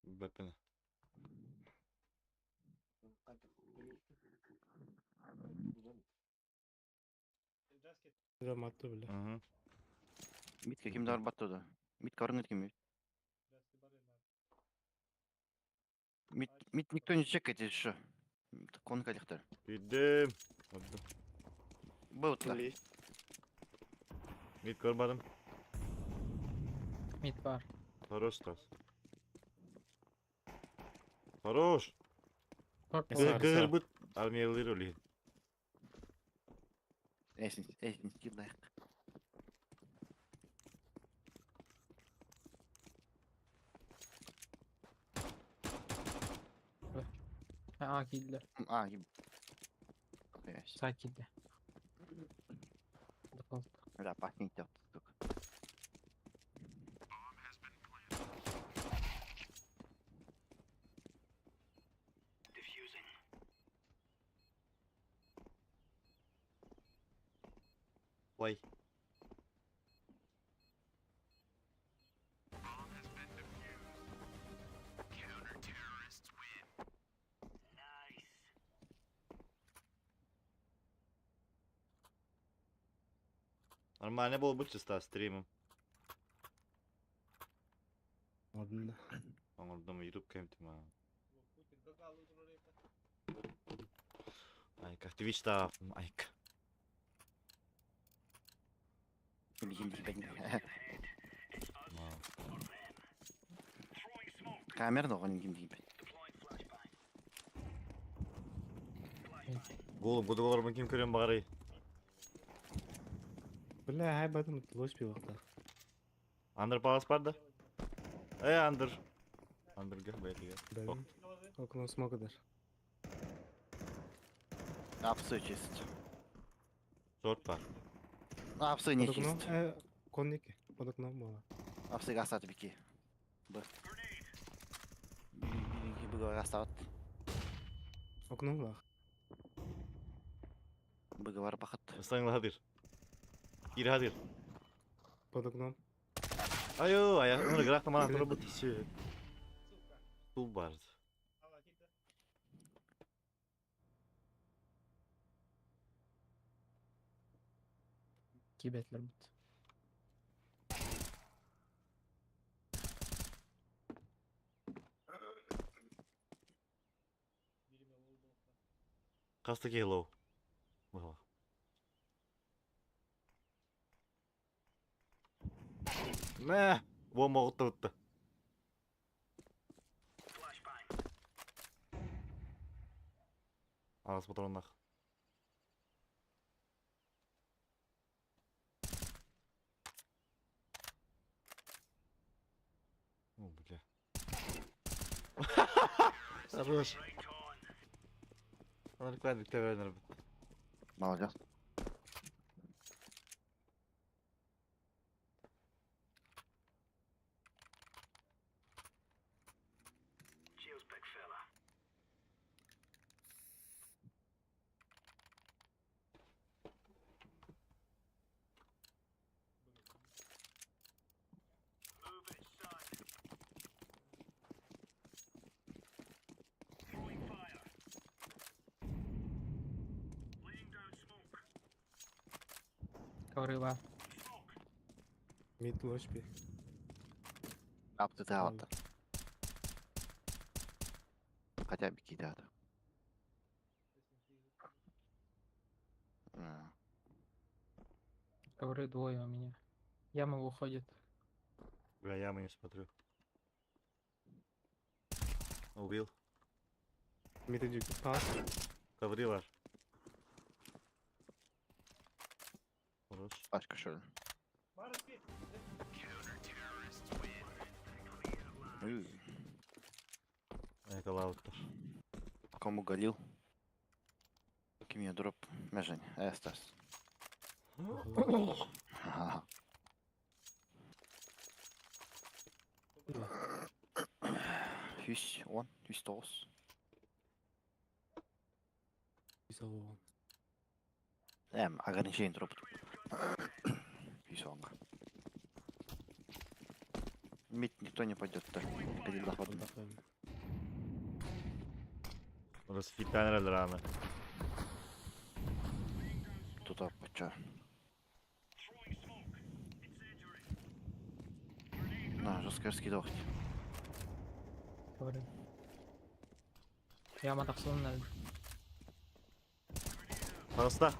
Билбэппин. Раматты бile. Мгм. Митка ким да барбатты да. Митка барыңыт ким? Мит, мит никто не чекает, если что. Кон коллектор. Киирдим. Ордум. Был да. Мид көрбөтүм. Mid бар. Хорош Стас. Хорош. Short Сар, болар. сар. Кыһырбыт армиялыыр олиһин. Эсин, эсин, килдайық. Ha, A киирдилэр. А, еб. Хуясь. Сай киирдэ. Дефолт. Да, пахнет сука. Ой. Нормально было бы чисто стримом. Ордун. Оҥордум YouTube кэмтим аа. Айка, Twitch та айка. Ким ким ким. Маа. Камера доған ким ким. Голым кудугаларбын ким көрүөн баҕарый? Бля, хай батым лось пи вакта. Андер палас бар да? Э, Андер. Андерге бәйтиге. Бәлем. Окно смокадар. Апсы чист. Сорт бар. Апсы не Под окном. чист. Э, конники. Под окном было. Апсы гасат бики. Б. Б гасат. Окном лах. Б бар бахат. Ыстаңла хадыр. Кири хадыр. Под окном. Айо, ая, аны графта мана турбут иши. Тул бар. Кибетлер бит. Касты келоу. Бала. Мә, бомба отту. Ағас патроннах. О, бля. Хорош. Аны кладик тавернер. Молодец. Ковры бар. Мид лось пи. Апсы таалатта. Хотя бики да. Ковры двое у меня. Яма выходит. Бля, ямы не смотрю. Убил. Мид идет. Пас. Ковры бар. Хорош. Пачка что ли? Это лауттер. Кому галил? Ким я дроп? Межень. Эстас. Ха-ха. Хүс, он, хүс тоғыз. Писал. Эм, ограничение дроп. Хүс онға. Мид никто не пойдет так. Перед заходом. Orası herhalde rağmen. Туда поча. На, жесткая скидывать. Говорю. Яма тахсылын әлі. Таҕыста.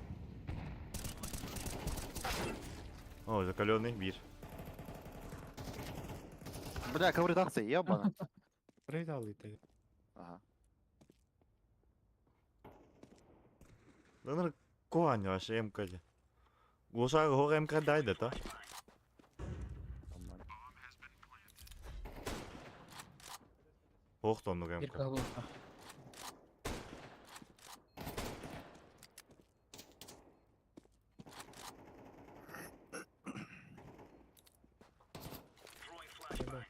О, закаленный bir. Бля, ковры тахсы, ебана. Рейд алды. Ага. Ланыр куан вообще МК. Гошага хог МК дайды та. Нормально. Хог тоннук Бир МК. головка. Бля.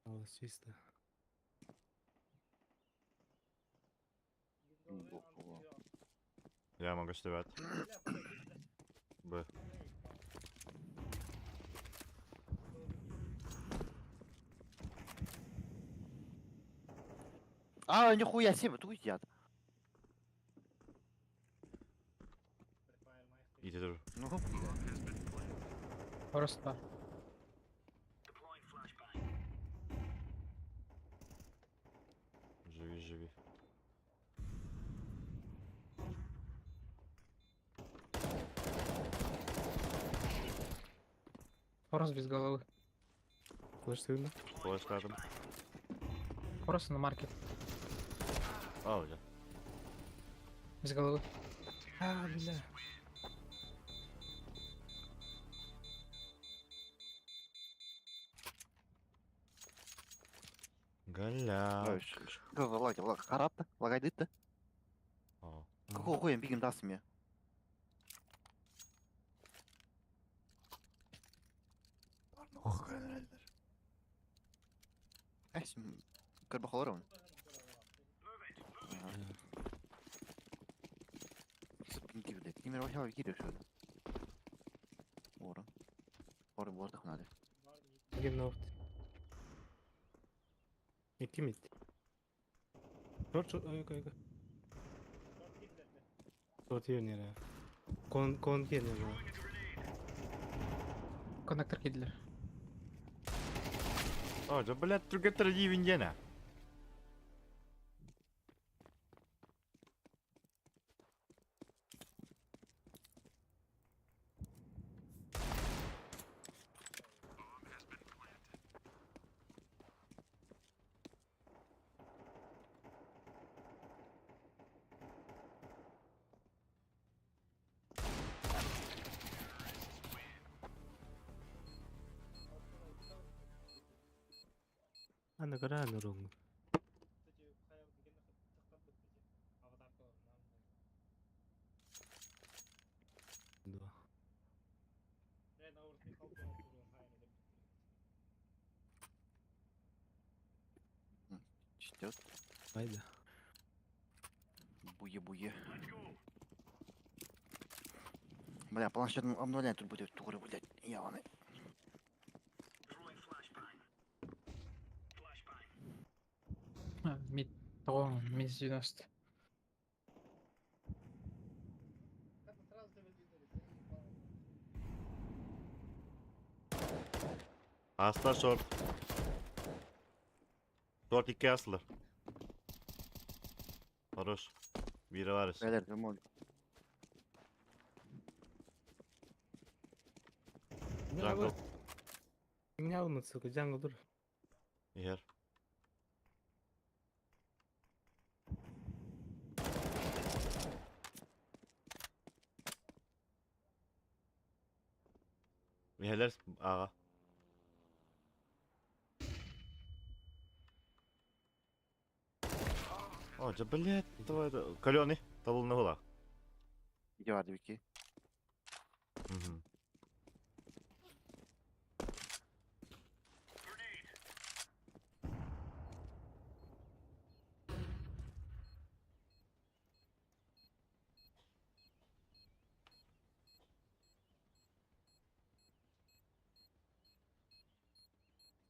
Алла чисто. Во-во. Я могу стрелять. Б. А, нихуя себе, тут едят. Иди тоже. Ну, бля. Просто. Живи, живи. Форос без головы. Флеш сыгна. Флешка там. Форос на маркет. А, уже. Без головы. А, бля. Галя. Ой, ш- Что за лаги? Лаг, харапта? Лагайдыт-то? А. Какого хуя бигем даст мне? Эс, Карбахаларон. Блядь, не мировая гири что это. Ора. Ора, бордах надо. Гем нафт. Икки мид. Шорт, шорт, ой, ой, ой. Шорт yönüyor Kon, kon geliyor bu. Коннектор кидлер. А, да, блядь, другая дивиндена. Аны кара рung. Два. Чтет. Айда. Буе-буе. Бля, планшет обновлять тут будет туры, блядь, яваны. А, Мид. Того, мид 90. Asla short. Short 2 asılır. Хорош. Биирэ баар өссө. Бэлэр, мол. Jungle. Не алмыт, сука, jungle дур. Иһэр. Иһэлэр аҕа. О, дьэ, блядь, давай, каленый, талылны була. Иди бар дибики. Мгм.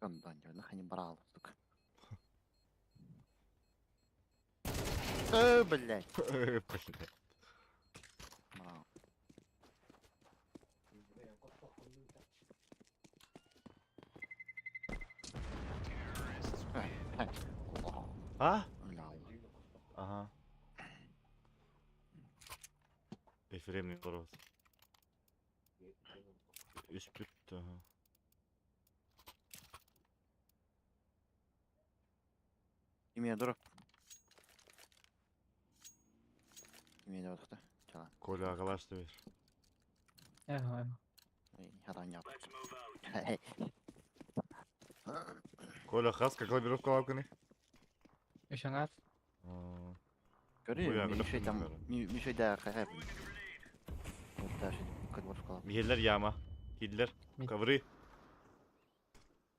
Онтон дьэ, нахани бараал, сука. Э, блядь. Блядь. Бараал. А? Бля. Ага. Ефремный вопрос. Үспүт, ага. Имя дурак. Имя дурак. Чала. Коля агалашты бер. Ага. Хараня. Коля хас калибровка лавканы? Үшаңар. Көрү, Хуя, Мишей там, көрү. Мишей да хайхай. Вот даже калибровка. Михеллер яма. Киллер. Мид. Ковры.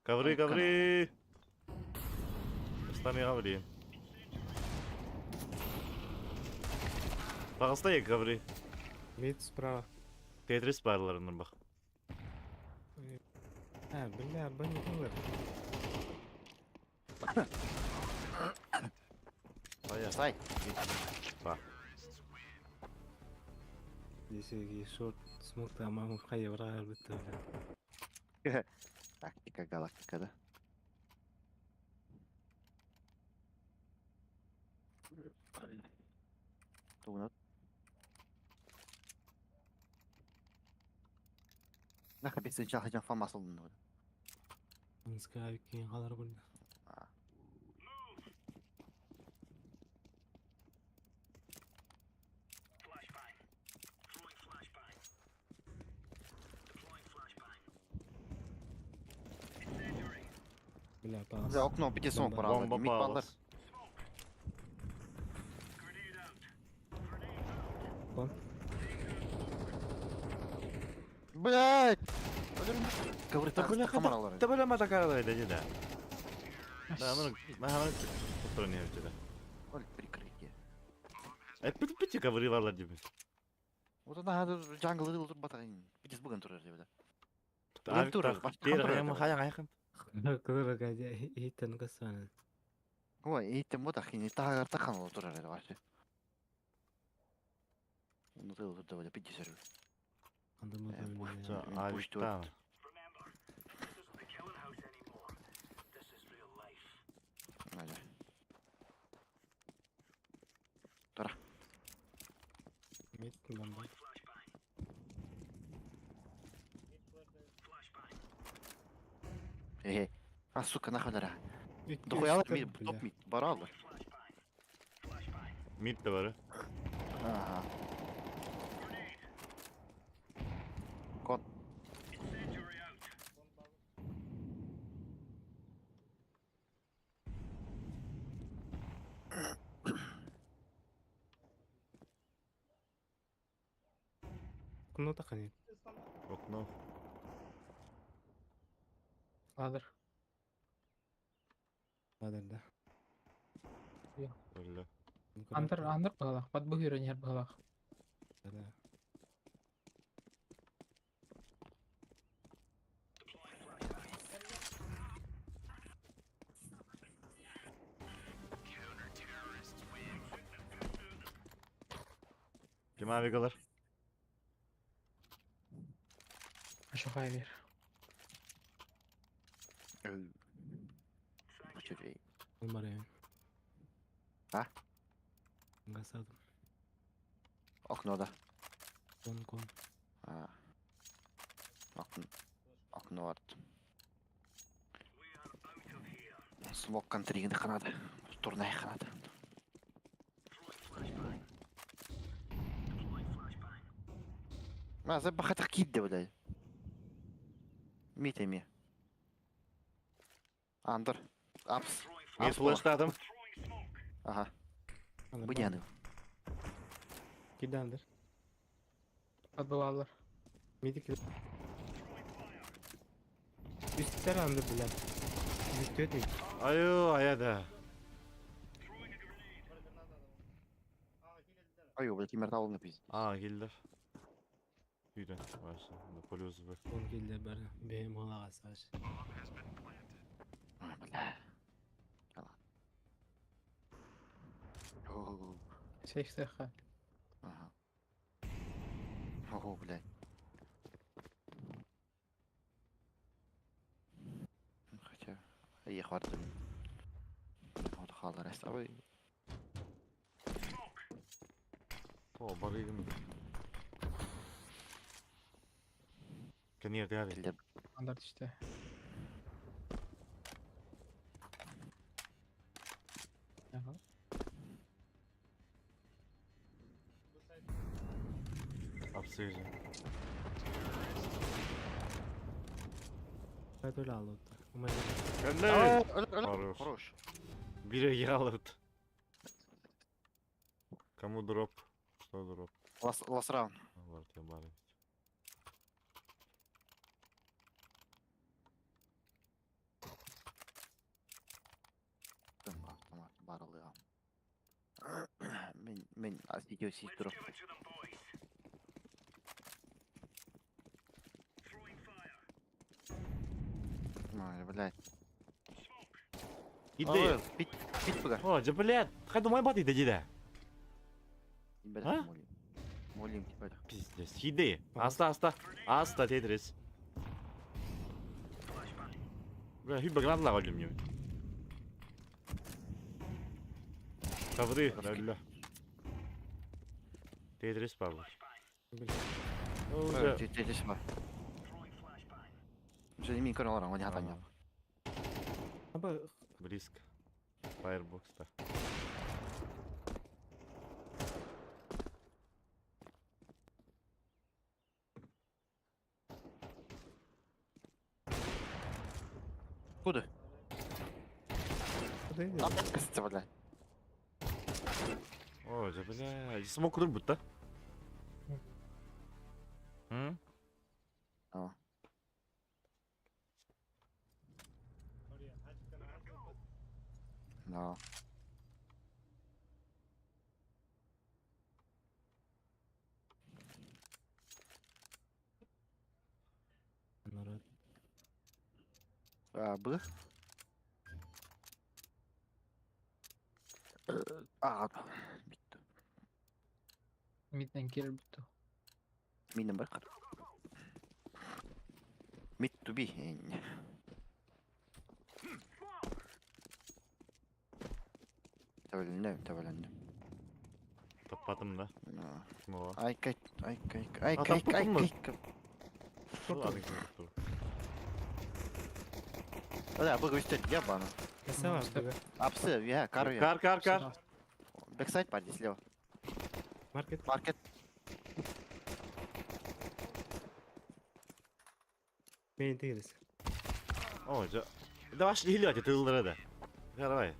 Ковры, Ой, канал. ковры. Стами ковры. Пағыста е ковры. Мид справа. Тетрис барларынан бақ. А, бля, бани кылыр. Ая. Сай. Здесь шорт смог там маму хай враг бітті, бля. Тактика галактика, да? Тугунат. Нахаб бесен чахажан фамасылын. Нска кейін қалар бұл. Бля, пас. За окно пяти сом Бомба. пора. Бомба Мид балдар. палас. Кон. Блять! Ковры Да бля, камаралар. Да бля, мата каралай да да. Да, ну, на не өтеді. Оль прикрытие. Э, пити пити ковры варлар дейміз. Вот она джангл ыл тур батагын. Пидес буган турар деп. Авик турар, тах, башка тер турар хайым деп. хайың айқын. Кылыр гадя иттен кысаны. Ой, итем вот ахин тагар тахан ол турар эди вообще. Ну ты тут давай пидес. Анда Э, мы пусть. Жа, Мен авик пусть там. Тора. Мид бомба. Э, а сука нахуй дара. Дохуя мид, топ мид, баралар. Мид де бар. Ага. Кон. Куну тахани. Окно. Ладыр. Ладыр да. Өлі. Андыр, андыр бағалақ. Бат бұл үйренер бағалақ. Да. Ким авик алар? Ашу хай бер. Бу чөй. Бар я. А? Гасадым. Окно да. Кон кон. А. Окно. Окно барт. Смок контригин ханады. Турнай ханады. Ма забахатах киирдэ блядь. Мит эмиэ. Андер. Апс. Мен Апс буолар. флештадым. Аха. Аны Бу дианы. Киирдэ андыр. Подбываллар. Миди киир. Үстэр андыр бля. Бүттүөт мид. Айо, аяда. Ой, блядь, кимер табылды пиздец. А, келдер. Үйден. Вообще, плюс бір. Он киирдэ бары. Бэйэм ыалаҕа Саш. Ой, бля. Ала. Оу. Сейфтеха. Ага. Ого, блядь. Ну, Хотя, я хватит. Вот халдар ой. О, барыгым. Кенер дяди. Килдер. Андер түстэ. Ага. Апсыжы. Öyle алды. Умай. Кенер! Хорош. Хорош. Хорош. Бире алып. Кому дроп? Что дроп? Лас, лас раунд. Бар тебе бар. Автомат барылыга. Мен мен видео сиз дроп. Ой, блядь. Иди. Бит, бит буга. О, же, блядь, хай думай бат иди диде. А? Молим. Молим тебя. Пиздец. Иди. Аста, аста. Аста, Тетрис. Бля, хүйбі гранатла қалдым мен. Тавры, ля. Тетрис бар. Уже. Тетрис бар. Уже мен көрө аларам, оны хатан Аба Близко. Фаербокста. Куда? куда иди? Апс, блядь. О, же, бля, смок курбут, да? М? А. Да. Народ. А, Б? А, битті. Мидтен киирэр бүттү. Минем бар қар. Мид to be. Тәбәләндем, тәбәләндем. Таппатым да. Снова. Ай, кай, ай, кай, ай, А, кай, таппатым ай, mı? кай. Ладно, көр. Да, бұл өстет, я баны. Кесе бар Стоп. буга. Апсы, я, кар, я. Кар, кар, кар. Бэксайд бар, слева. Маркет. Маркет. Мен тегерес. О, же. Да ваш хилять, это ылдыра да. Давай.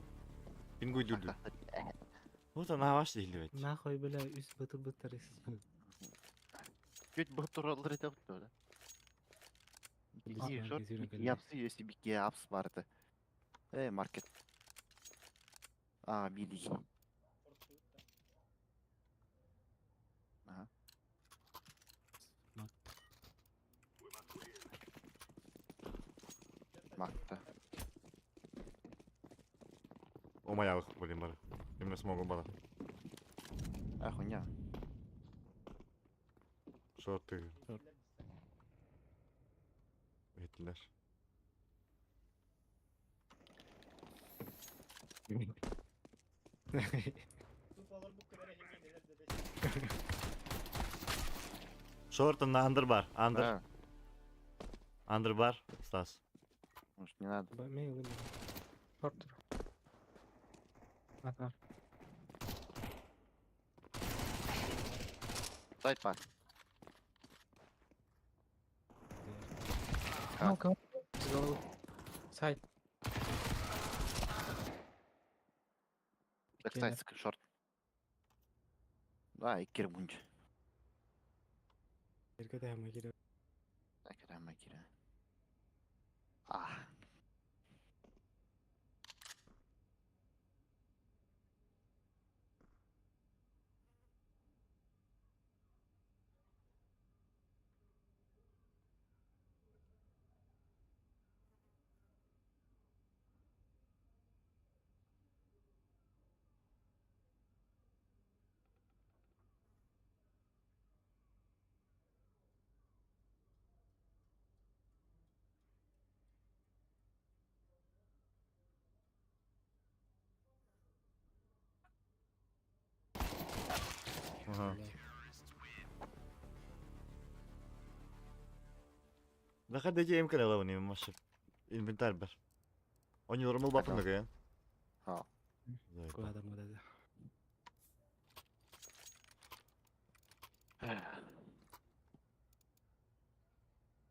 Пингуй дүрдү. Вот она ваш хилять. Нахуй бля үс бытыр бытыр. Чуть бы туралар это да. Бики, Шорт, Япсы, если бики апс барды. Э, маркет. А, били. Ага. Макта. О, моя блин, бар. Именно смогу бара. А, хуйня. Шорт ты. Шорт. Этилер. Short на under бар. Under. Да, Under бар. Стас. может, не надо. Short. Бар. Side бар. Ну-ка. С головы. Side. Backside short. Да, и кирбунч. Кирама кира. А. Ага. Да хадди МК лавани маша. Инвентарь бар. Они нормал бапын да. А.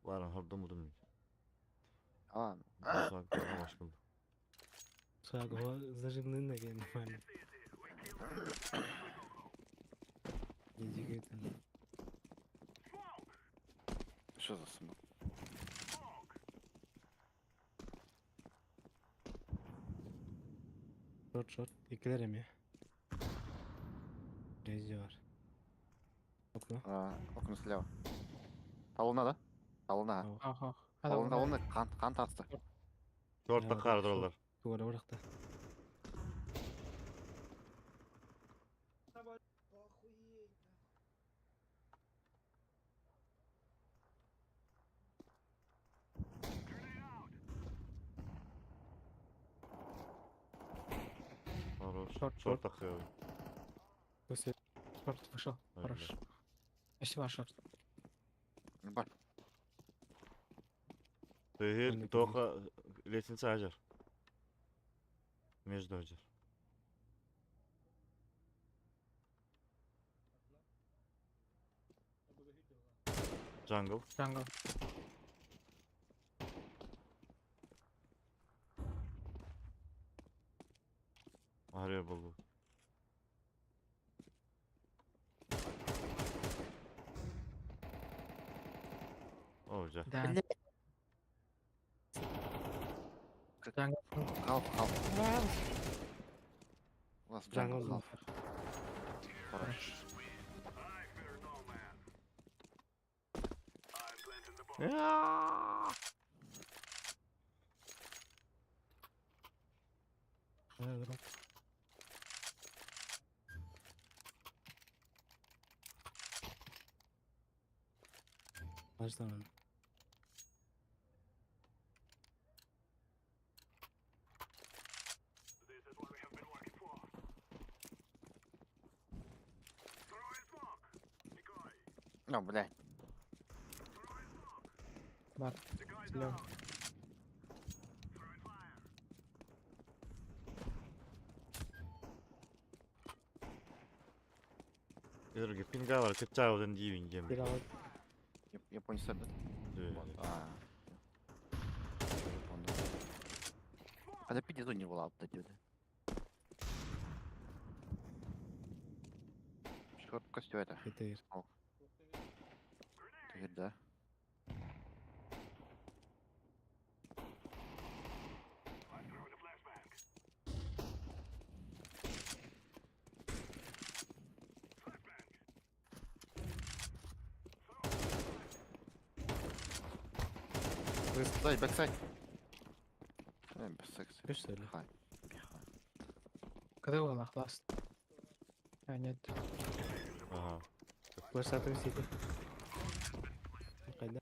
Варан хордом удум. А, Что за smoke? Short short. Ikkiler mi? Rezi var. Окно. А, окно слева. Талына да? Талына. Ага. Талына, талына. Қан, қан тасты. Shortта Ya, кардыралар. Duvara bıraktı. Хорош. Short, Shortта кы. Көсө. Short вышел. Хорош. Еще ваш short. Бар. Тегер тоха лестница ажар. Между ажар. Jungle. Jungle. Ария болду. О, жа. Да. Jungle. Half, half. У нас jungle Jungle. half. Хорош. Drop. Başlamadım. Ну, блядь. Бар. Слева. Эрге пинга бар, кытчаабыдан дейин кем. Bir al. Японец, да? А. Хотя пиздец не была вот эти вот. Шорт костю это. Yeter. Теперь да. Сзади, backside. Без секса. Что ли? Пихай. Пихай. Когда был last? А, нет. Ага. Flash атып сети. Кайда?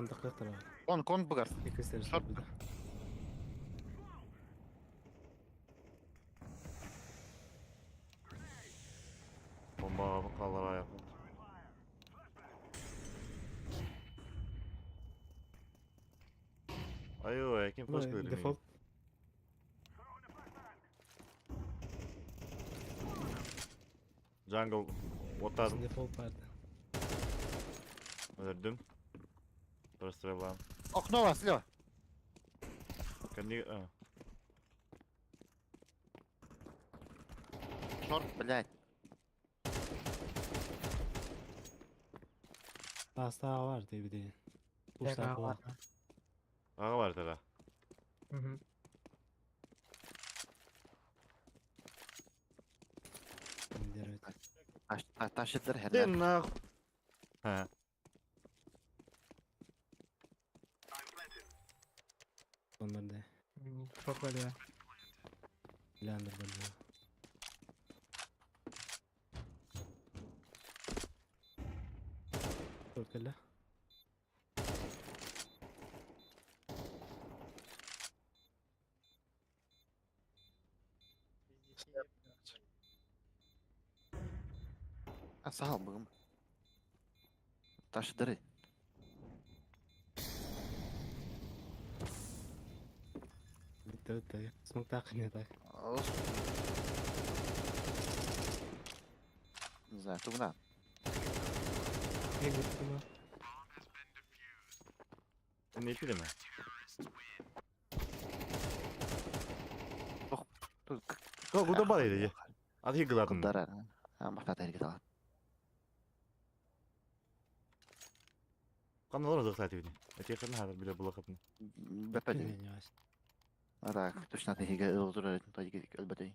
Мындаққа. Кон, кон бугар. Екі. Шорт. Bomba kallar ayakta. Ayo, kim flash koydu? Default. Jungle otladım. Default vardı. Öldürdüm. Прострела. Окно вас, слева. Кани... А. Шорт, блядь. Daha var diye bir de. Бля, var. ладно. Ağa var tara. Угу. Тащит херня. Нах. Ha. Onlar da. Шорт бля. Bilendir böyle. Short kalla. А сахал быгым. Тащит Bitti bitti. Smoke так не так. Не знаю, тугна. Не bitti. Ne mi? Тут Ko bu da var idi. Hadi gıladın. Кудара. А, махта тәрге. Каналар узак сәтибини. Эти хырны хәзер биле була кытны. Бәпәде. А так, точно тәһиге ылдырыр, тәһиге әлбәттә.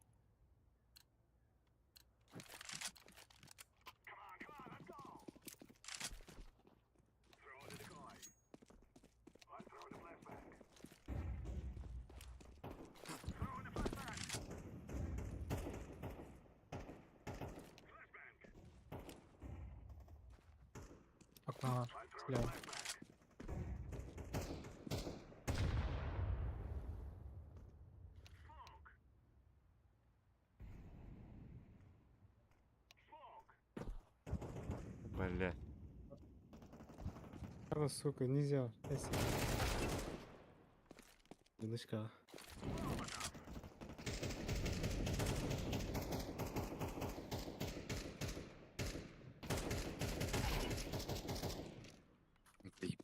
Окно var. Слева. Бля. А, сука, нельзя. Дынышка.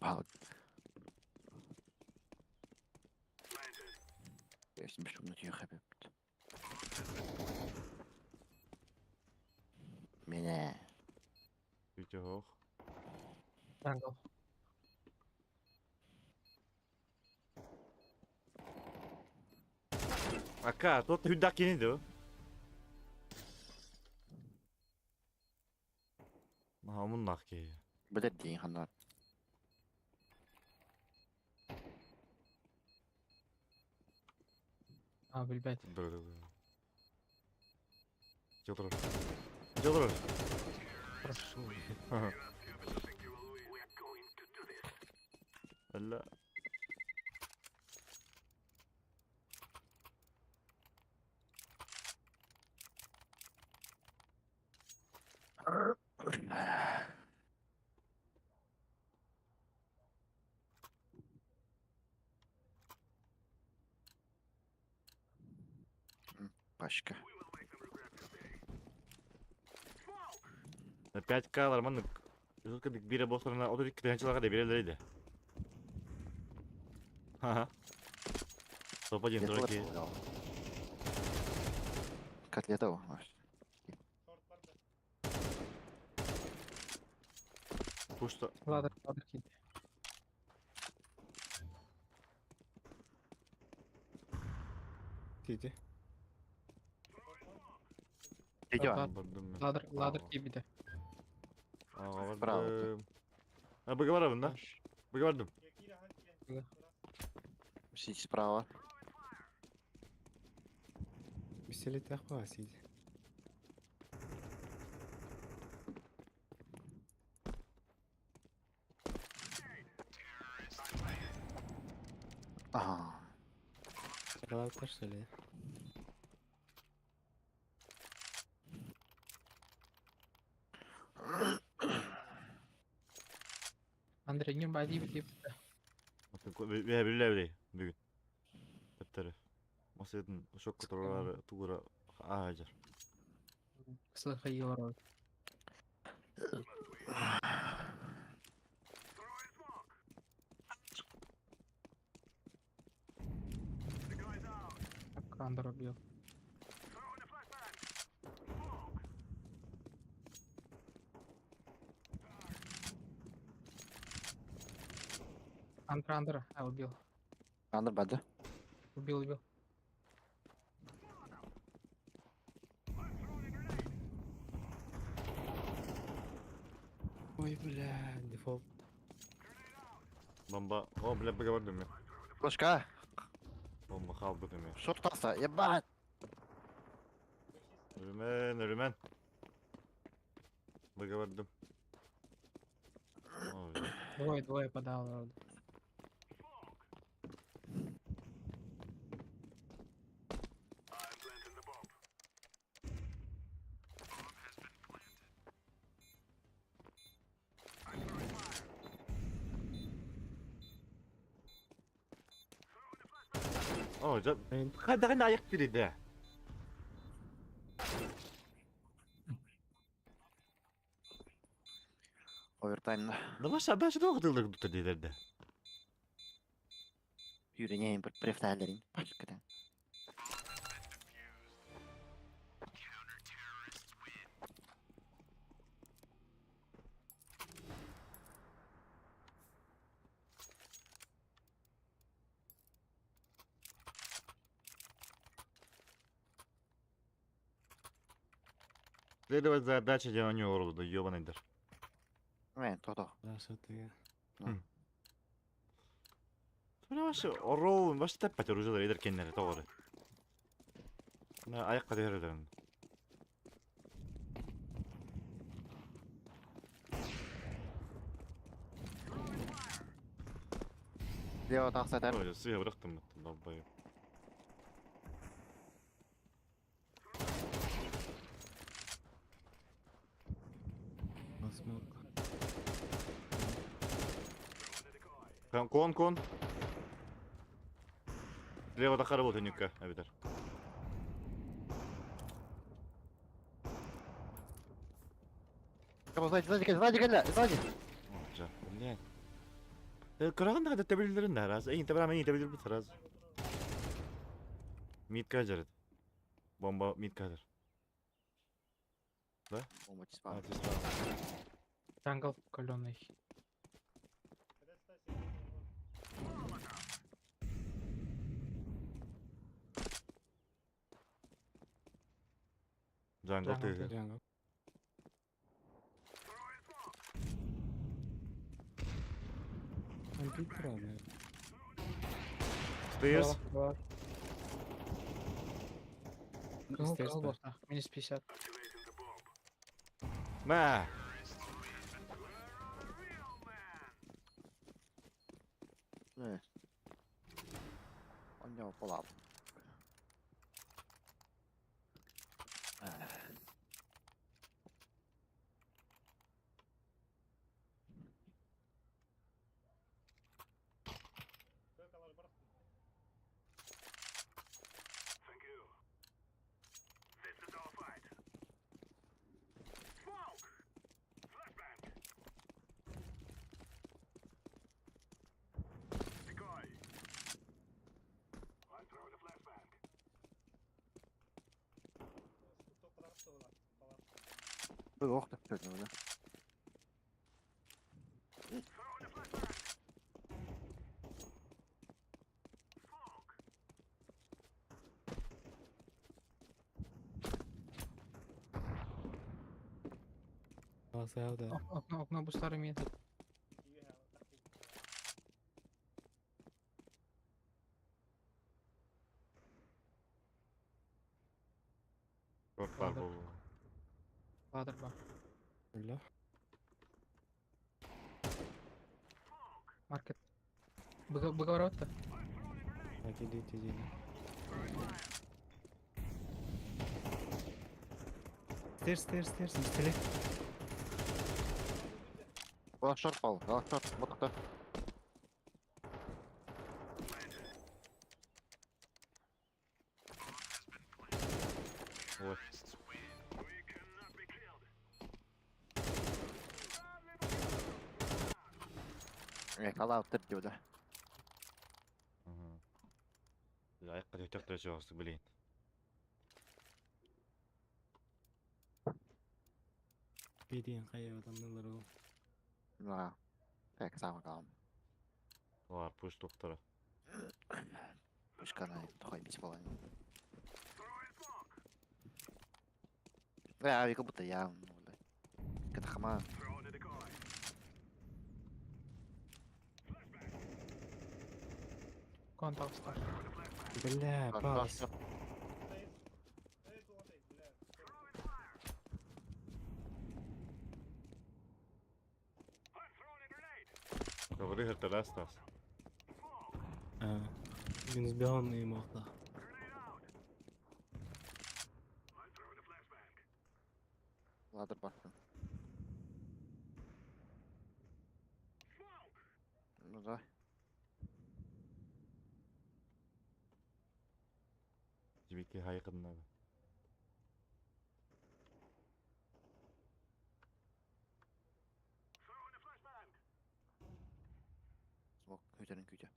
Ебал. Я с ним шумно тихо, Меня. Видео. Jungle. Ака, тот хүдак кини дөө. Муннах ки. Билер дейін ханар. А, билбет. Dur dur dur. Жылдыр. Жылдыр. Хорошо. Алла. Пашка. 5K маннык бире болсорuna 32 тыһынчаларга да берелер иде. Ха. Топ-1 тройки. Котлета. Пушта. Ладер, ладер киди. Киди. Видео. Ладер, ладер кибиде. Браво. А, быга барабын да? Быга бардым. Сидь справа. Пистолет тахпа сиди. Ага. Закрывал, что ли? Андрей, не бади бит. Билле бүгүн. Төптөрү. Масыдын шокко турар тугура аажар. Кысылы бар. Так, Андер убил. Андер, Андер, а, убил. Андер бады. Убил, убил. Ой, бля, дефолт. Бомба. О, бля, бага мен. Флешка. Бомба қалды мен. Шорт таса. Ебать. Өрүмэн, өрүмэн. Бага бардым. О, бля. Двое, двое подал. вроде. О, жа. Қайдағын аяқ береді. Овертаймна. Да баша баша да оғдылыр тұта дедерді. Үйренейін бір префтайлерин. Пашкадан. Следовать задача делания урода, ёбаный дар. Мен, то-то. Да, что ты? Бля, вообще орол, вообще тәппәт оружие эдер кеннери тоғыры. На аяққа дерден. Лево тақса тәр. Ой, сыя бырақтым, долбоёб. Смок. Кон, кон. Слева да работа нюка, абитер. Сзади, сзади, сзади, сзади, сзади. О, жа, блядь. Кырагын да тебилдерин да раз. Эйин тебрам эйин тебилдер бит раз. Мид жарат. Бомба мид кадр. Бомба А, чиспа. ты справа. Джангл каленый. Джангл Джангл ты. Джангл. Он пик правда. Стейрс. Два. Ну, Стейрс, да. колбаса. Минус 50. Мә. Э. Он не Бұл оқ деп көрдім, да. Да. Окно, окно бустар имеет. Бар бұл. Ладер ба. Бля. Маркет. Б ворот-то. Так, идите, идите. Stairs, stairs, stairs, быстрее. Была шорт пал, была шорт, вот кто. Ой. Кала өттөр диэбэ. Айыққа төтек төсек блин. Беден қая адамнылар ол. Да. Так, сам калам. Олар пуш тоқтара. Пушкана тухай бит балан. Бля, как будто я, ну, бля. Катахама. Контакт. Бля, палас. Говори, Тадастас. А, минус бегон и мохта. Ладер бахтын. Ну да. Жібекке хайқыннады. Смок көтерін күйте.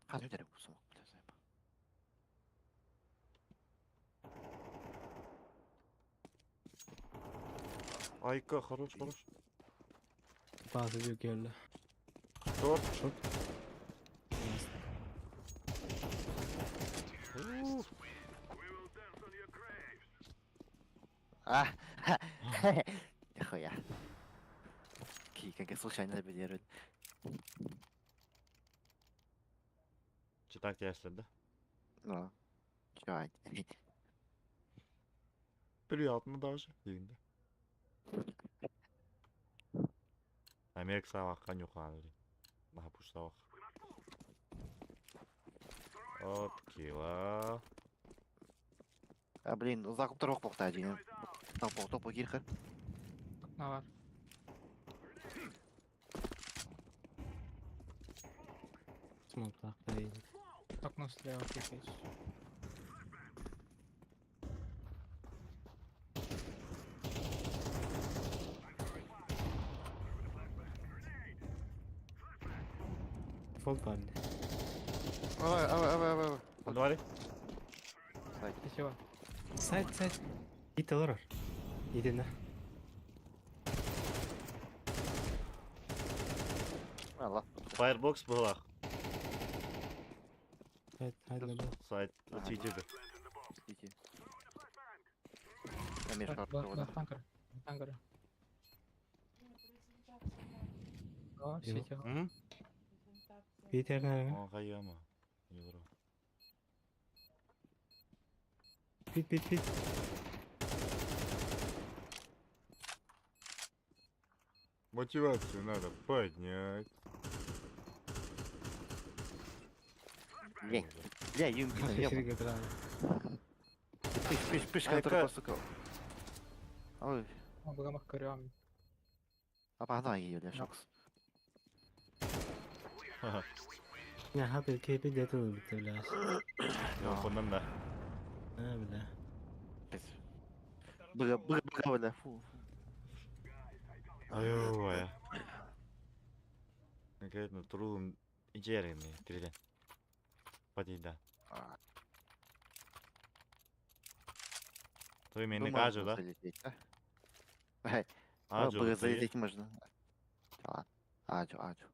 Қат көтерін смок, бля, заеба. Айка, хорош, хорош. Палас иди келді. Шорт. Шорт. А, нихуя. Киканька случайно забедерут. Читак яслер, да? Ну, чё, Приятно даже. Дегенде. Америка сабаққа нюқан. Наха пуш сабақ. От кила. А, блин, закуп тұрық боқта один. Топ, топ, кирхер. Навар. Смок тақта Окно слева пикаешь. Фолд бар. Ой, ой, ой, ой, ой. Давай. Сайт. Сетева. Сайт, сайт. Ит олар. Идена. Алла. Firebox была. Сайт, сайт, лабо. Сайт отсидеді. Иди. Амир шорт провода. Танкер. Танкер. О, Йо. сетева. М? Питер, О, қайяма. Евро. Пит, пит, пит. Мотивацию надо поднять. Бля, бля, юм, Шерге тұрады. Пыш, пыш, пыш, Айка. который сука. Ой, Он гамах корям. а погнал ее, бля, шокс. Я хаты кейпи деді ол бітті, бля. Телефоннан да. А, бля. Быга, быга, быга, бля, фу. Ай-ой. Конкретно турулум инженерный, 3D. Подійда. Той мені кажу, да? да? Аджу, Быга ти? залететь можно. Ладно. Аджу, аджу.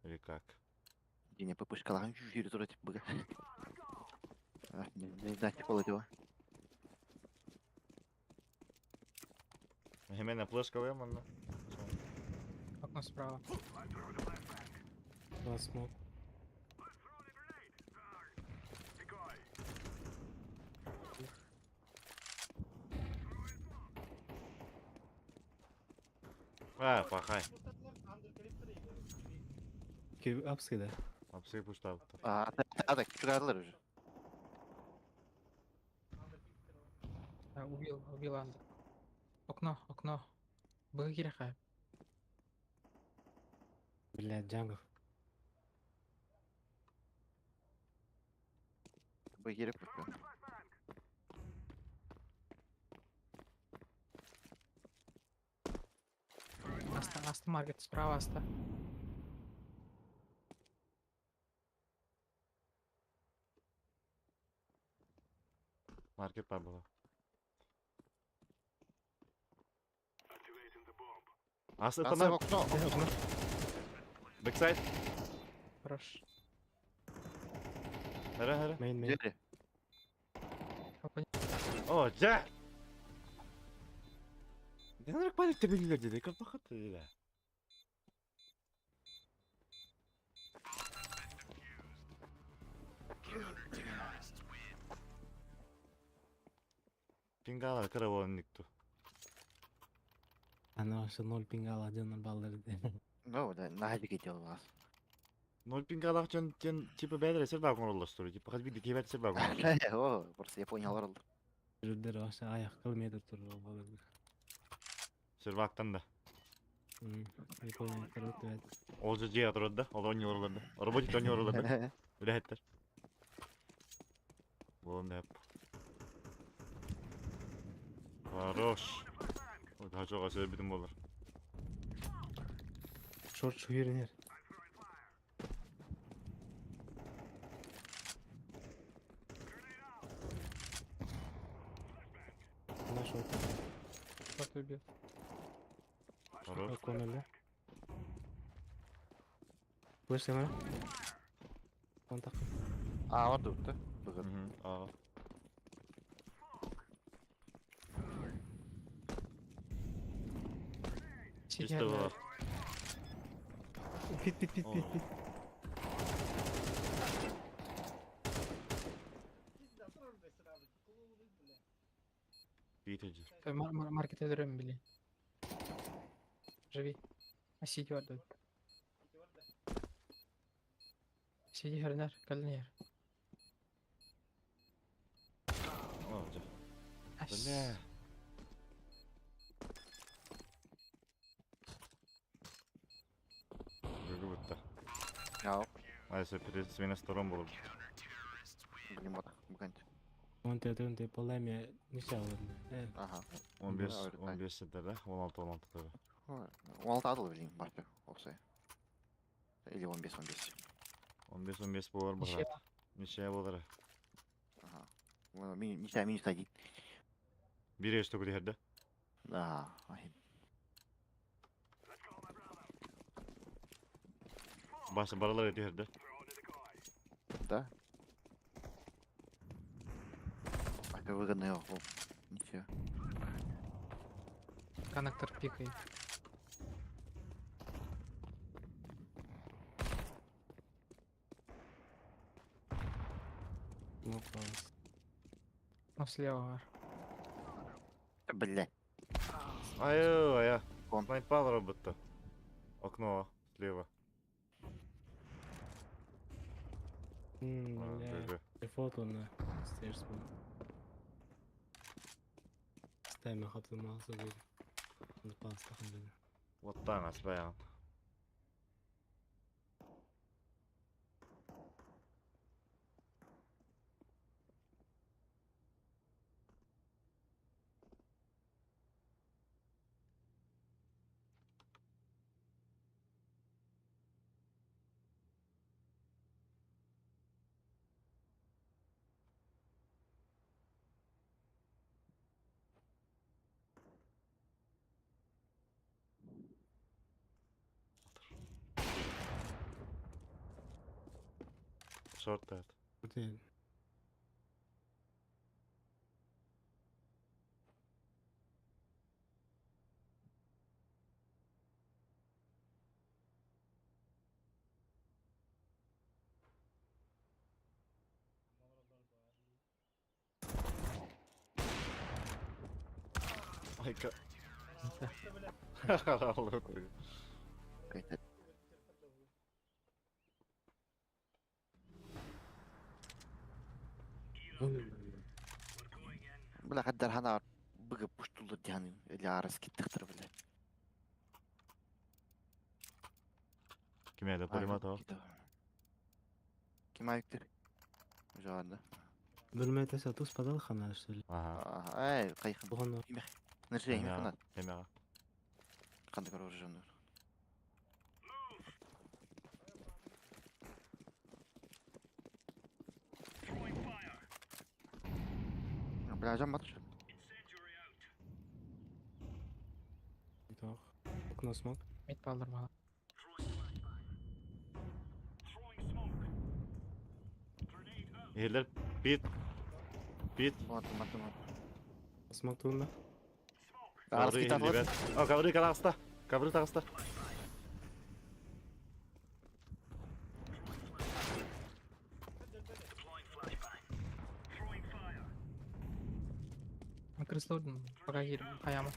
Или как? Диня пыпышка лаган жүйрі тұрады быга. Не знаю, полетіло. Мене флешка виманна. Окно справа. Два смок. А, пахай. Киви апсы да. Апсы пуштабыттар. А, ата, чугардылар уже. А, убил, убил Андер. Окно, окно. Быгы кирэхэ. Блядь, Джангов. Бу кирип бу. Аста, аста маркет, справа аста. Маркет бар була. Асы Аса тана. окно. Бэксайд. Хорош. Хара хара. Мейн, мейн. Дери. Опа, О, жа. Дэнрик палик тебелилер деди. Капахат деди. Пингалар кыра болан никту. Она вообще 0 пингала, 1 балл. Ну, да, нафиг идет у вас. Ноль пингалах чон чон типа бәдер сер багын олластыры. Типа хаз биди кебет сер багын олластыры. О, просто я понял, орал. Жүрдер вообще аяқ километр туру болот. Сер бактан да. Япония кырып өт. Ол же жей атырады да. Ол ойын орыларды. Роботик ойын орыларды. Үләхеттер. Болон да яп. Хорош. Ой, daha çok aşağı bitim olur. Шорт шуйренер. На шорт. шорт убил. Хорош. Коннеле. Слышите меня? Контакт. А, он тут, да? Бүгін. Мгм, aa. Сити Чисто хернер. было. Пит, пит, пит, пит, пит. Битеджи. Маркет өдөрөм били. Живи. А сити бар тут. Сити хернер, калнер. О, жа. Бля. Бүгү бутта. Ау, Айсы перед смена сторон болуп. блин, вот, бүгін. Он те, он те, полемия неше алды. Э, Ага. 15, Да, 15 да, 16, 16 да. 16 адыл, блин, башта, опсай. Или 15, 15. 15, 15 болар Неше? брат. Неше болар. Ага. Минус, минус один. Бир эш төгүл херде. Да, ай. Башы баралар эти херде. Да? Это выгодно, о, ничего. Коннектор пикает. ну класс. Ну, слева var. Бля. Айо, ая. Кон. Снайпал роботта. Окно слева. Ммм, А, бля. ГГ. Фото на stairs был. Стайма хатым алса бир. Пастахын бир. Оттан аспаян. Шорт тат. Блин. Айка. Бля, хаддар ханаар быгы пуштуллар диһаны или арас киттихтер бля. Ким это пулемет Ким айыктыр? Жаанда. Bilmedi тус падал хана что ли? Ага. Ай, кайхын. Буган Нерсе эми кана. Эмега. Кандай оружие. Бля, жам батыр. Окно смок. Мид балдыр мала. Ерлер бит. Бит. Мат, мат, мат. Смок туунна. Арас Ковры кит ребят. О, ковры таҕыста. Ковры таҕыста. Крысло пока киир хаяма.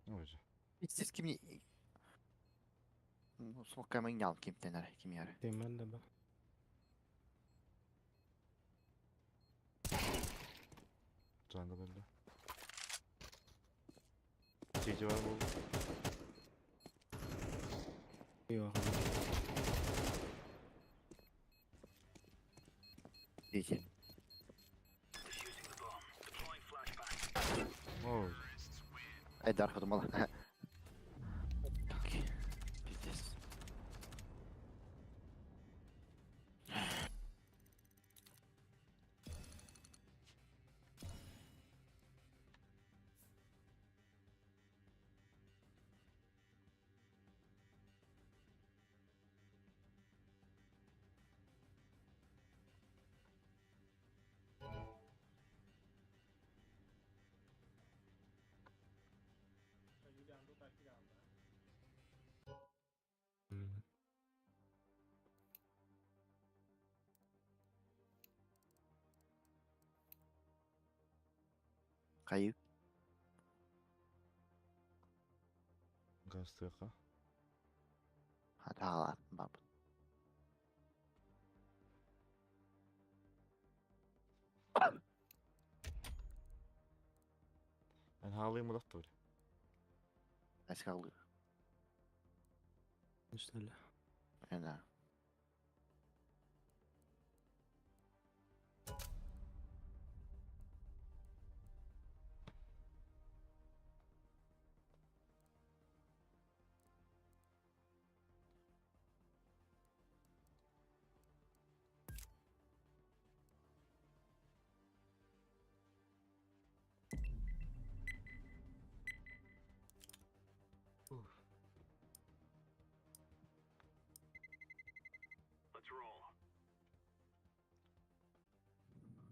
Ой же. Сиз кимни Смокка мен ял кимтен ара, ким яра. Темен да ба. Жанды бөлді. Тиджи бар болды. Yok. Дейте. Ой. Ай, дархадым мала. Пиздец. Кайы. Газ тыqa. Хатаалар баб. Эн хаалыы мудахты били. Әскалды. Что ли? Эна.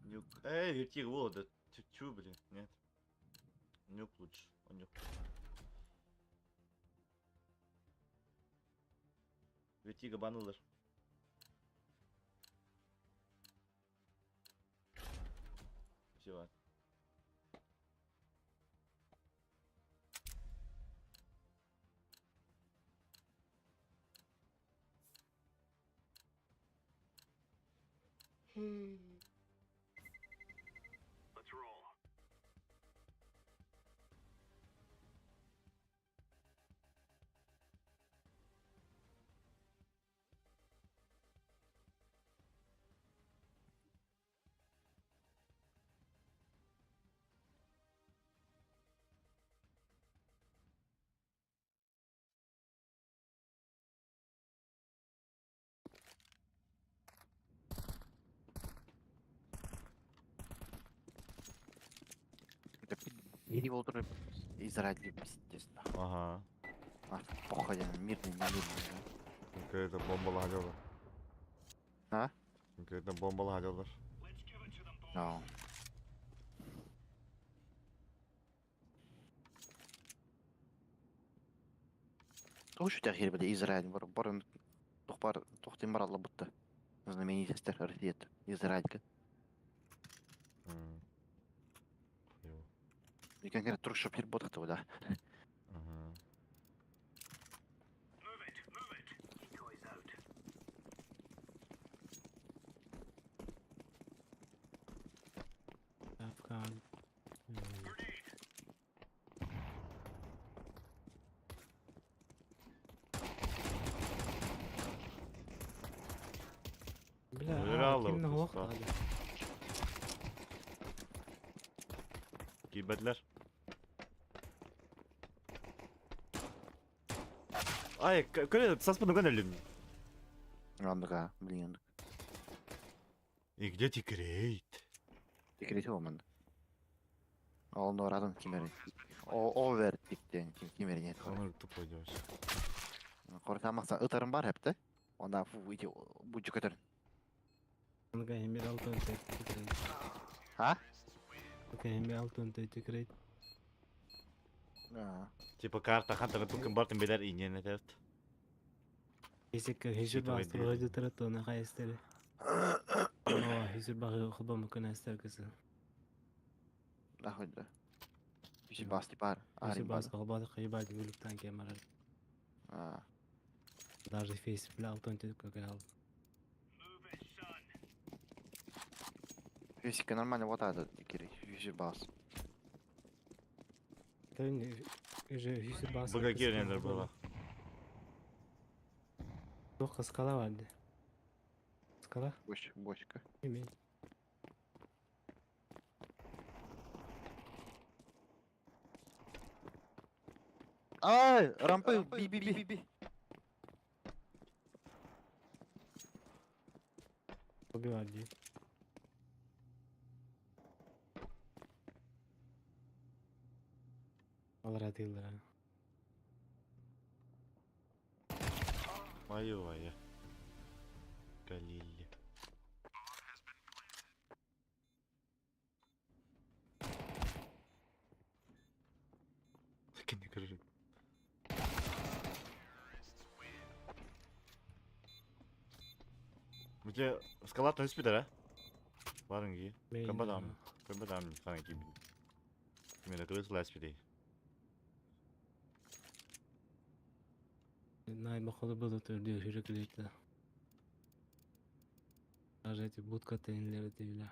Нюк. Эй, вертик, вот, да чу, блин, нет. Нюк лучше. Он нюк. Вертига банылыр. Все. Или болдыр Израиль пиздец. Ага. А, похуй, мирный, не мирный. Конкретно бомбалар алıyorlar. А? Конкретно бомбалар alıyorlar. No. Тош тахир бile Израиль бар бар. Туох баар туох диэн баралла бутта. Знаменитостар Россията, Израильга. Конкретно турук шоп работать да. Афган. Бля, кимне хуох даҕаны. Киирбэтилэр. Ай, көр саспын уган өллүм. Андыга, блин. И где Тикрейт? Тикрейт ол Ол орадын кимери. Овер тиктен кимери нет. Оны тупой делаешь. Коротамакса ытарым бар хепте. Онда фу ити бучу көтөр. Анга эмир алтын текрейт. А? Эмир алтын текрейт. Типа карта хантага тукын бартын белер инен этет. Хисек хисүр бастыр хойду тараттона хайстери. Но хисүр багы хылба мүмкүн айстер кысы. Да хойду. Хисүр басты бар. Хисүр басты хылба кыйба гүлүктан кемарар. А. Даже фейс бля алтын тек көкел. Физика нормально вот это керек. Хисүр бас. Уже хисүр бас. Бага киренер было. Тоққа скала барды. Скала? Боч, бочка. Эме. Ай, рампы, би би би би. Убивали. Алар атыйлар. Мою-моя. Галили. Так не кажи. У тебя скала то спидер, а? Барынги. Кымбадам. Кымбадам хан ким. Мен кырыс ласпиди. Най бахолы буду төрдү жүрөклөйт. Даже эти будка тенлери дейли.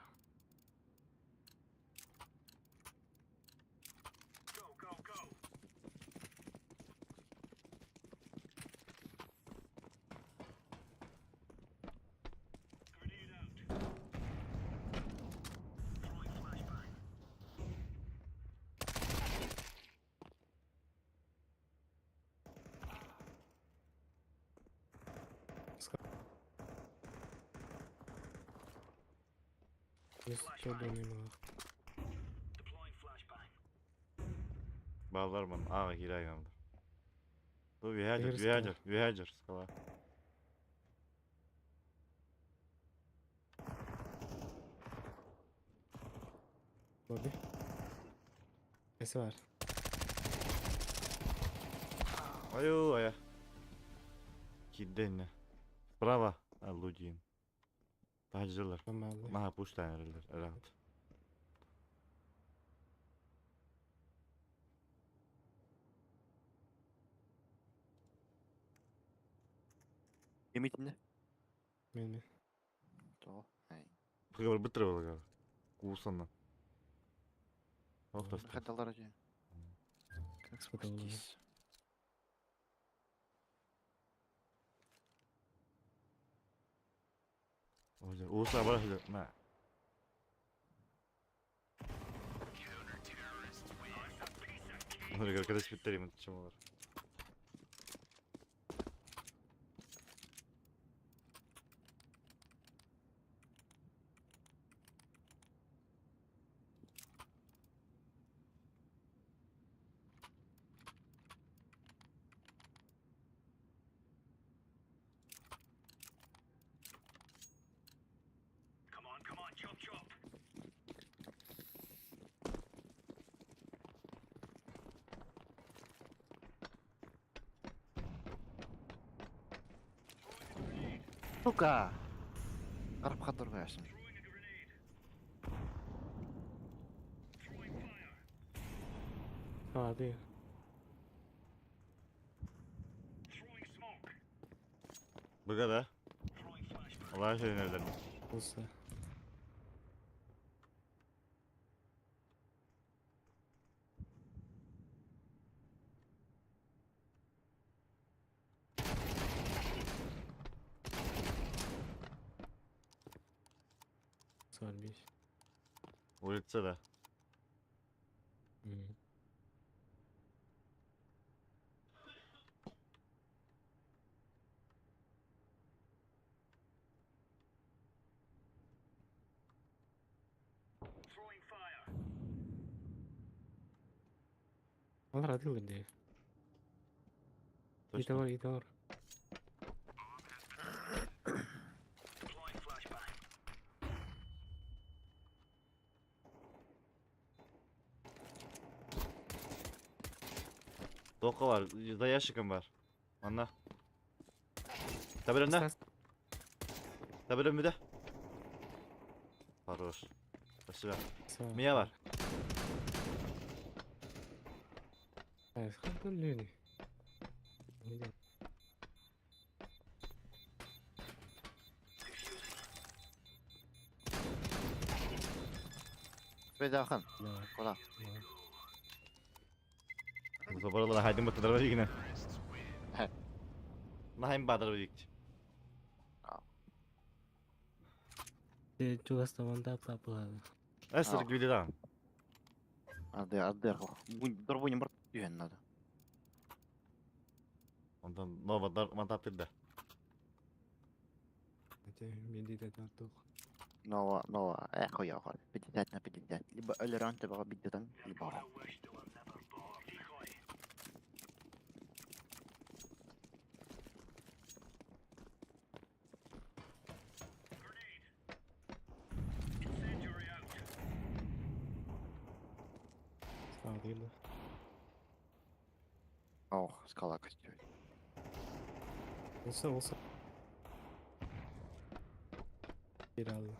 Балларман ага кирайган. Бу виһәҗер, виһәҗер, виһәҗер скала. Лобби. Несі бар? Аю, ая. Киден. Справа, Алудин. Тажылар. Маха пуштан раунд. Эмитинде? Мен. То. Ай. Приговор быстро было. Кусана. Ох, Хотел ради. Как спутал. Уса бар на. Онор когда спиттерим чемолар. Сука! Карап хадыргаясың. А, ты. Быга да. Allah'a şeyin Olsa. Сорбись. Улица да. Алар атылыр дии. Точно. Италар, италар. Тока бар, за ящиком бар. Анна. Табырымда. Табырым да. Хорош. Спасибо. Меня бар. Бедахан, куда? Забаралар хайдын бытыдыр бигине. Нахайм бадыр бигич. Чугастаман тап тапылады. Эсер гүлден. Арды, арды, дорбунем бар түйен надо. Онтон нова мантап тилде. Нова, нова, эхо я 50 на 50. Либо Элерант тебе бидетан, либо. Ох, скала костюм. Olsa olsa. Bir aldı.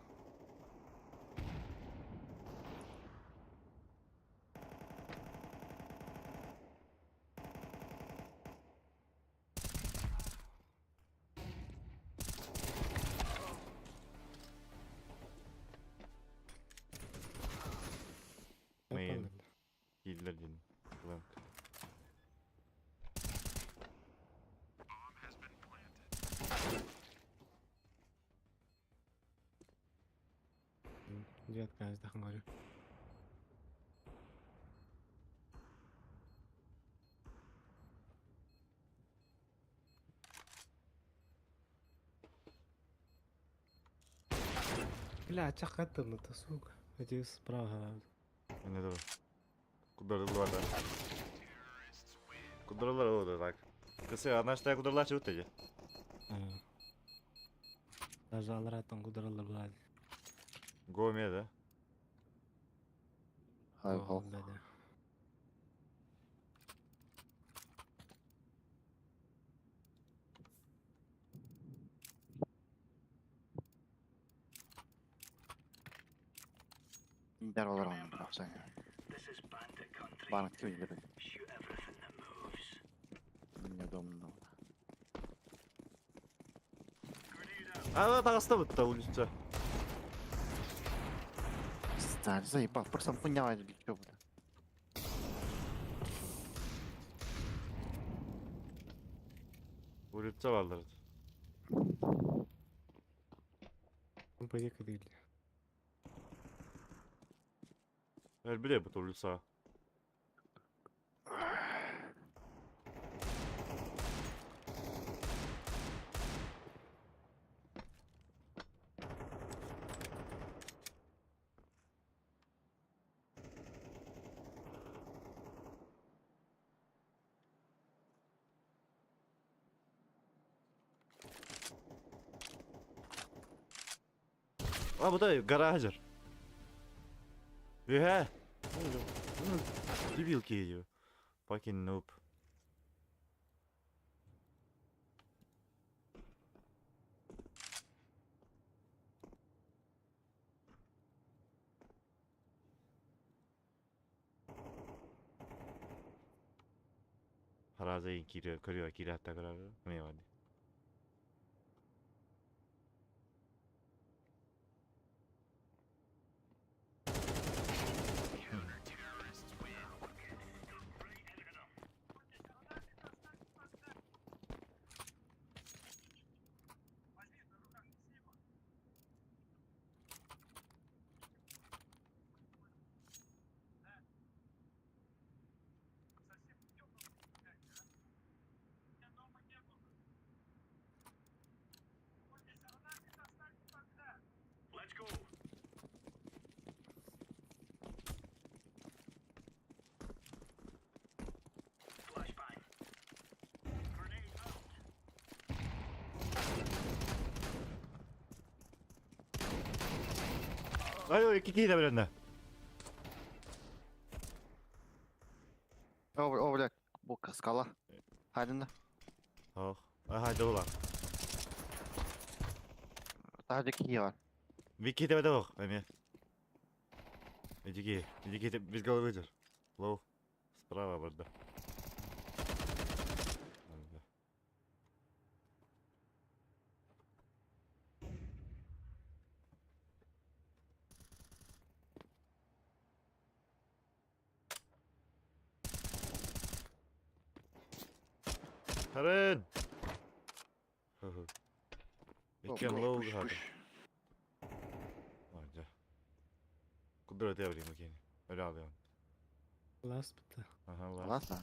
Main. Кийлер дин. Лэнг. Девятка, я говорю. Бля, чакаттым, это сука. Эти справа. Не dur. Кударлар да. Кударлар oldu так. Кысы одна кударлар чыгып теги. Даже алараттан кударлар булады. Гоме да. Хай, хо. Дарвалар он, бля, Банк кем Неудобно. А, тагаста бутта улица. Пизда, заебал, просто хуйня, чё, бля. Улица балдыр. Поехали. Элбиле бут улица. А, bu da garajır. Yeah. Дебил киев. Fucking noob. Раза киирэ көрүө киирэ хатта көрөр. Эмиэ бар. Ай, икки киһи да билэннэ. О, о, блядь. Бука, скала. Хайдында. Ох. Ага, дуула. Таһырдьа киһи бар. Вики тебе дох, эми. Иди, иди, без головы идешь. Лоу. Справа барда. Харен! Иккен лоу Push, хата. push. Ой, дьэ. Кудра тябри макини. Öyle alıyorum. Last bitti. Aha, last. Last lan.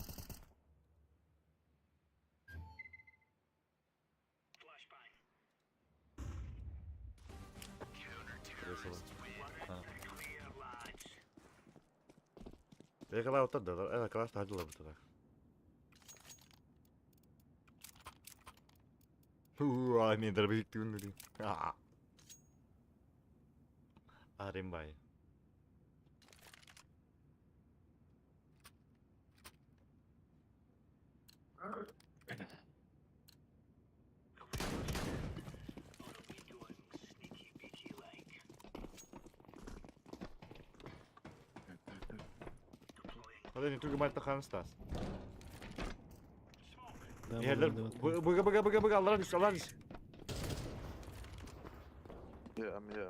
Ha. Бэкала оттар да, э, класс тадылар бутада. Уа, мен дробовик түгүнү. Арим бай. Hadi тугу мальта ханстас. Да, Yerler bu bıga bıga bıga bıga Allah'ın iş Allah'ın iş. Yeah, I'm here.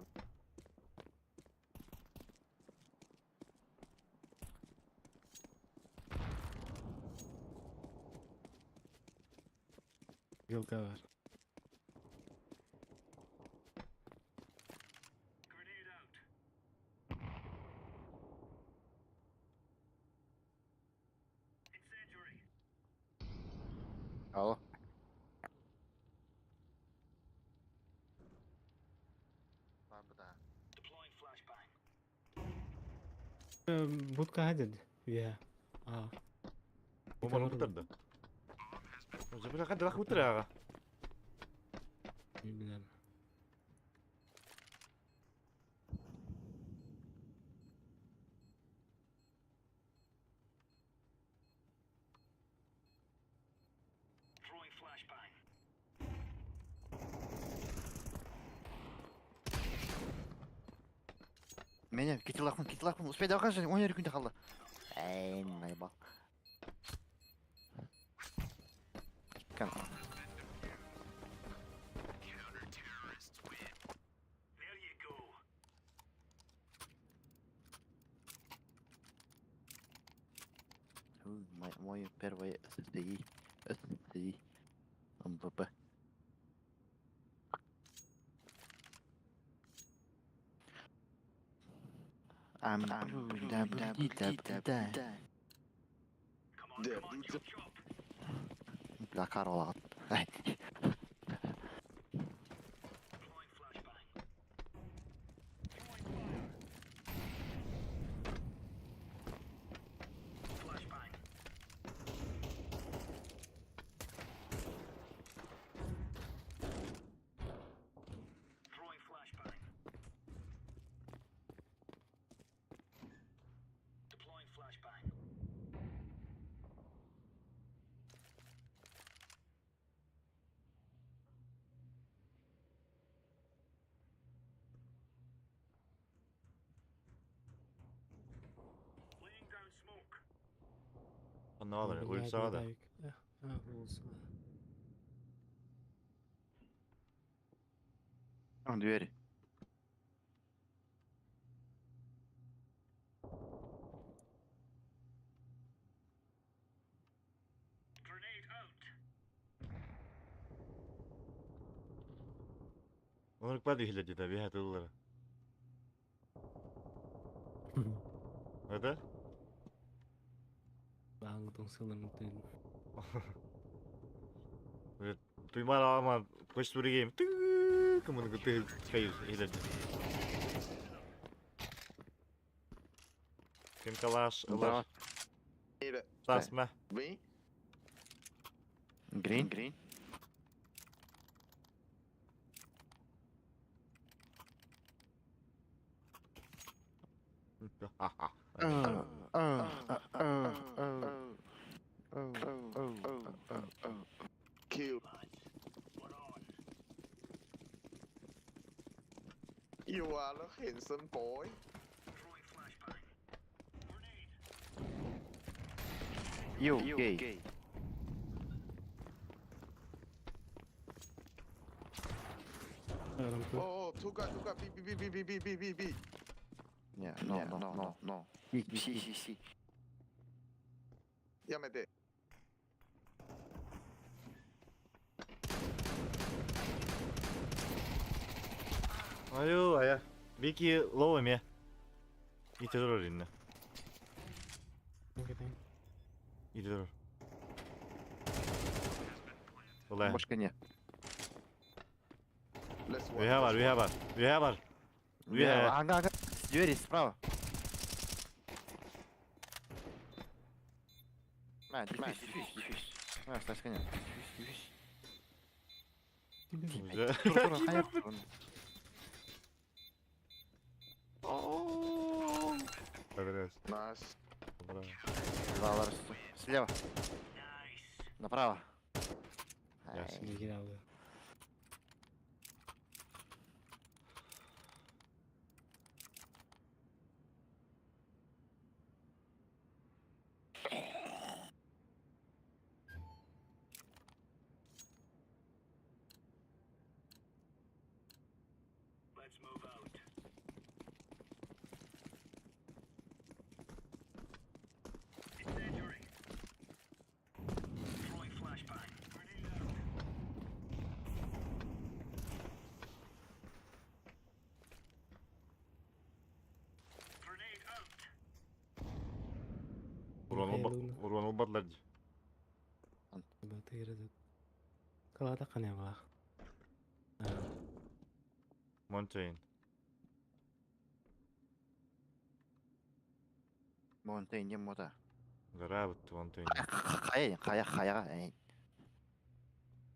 Gilka var. Алло. Бар буда. Будка хадид. Я. А. Бомбаны кутарды. Жабыра кадра кутыр ага. Bilmem. Меня, кити лахун, кити лахун. Успей давай, 12 күндө калды. Эй, наебал. Кан. Мое первое ССИ. ССИ. МВП. I'm да да да да. Yeah, Бля, Карл. Анна алыр, өлсө да. А, буолсуга. Там двери. Оннук баар иһиллэр диэтэ, биһэ тыллара. Это? Бааҥ сылын тыын. Туймар аама көстүригим тыы кымын тыы кайыз иһиллэр. Ким калаш ылар? Тасма. B. Green. Green. Kill. You are a handsome boy. You gay. Oh, two guy, two guy, B, B, B, B, B, B, B, B. Yeah, no, no, no, no. C, C, C, C. やめて。 Аю, ая. Бики лоу эме. Ите дорор инне. Ите дорор. Олай. Башка не. Let's one. Үһэ бар, үһэ бар. Үһэ бар. Үһэ. Ага, ага. С двери справа. На, дефьюз, дефьюз, дефьюз. На, Стас, коня. Дефьюз, дефьюз. Тур, тур, хайа. Nice. Два расту. Слева. Направо. Ясно. Ай, Кииралла. Урон олбадлар ди. Батыры. Калата кане бар. Монтейн. Монтейн не мота. Гора бутты Монтейн. Хайа, хайа, хайа. Эй.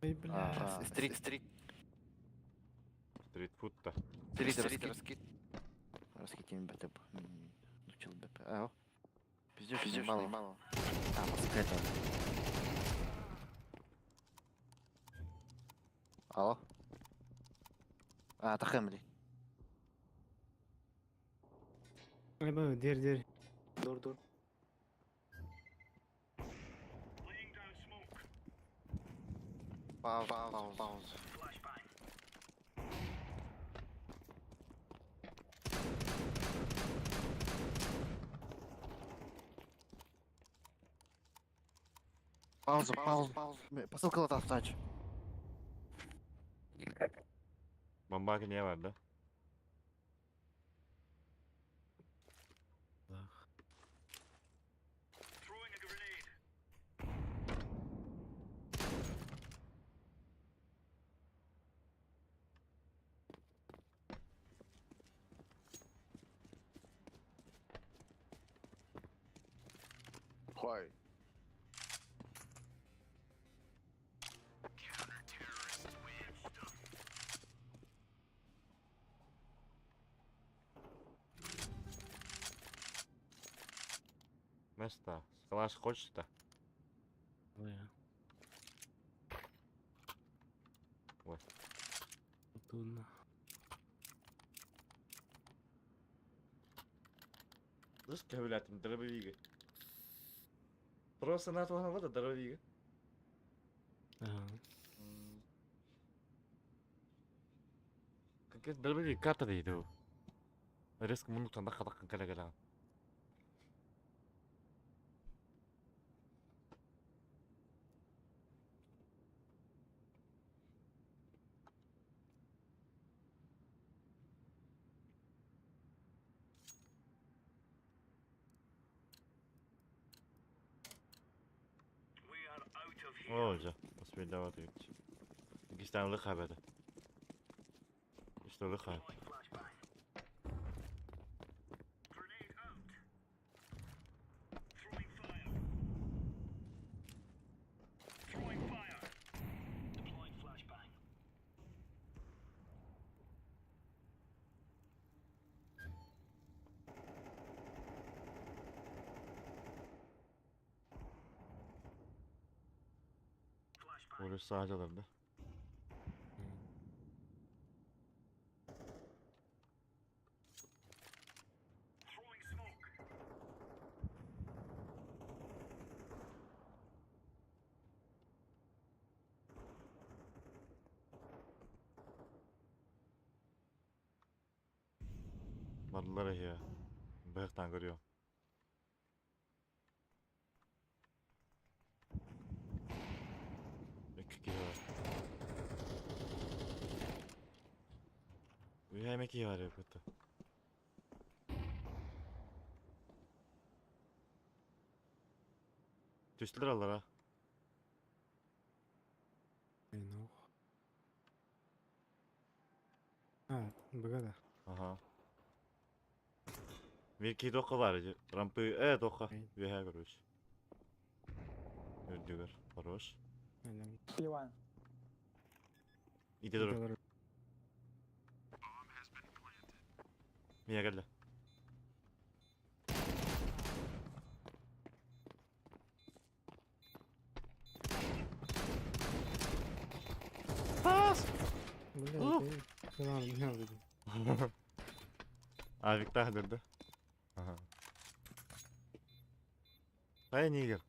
Ой, бля. Стрит, стрит. Стрит фудта. Стрит, раскид. Раскид. Раскид, БТБ. Учил БП. А, Пиздешь, пиздешь, мало. Мало. А, вот это. Алло. А, тахемли. Ай, ба, дер, дер. Дур, дур. Пауза, пауза, пауза. Паузу, паузу, паузу. Посылка лата встач. Бомба не бар, да? Why? Место. Калаш хочешь-то? Ой. Ой. Тунна. Дұрыс кәбіләтім, дробовигі. Просто на туған вода дробовигі. Ага. Били карта дейді. Резко муннуктан да хатаккын кэлэ кэлэҕин. Оо дьэ, успейдават эбит. Иккистээн ылык хаабата. Үстэ ылык хаабат. Orası sadece alırdı. Бардылар эһиэ. Быһахтаан көрүөм. Икки киһи бар. Үһэ эмэ киһи бар эбит. Түстүлэр аллара. Ну. А, быга да. Аха. Биир киһи туохха баар ити? Рампы э туохха? Үөһээ короче. Үрдүгэр. Хорош. Иван. Ити тур. Мия кэллэ. Таас! Бля, не надо. Авиктаах дырды. Ага. Ай, нигер.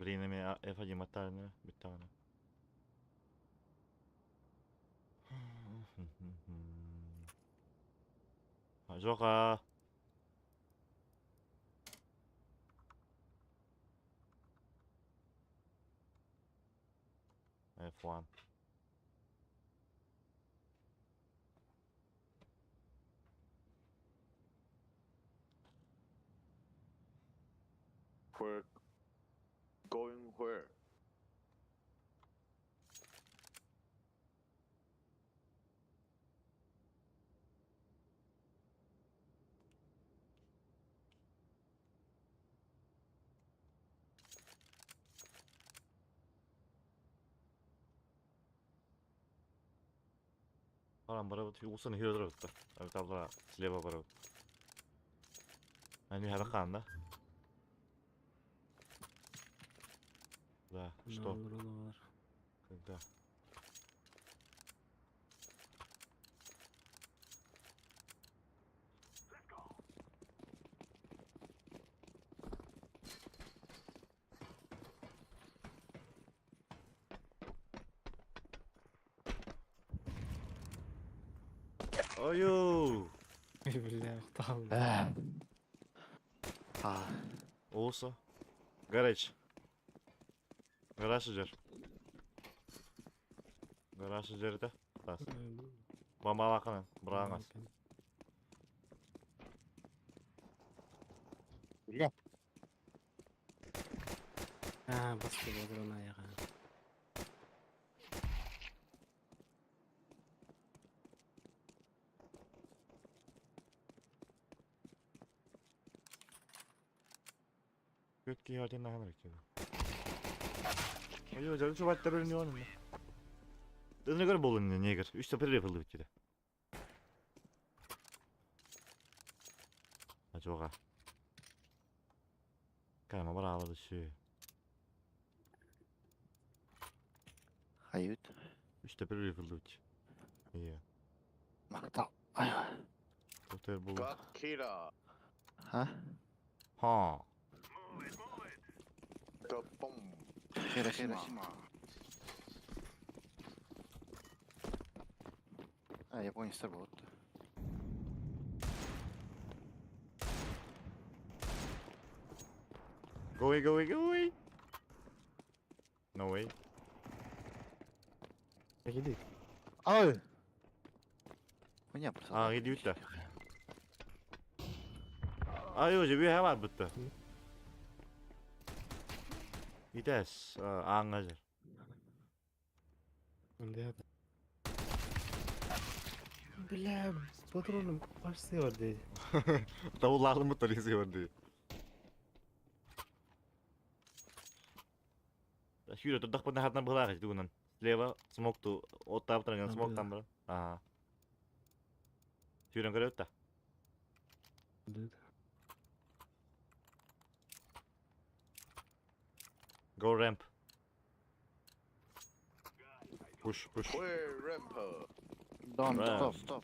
Блин, эми F1 аттарына бүттэҕинэ. Жоха. F1. Where? Going where? Баран барабыт усан хирдер Табла слева барабыт. Они харахан, да? Да, что? Когда? Ою! Бля, ықтал. А, Олса. Гараж. Гараж жер. Гараж жерде. Тас. Бомбалақынан, бұраңыз. бля. А, басты бодырын аяға. Көт киһи один нахан эрэ. Ой, жары чубаттар өлүнү онно. Дыныгар болун негр. Үч топыр рефылды битти. Ачуга. Кайма бар алады şu. Хают. Үч топыр рефылды битти. Иә. Мактал. Ай. Топыр болун. Got killer. Ха? Ха. The bomb. Хиросима. А, японец был. Go away, go away, go away. No way. Иди. Ай! Хуйня просто. А, иди сюда. А, yok, bir var bitti. Gides, аңғажыр. Бля, патроным башсы бар дейди. Тавуллаахын бут тарихи бар дейди. Сүүрэ турдахпытына хатынан быһалаах ити тугунан. Слева смок ту оттаабыт туран смок там бар. Аа. Сүүрэн көрөт та. Go ramp. Push, push. Where ramp? Дон, Ramp. стоп, стоп.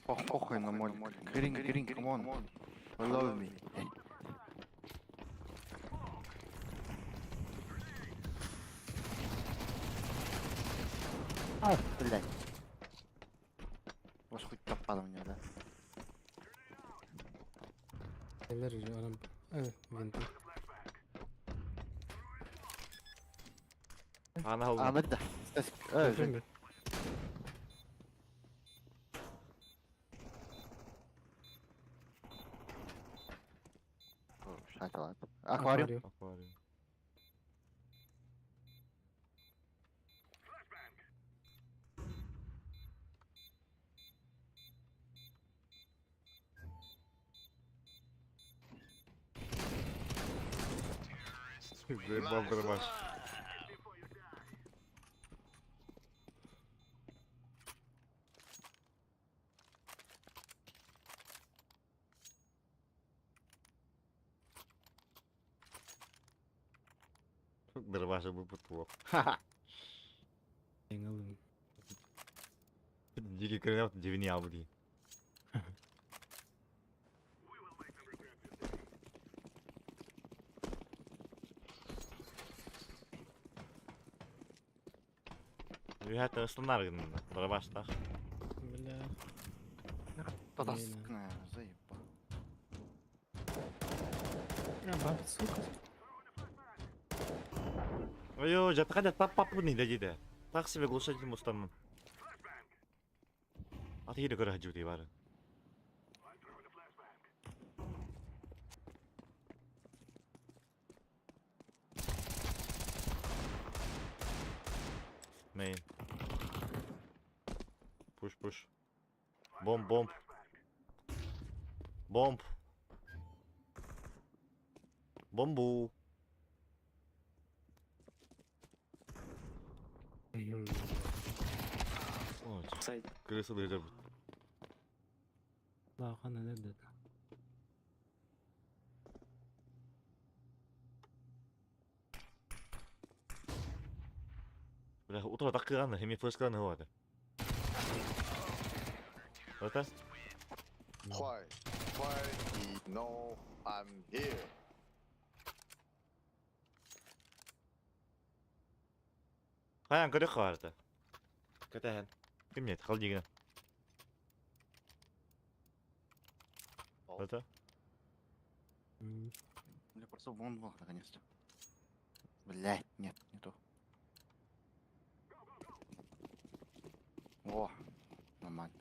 Ох, похуй на молик. Green, green, come on. Follow me. А, блядь. Вас хоть топа у меня, да? Neler arам. Evet, винты. Ана А, холдун. да. Стасик. Э, Жень. Шоколад. Аквариум. Аквариум. Заебал дробаш. Дробаша бы потолок. Эңалым. Дикий королев дивни абди. Үһәт ыстынар гын дробаштах. Бля. Таскная, заебал. А, баба, сука. Ой, жатқа тап пап не деді. Так себе глушитель мустанмын. Аты хире көрі хаджу бары. Main. Push push. Bomb bomb. Bomb. Бомбу. Крыса дыры. Лахан эдер. Бля, утро так рано, хеми флешканы хватит. Это? Why? Why he know I'm here? Хайан көрөх хаварда. Көтәһен. Ким нет, хал дигән. Это? Бля, просто вон был, наконец-то. Блять, нет, не то. О, нормально.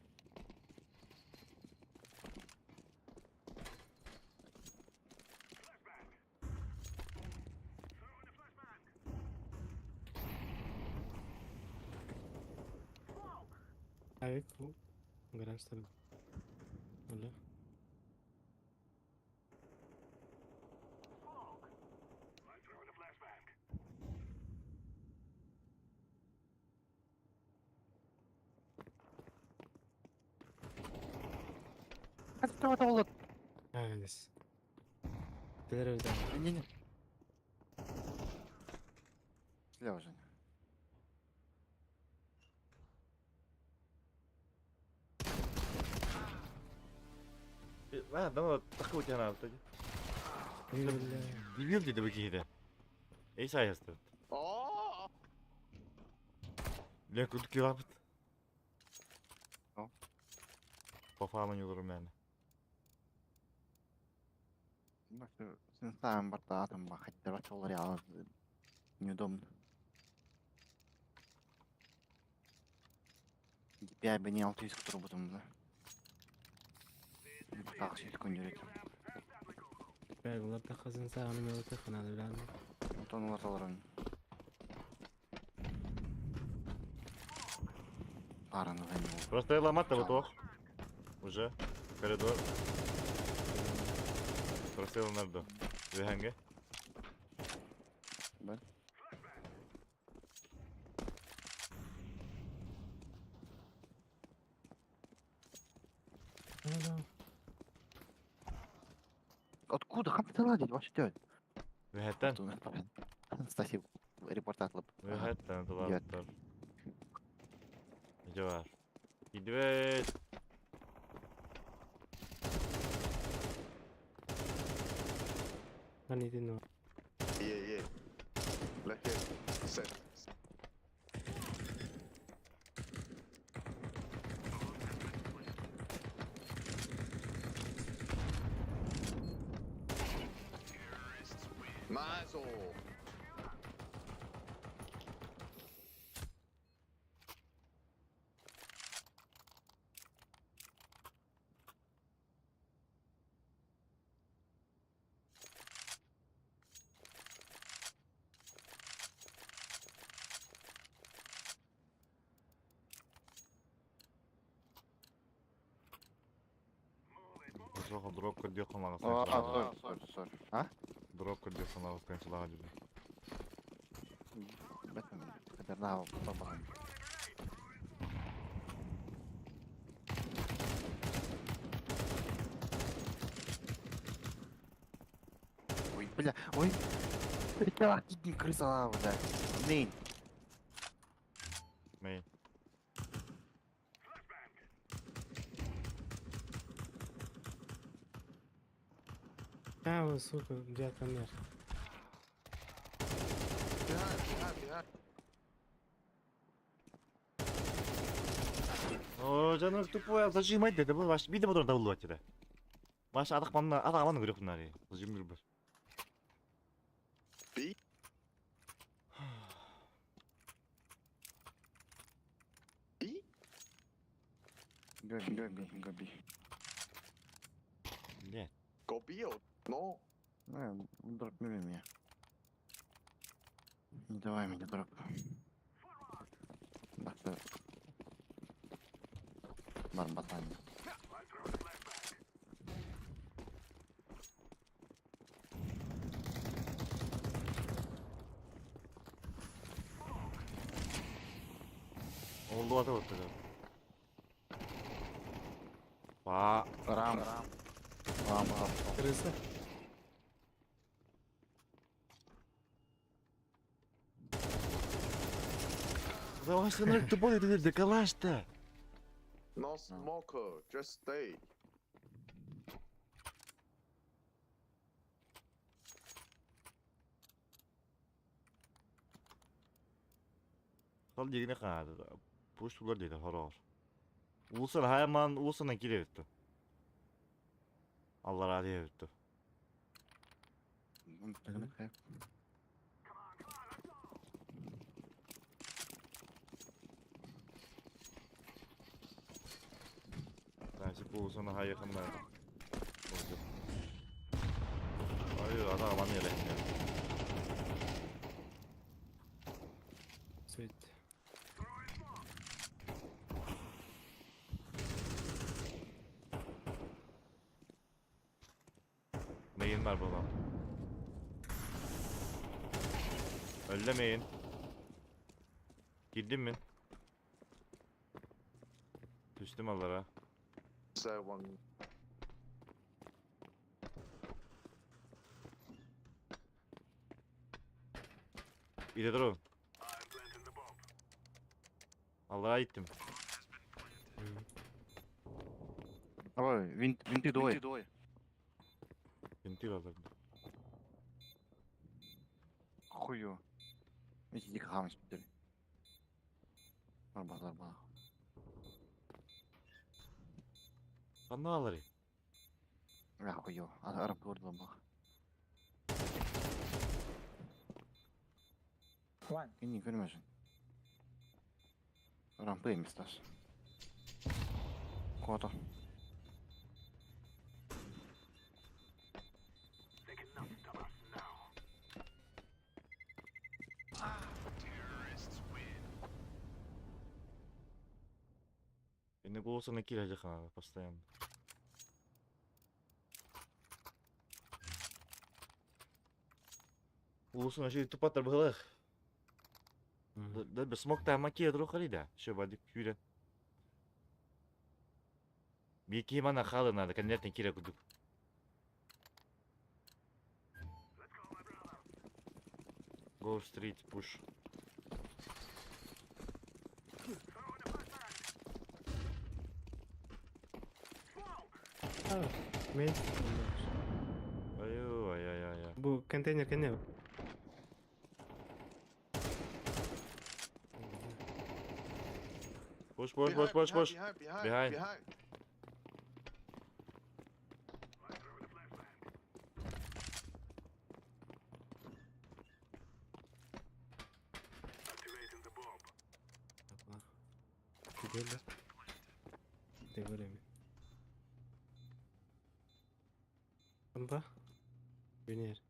Авик, гараж. Бля. Найс. Тилер öldü. Не-не. Слева, Женя. А, давай такой у тебя надо. Дебил dedi bu kişi de. Ey sayesinde. Oh! Ne kurduk ki yapıt. О. Kafamın yolurum yani. Сен барта атом хотя бы неудобно. Я бы не алтı kutur да. Так, şimdi көндөрөт. Belki da kazın sağını mevcut kanalı bilen. Отон олар Параны занял. Просто ломать вот ох. Уже. Коридор. Просто nerede? Ve hangi? Ben. Откуда? Как ты ладить вообще делать? Ve hatta. Стасик, репортаж лып. Ve hatta Нет. dolar. Ne var? Gidiver. Ben yedin o. Yeah. Left here. Set. Nice. Oh. Soha drop kırdı yok ama Сори, сори, сори. А? Drop kırdı yok ama kançılar gibi. Бэтмен, бабам. Ой, бля, ой. Бля, крыса, бля. Блин. Main. Ha o сука, где-то мер. Behind, behind, behind. О, canım тупой, зажимать dedi bu baş bir de bu da davul var dedi. Baş adak manla adak amanı görüyor bunları. Zajim bir. B. B? Гоби, гоби, гоби. Ne? Go B or no? Дроп меня. Не давай мне дроп. Бата. Барбатан. Oldu ata battı. Ba. Рам. Рам, рам. Крыса. Başkanlar тупой dedi dekalaştı. No smoker, just stay. Kal yine kanadı. Push dedi horor. Ulusal hayman ulusalına gidiyordu. Allah razı olsun. Значит, bu sana ha yakınlar. Olacak. Hayır, adam aman yere. Sweet. Neyin var babam? Öllemeyin. Girdin mi? Düştüm allara. Say one. Иде туру. Аллара иттим. Давай, винт, винты двое. Винты алар. Хую. Эти дико хамыс бители. Арба, арба. Ханна алары? Хую. Араб көрдүм бах. One. Кини көрмөсүн. Рампы эмес тас. Кото. Эне голосына кире жакан постоянно. Улусун ошо тупаттар быһылах. Да смок та маки друг харида. Шо бадик күрен. Бики мана халы надо, конкретно кире кудук. Go street push. Мен. Ай ай ай ай. Бу контейнер кене? Push push push push push. Behind, behind, Behind. behind. Gidelim. De göreyim. Amba. Biner.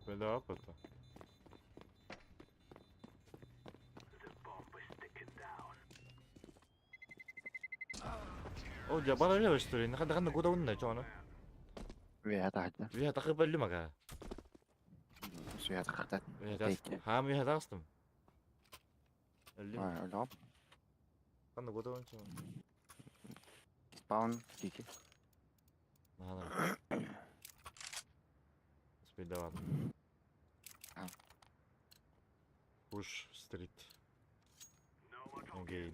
Bedava pata. О, жабар эле өстөрүн. Ханда ханда года унна чоно. Ве тахта. Ве тахы белли мага. Свет хатат. Ве тас. Хам ве тастым. Элли. А, лоп. Ханда года унна чоно. Спаун тики. Нахана. Спидаван. Push street. Again.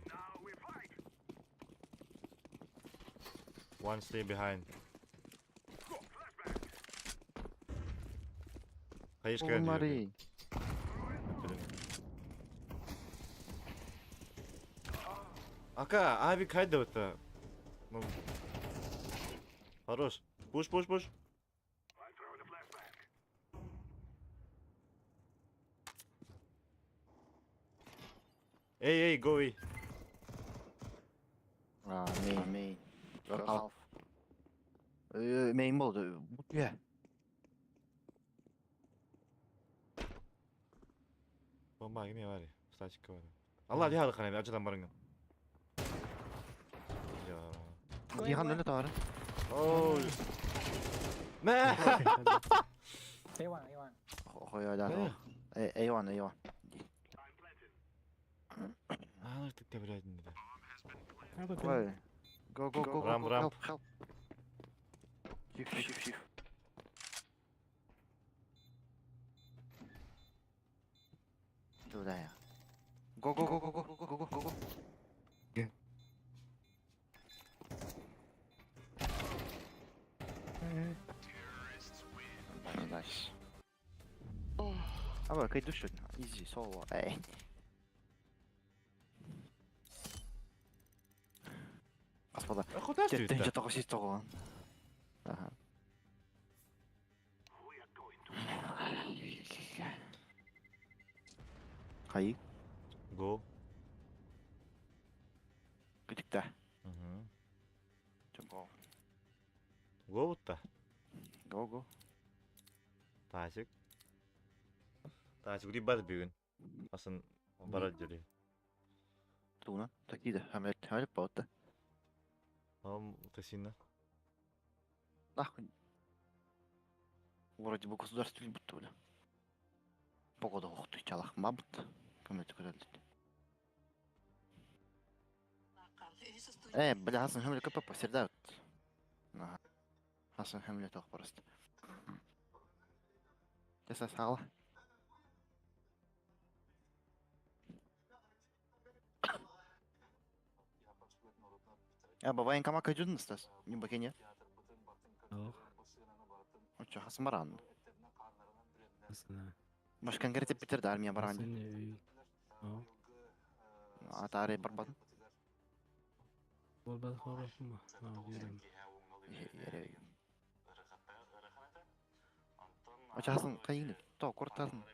One stay behind. Hayır О, Мари. Ака, аби кайда это. Ну. Хорош. Пуш, пуш, пуш. Эй, эй, go away. А, мейн, мейн. Half. Мейн болду. Бутуя. Бомба кеме бар. Статика бар. Алла дихалы канай, ачадан барыңга. Дихан эле товары. Оу. Мә! A1, A1. Хой да. A1, A1. Аны тикте билет. Ой. Go, go, go, go, Рам, go, рам. help, help. Shift, shift, shift. Туда я. Go, go, go, go, go, go, go, go, go, go. Nice. А, кай душу. Easy, solo. Эй. Господа. Куда Тен ты? жата сис тогон. Ага. Кай, Go. күтүктә. Угу. Go. Go бутта. Go, go. Тасик. Тасик ури бар бүгүн. Асын барар жери. Туна. Такида. Хамет, хамет болду. Ам Тасина. Нахуй. Вроде бы государство будто бля. Погода охтуй чалах мабыт. Көмөтү көрөлүт. Э, бля, Хасан хөмлө көпө посерда. Ага. Хасан хөмлө тох просто. Теса сала. А, военкомат кайдун стас. Не бакене. Ох, Очо Хасан баран. Асана. Может конкретно Питер да армия баран. Асана үй. Ох, Атаре барбан. болбат хорохума. А, жүрөм. Ере. Очо Хасан кайын. То кортатын.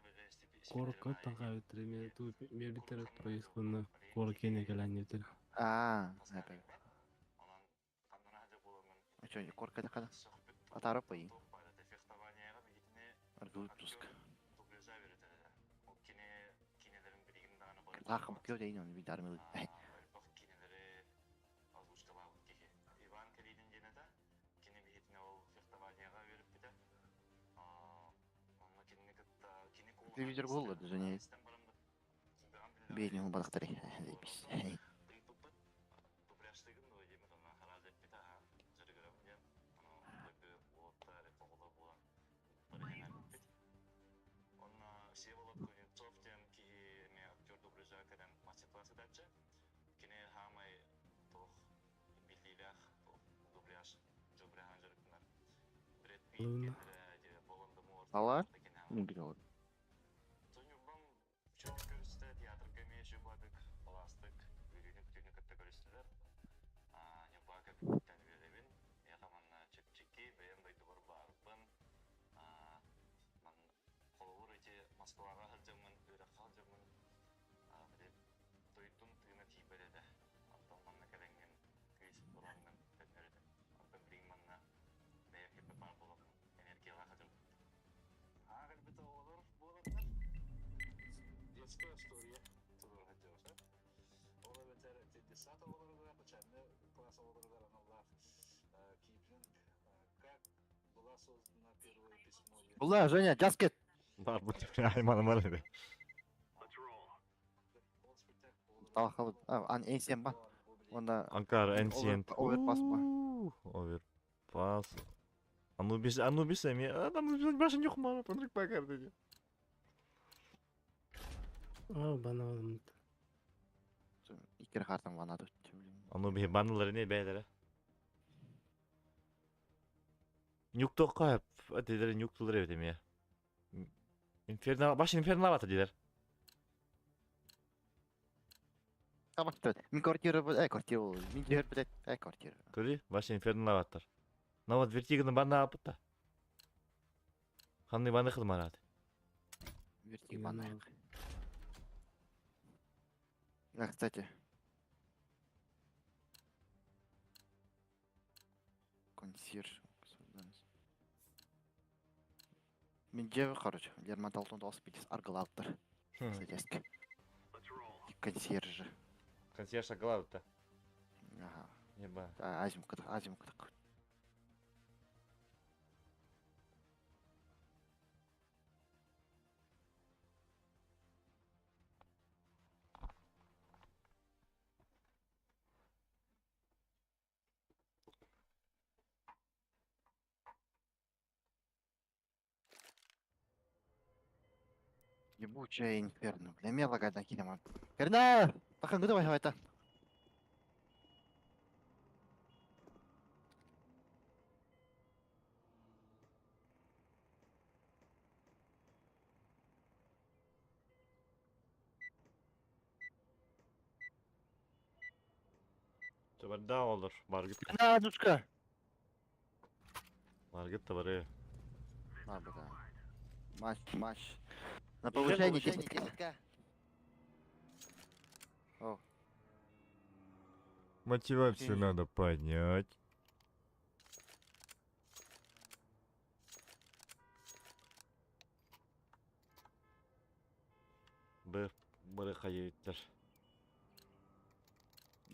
Корок таңга өтүрө мен ту мен битер поездканы корок кене келен өтүр. А, опять. Очо корка да када. Атаре пой. Аргутуск. Лах букё дейн он бит армия. Телевизор голод же не. Бейни он балактары. Заебись. Луна. Ала? Не билет. Була, Женя, джаскет. Бар бу айман бар edi. Талхал, а, ан NCM ба. Онда Анкар Ancient. Overpass ба. Overpass. Anubis, Anubis эми. Адам башын yok мана, панрик багар деди. А, бана икер хартан ванады. Anubis банлары не бәйләре. Нюк тоққа дедер нюк тулар эбит эми. Инферно, баш инферно бата дедер. Табакты. Мин квартира, э, квартира, мин жер билет, э, квартира. Көрі, баш инферно баттар. Нават вертиганы банна апытта. Ханны банны кылмарады. Вертик банна. А, кстати. Консьерж. Мен жебі, короче, Лермонтов 98 аргылаптыр. Садески. Консьержи. Консьерж аргылаптыр. Ага. Еба. Азим кыдык, азим кыдык. Ебучая инферно, бля, меня лагает накинем. Инферно! Пахан, давай, давай, это. Daha olur. Баргыт. На, душка! Баргыт да бар. На, бля. Матч, матч. На повышение 10к. О. Мотивацию надо поднять. Б, Б, хайыттар.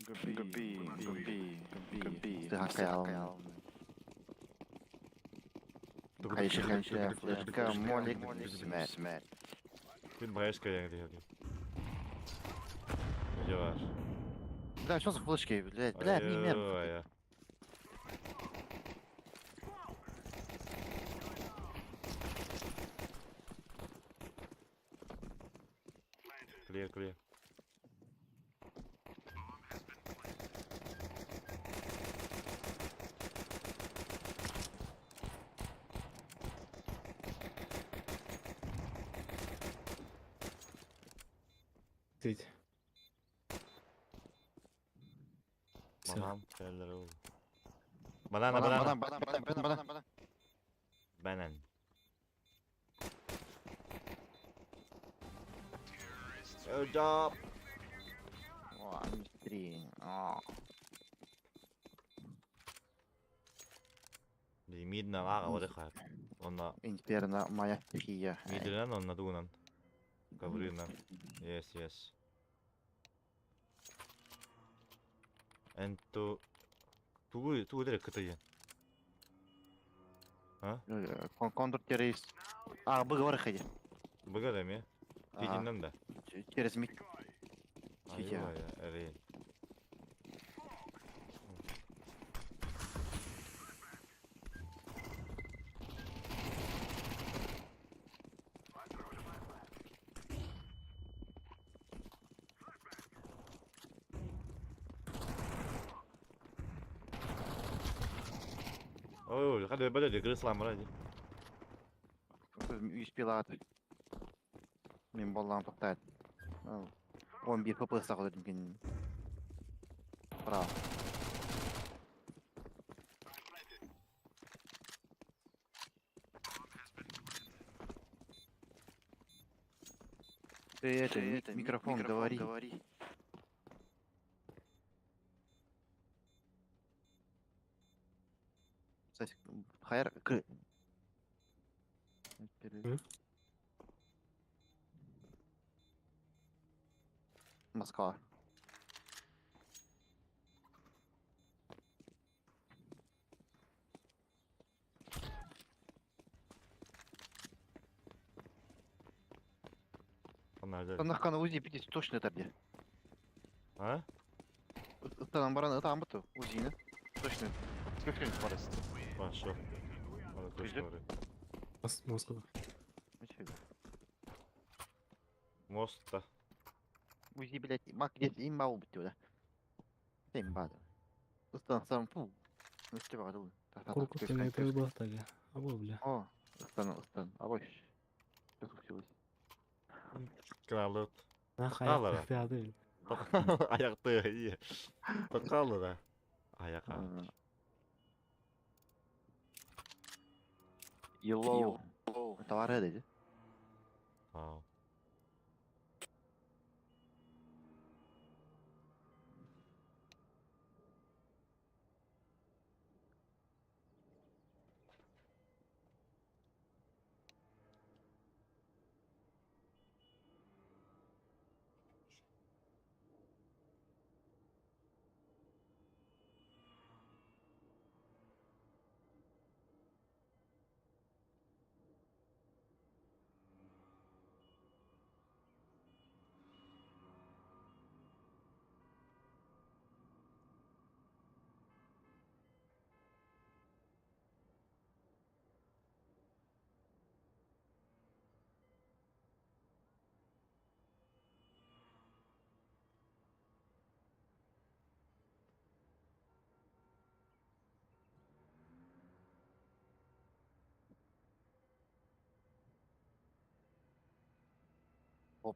Go B, go B, go B. Хайши, флешка, молик, смерть. Күн баешка яңы дия. Не бар. Бля, что за флешки, блядь, бля, не мер. Ай, Clear, clear. Сидеть. Всё. Банан derler oğlum. Banana Банан, banana. банан, банан, банан, банан, банан. Banan. Good job. О, три. О. Мидна ага вот хат. Онна Инферно, моя стихия. мидринан онна дуунан. Ковринан. Yes, yes. And to тугу тугу дere кытыйын. Контр-террорист. А, выговор ходи. Быга ми? Тидиннен да. Через мид. Тидя. Айва я, эрин. Ой, hadi böyle de kırıslan hadi. Успела. Мен боллам тоқтайды. 11 хп сақылды екен. Право. Ты это, микрофон, говори. Хайр, к. М? Москва. Onlar Там нахкана УЗИ пить точно это где. Ha? Там баран, там буту УЗИ, не? Точно. Сколько форест? Başla. Hadi Güzel. Мос- Москва. Most'ta. УЗИ, блядь, мак где имба убить да. Имба. Устан сам фу. Ну что багаду. Курку ты был тогда. А был, бля. О, устан, устан. А больше. Что случилось? Krallık. Нахуй Алла. ты адыл. Ayakta iyi. Tokallı da. Ayak abi. Yellow. Товары dedi. Tamam.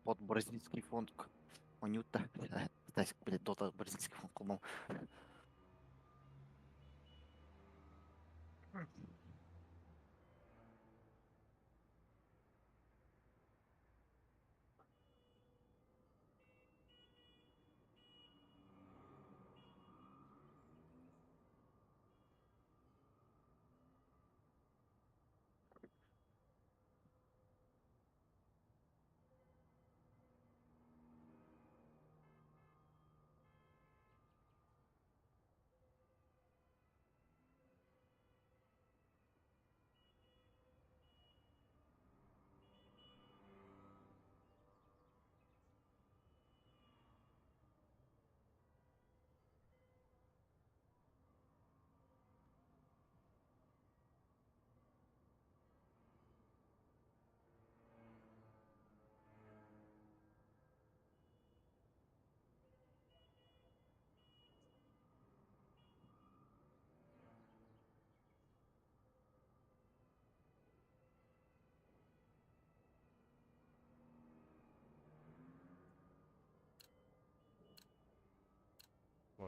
Под бразильский фонд. Анюта. Стасик, блядь, дота бразильский фонд кылмау.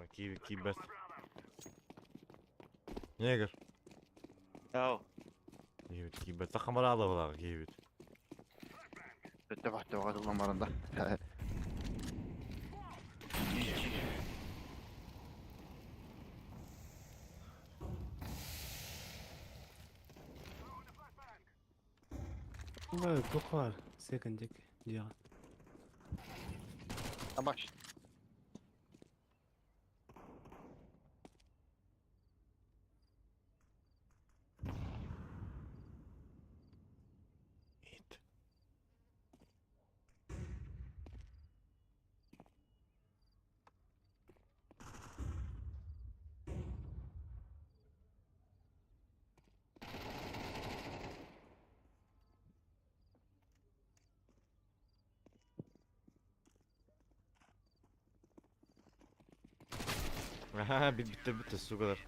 Киирбэт. Негр. Ау. Киирбит, киирбэт. Сахамараала булаҕа киирбит. Өттө бахты оҕатыллан баран да. Бай, туох баар? Секондик дьиэҕэ. Абаш. Ит. Аха, bitti bitti su kadar.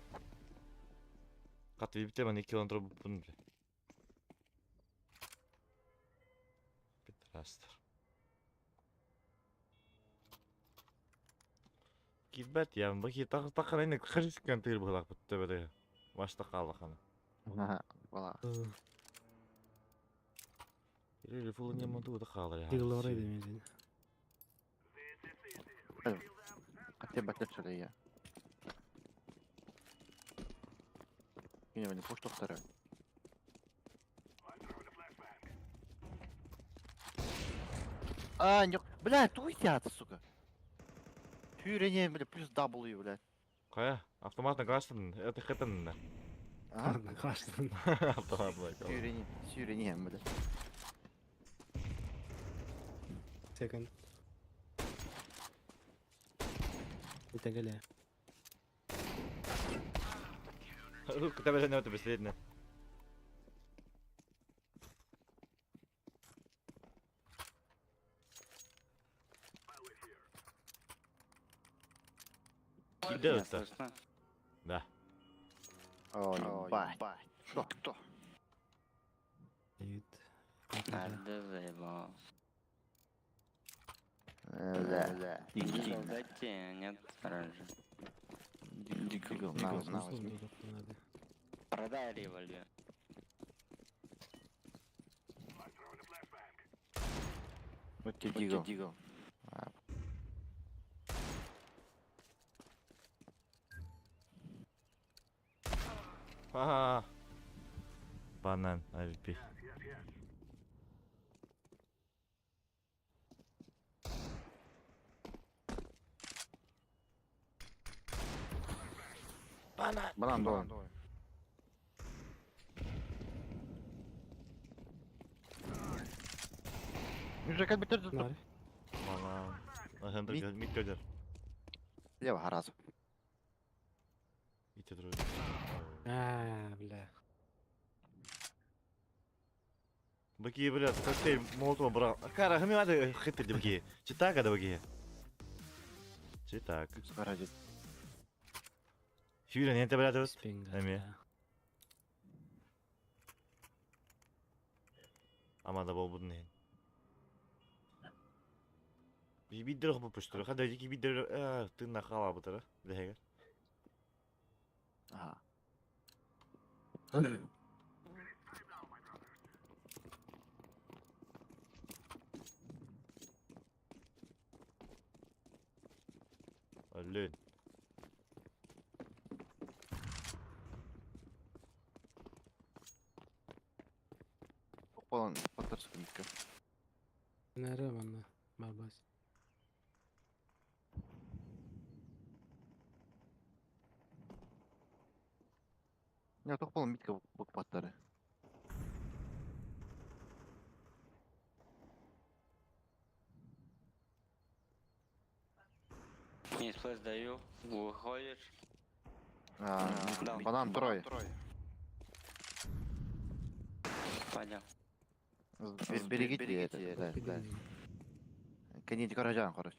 Kat bitti ben 2 километр буппун бile. Bitti. Киирбэт я баки таххан инник хрискан тыыр быһылаах бүттэ Машта хаалахана. Вала. Или фул не могу да хаалар. Дигл бар иде мен. Ате баттер шалия. Кине не пуш тохтара. А, не, бля, туй театр, сука. Фюрене, бля, плюс W, бля. Кая, автоматно гастын, это хэтэн. Ага. Каштан. Автомат. Фюрене, сюрене, бля. Секонд. Итәгеле. Кытабы не өтө беследне. Киде Меня өттө? слышно? Да. О, ебать. Кто? Кто? Дают. А, да заебал. Да, да. Дигл дайте, нет, раньше. Дигл, на, на, возьми. Продай револьвер. Вот тебе дигл. Дигл. Ага. Банан, AWP. Банан. Банан, давай. Уже как бы ты Нар. Банан. Ахандар мид көдөр. Лево, разу. Ите друг. А, бля. Баки, блядь, коктейль молотова брал. Кара, хами надо хитрить баки. Читак, да баки. Читак. Ради. Фюрен, не блядь, Спинга. Эми. Ама да болбудун не. Биддер хопу пуштур. Хада дики биддер тынна хала бутара. Дегер. Ага. Аллен. Полон паттарскунка. Нere манна. Барбас. Не, только полон битка букпаттары. Не флеш даю, выходишь. А, Да. банан трое. Понял. Берегите это, да, да. Конец гаража, короче.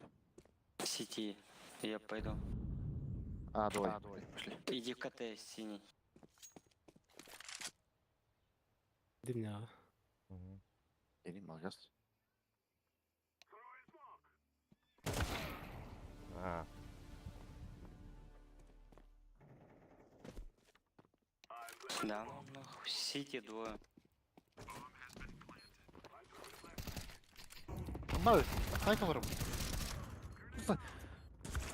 В сети. Я пойду. А, давай. Пошли. Иди в КТ синий. Димня. Или молодец. А. Да ну нахуй, Сити двое. На, сайт олором.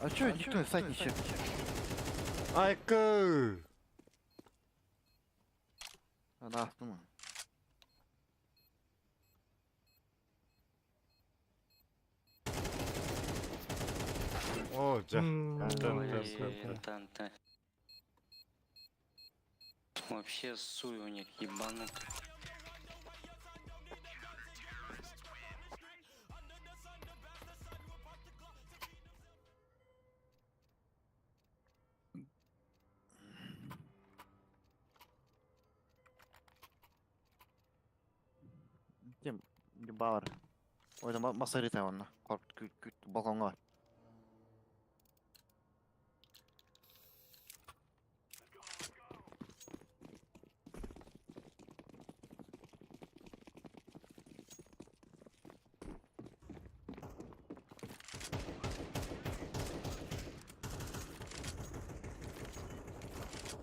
А чё, никто сайт не чекает? Айкы! Да, ну. Оо, дьэ. М, Ой, Тан-тан. тан-тан. Вообще суй у них ебанутый. Тем, баар. Ой, да масарыта онно. Корп күт күт балконга.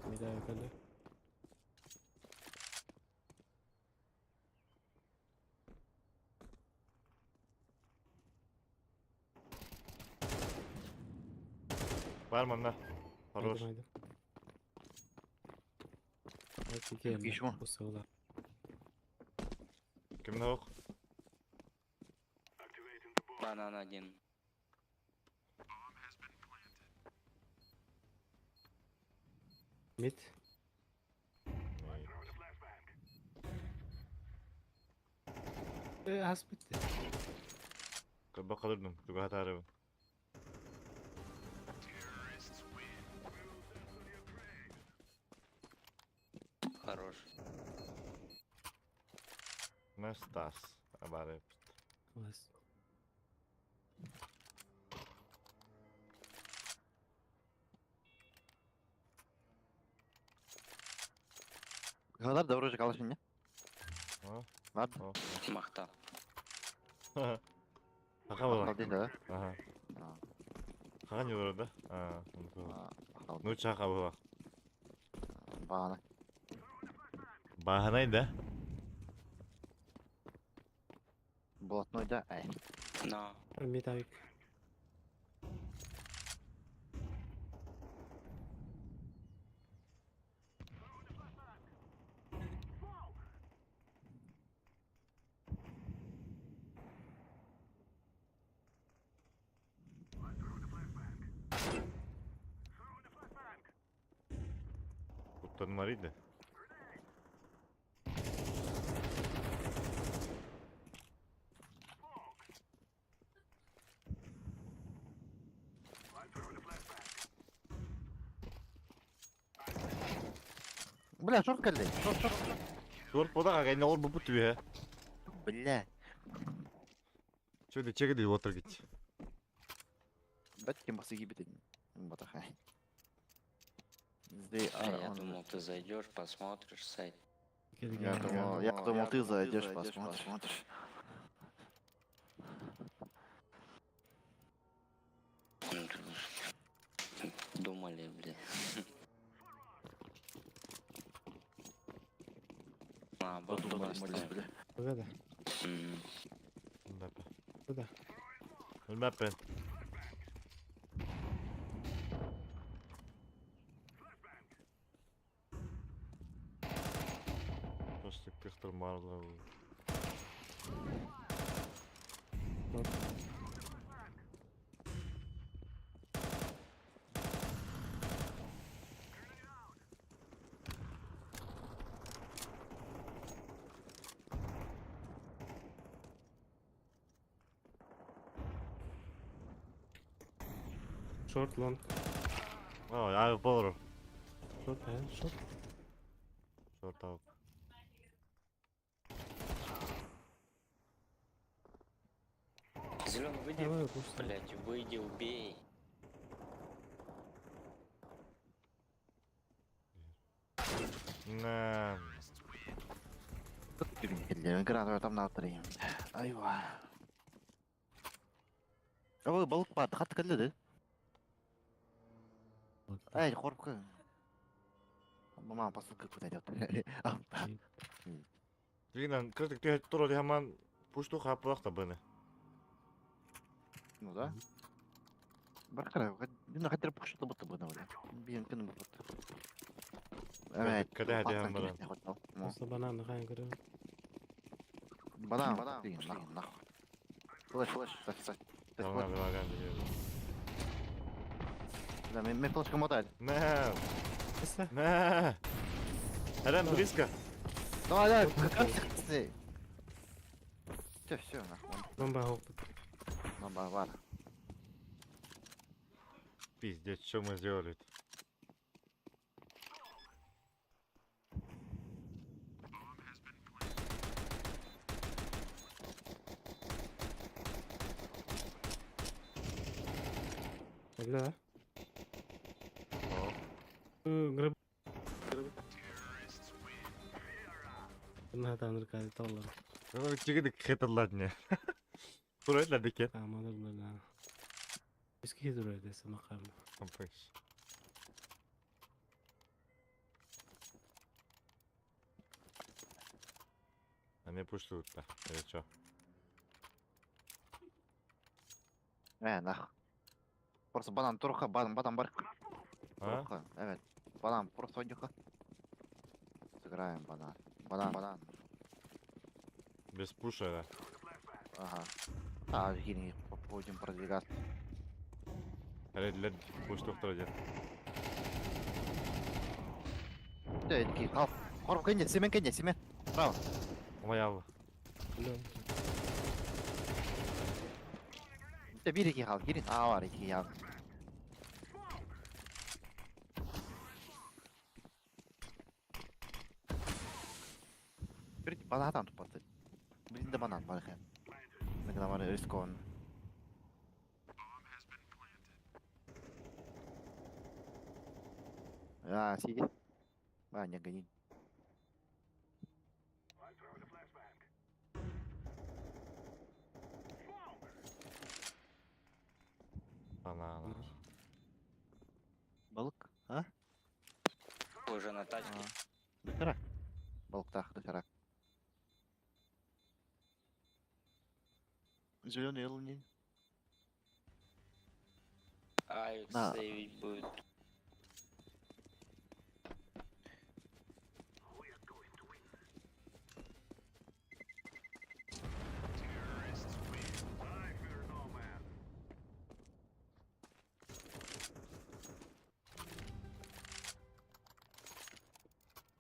Медаль кэллэ. Бар манна. Хорош. Айдым, айдым. Айты кэллэ. Кишмо. Усула. Ким нох? Банан один. Мид. Э, ас битти. Бакалырдым. Туга хатарыбын. Хорош. Настас. Абары. Класс. Kadar da вроде калашын не? А? Ладно. Махта. Хака була. Алдын да. Аха. А. Хака не олорор да? А, А, Ну чака була. Баана. Баханай да? Блатной да. Ай. Но. Мид авик. Куттан мариды. Бля, шорт кэллэ. Шорт, шорт. Тур пода кайна ол бу түбе. Бля. Чөдө чегеди отыр гит. Бәт кем басы гибит Батаха. Здесь А я думал, ты зайдешь, посмотришь сайт. Кэлгэ. Я думал, ты зайдешь, посмотришь. Ну, ты ж Думали, блин. А, Подумали, бля. бля. Да, да. М. Мбаппе. Да. Мбаппе. Просто пихтер марлы. Short long. А, а болор. Short, э, short. Шорт аут. Зеленый, выйди. Давай, пусть. Блять, выйди, убей. На. Гранат там на три. Айва. Ой, балык бар, хат кэллэ да? Ай, корпка. Мама посылка куда идет? Билигин кырдык түһэ тура түһэман пушту хааппылах табыны. Ну да. Баркара, дина хотел пушту будто бы навали. Биен кын бут. Кэтэһэ түһэн баран. Просто банан хаан көрө. Банан, банан, нахуй, нахуй. Флеш, флеш, так, так. Tamam abi Да, мен флешка мотает. Мэ. Эссе. Мэ. Арам близко. Давай, давай, как раз Все, все, нахуй. Бомба хоппут. Бомба бар. Пиздец, что мы сделали? Тогда. О. Граб. Наһаа таллар. Чигидик хеталладне. Турайла дикен. Амалар Eski duruyor desem bakalım. Комплекс. А не пушту да. Или чё? Нахуй. Просто банан турха, банан, банан бар. А? Турха, evet. Банан, просто отдыха. Сыграем банан. Банан, банан. Без пуша, да. Ага. А, гини, будем продвигаться. Или для пушту второй. Да, такие, халф. Хорв, кенде, семен, кенде, семен. Право. Моя. Да, бери хал, гирин. А, var, iki ya. Bir банан тупаты. Блин, да банан бар хэн. Мен бар рискован. А, сиди. А, не гони. Банан. Балык, а? Уже на тачке. Дохера. Балыктах, дохера. Зеленый елни. Авик На. сейвить будет.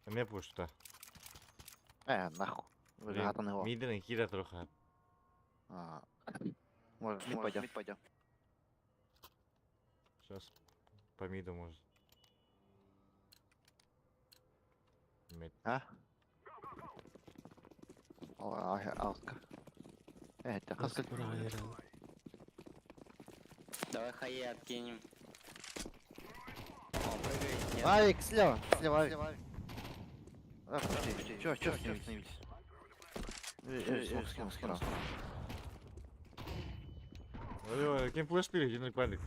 Эме пушта. Нахуй. Гатан его. Миден кира троха. А. Может, мид пойдем. пойдем. Сейчас по миду может. Мид. А? Алка. Это хаска. Давай хае откинем. О, прыгай. Нет. Авик, слева, слева, авик. А, подожди, чё, чё остановились? Смог, смог, смог. Ой, кем флеш ты, один палик.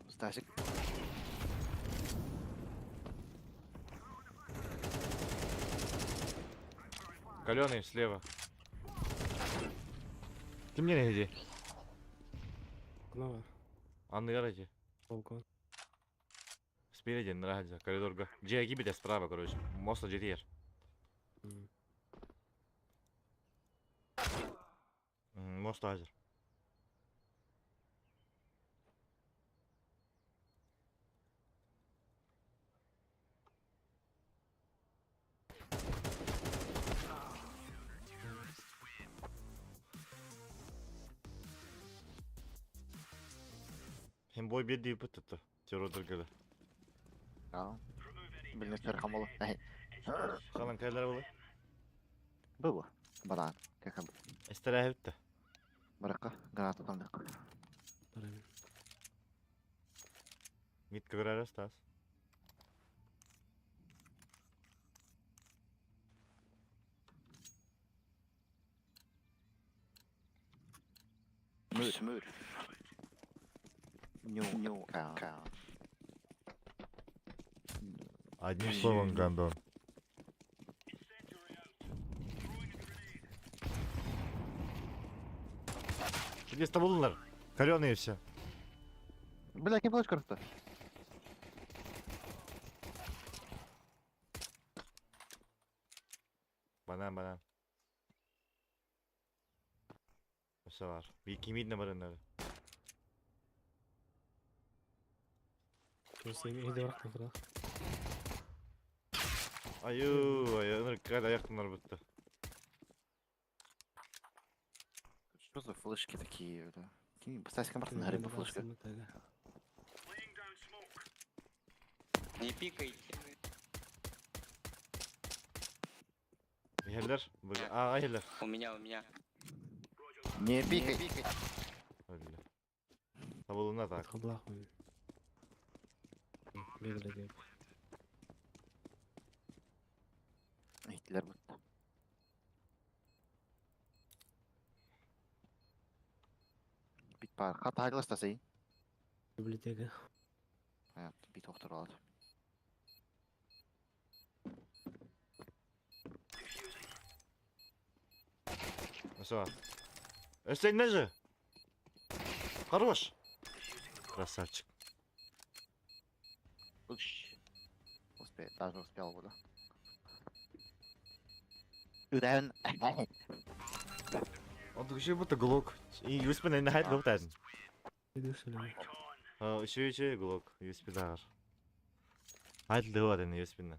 Стасик. Каленый слева. Ты мне не иди. Окно. Анны гаражи. Балкон. Спереди нравится коридор. Где гибель справа, короче. Мост GTR. Мост Азер. Hem boy bir deyip tuttu. Terör А. Блин, сверху Kalan kayalar bulu. Было. Банан. Как он? Эстере bitti. Барака. Граната там. Барам. Мид көрөр Стас. Мур. Мур. Ню. Ню. Ка. Одним словом, гандон. Где стабуллар? Каленые все. Бля, кем флешка просто? Банан, банан. Все var. Bir kimiydi barınları. Просто иди барах. Аю, аю, ынырык аяқтымнар бітті. Что за флешки такие, бля? Ким, поставь камеру на грибы флешка. Не пикайте. Yerler. Aa yerler. У меня, у меня. Не пикай. Öyle. Табылына так. Хаблах мен. Бегілі деп. Итлер бутта. Бит бар. Хат хайглас та сей. Библиотека. Бит доктор алады. Все var. Östeyin ne Хорош. Красавчик. Уш. Успел, даже успел бы, да. Үдән. Онтук еще будто глок. И USB на хайт глок тайзын. Иду что ли? Еще еще глок. USB дагар. Хайт лыва ден USB на.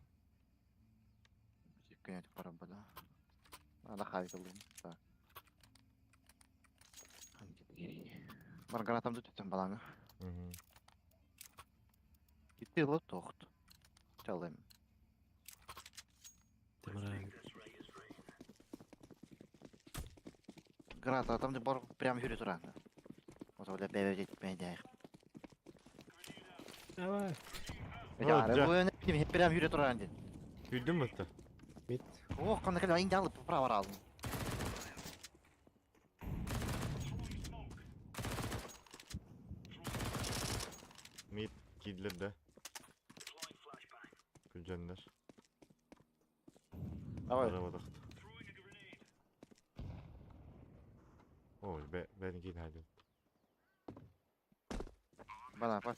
Көнәтик пора бы, да. Ана хайт алым. Так. Бар гранатамды түтен балаңы. Китти лы тохт. Чалым. Тамара. Граната там бар прям жүрө туран. Вот бля бебе жетпей Давай. Я бу прям жүрө туран дед. Güldün mü hatta? Мид. Ох, кандай кэле инде алып право алдым. Mid giydiler de. Gülcenler. Давай. Araba taktı. Oy be ben giyin hadi. Бана бас.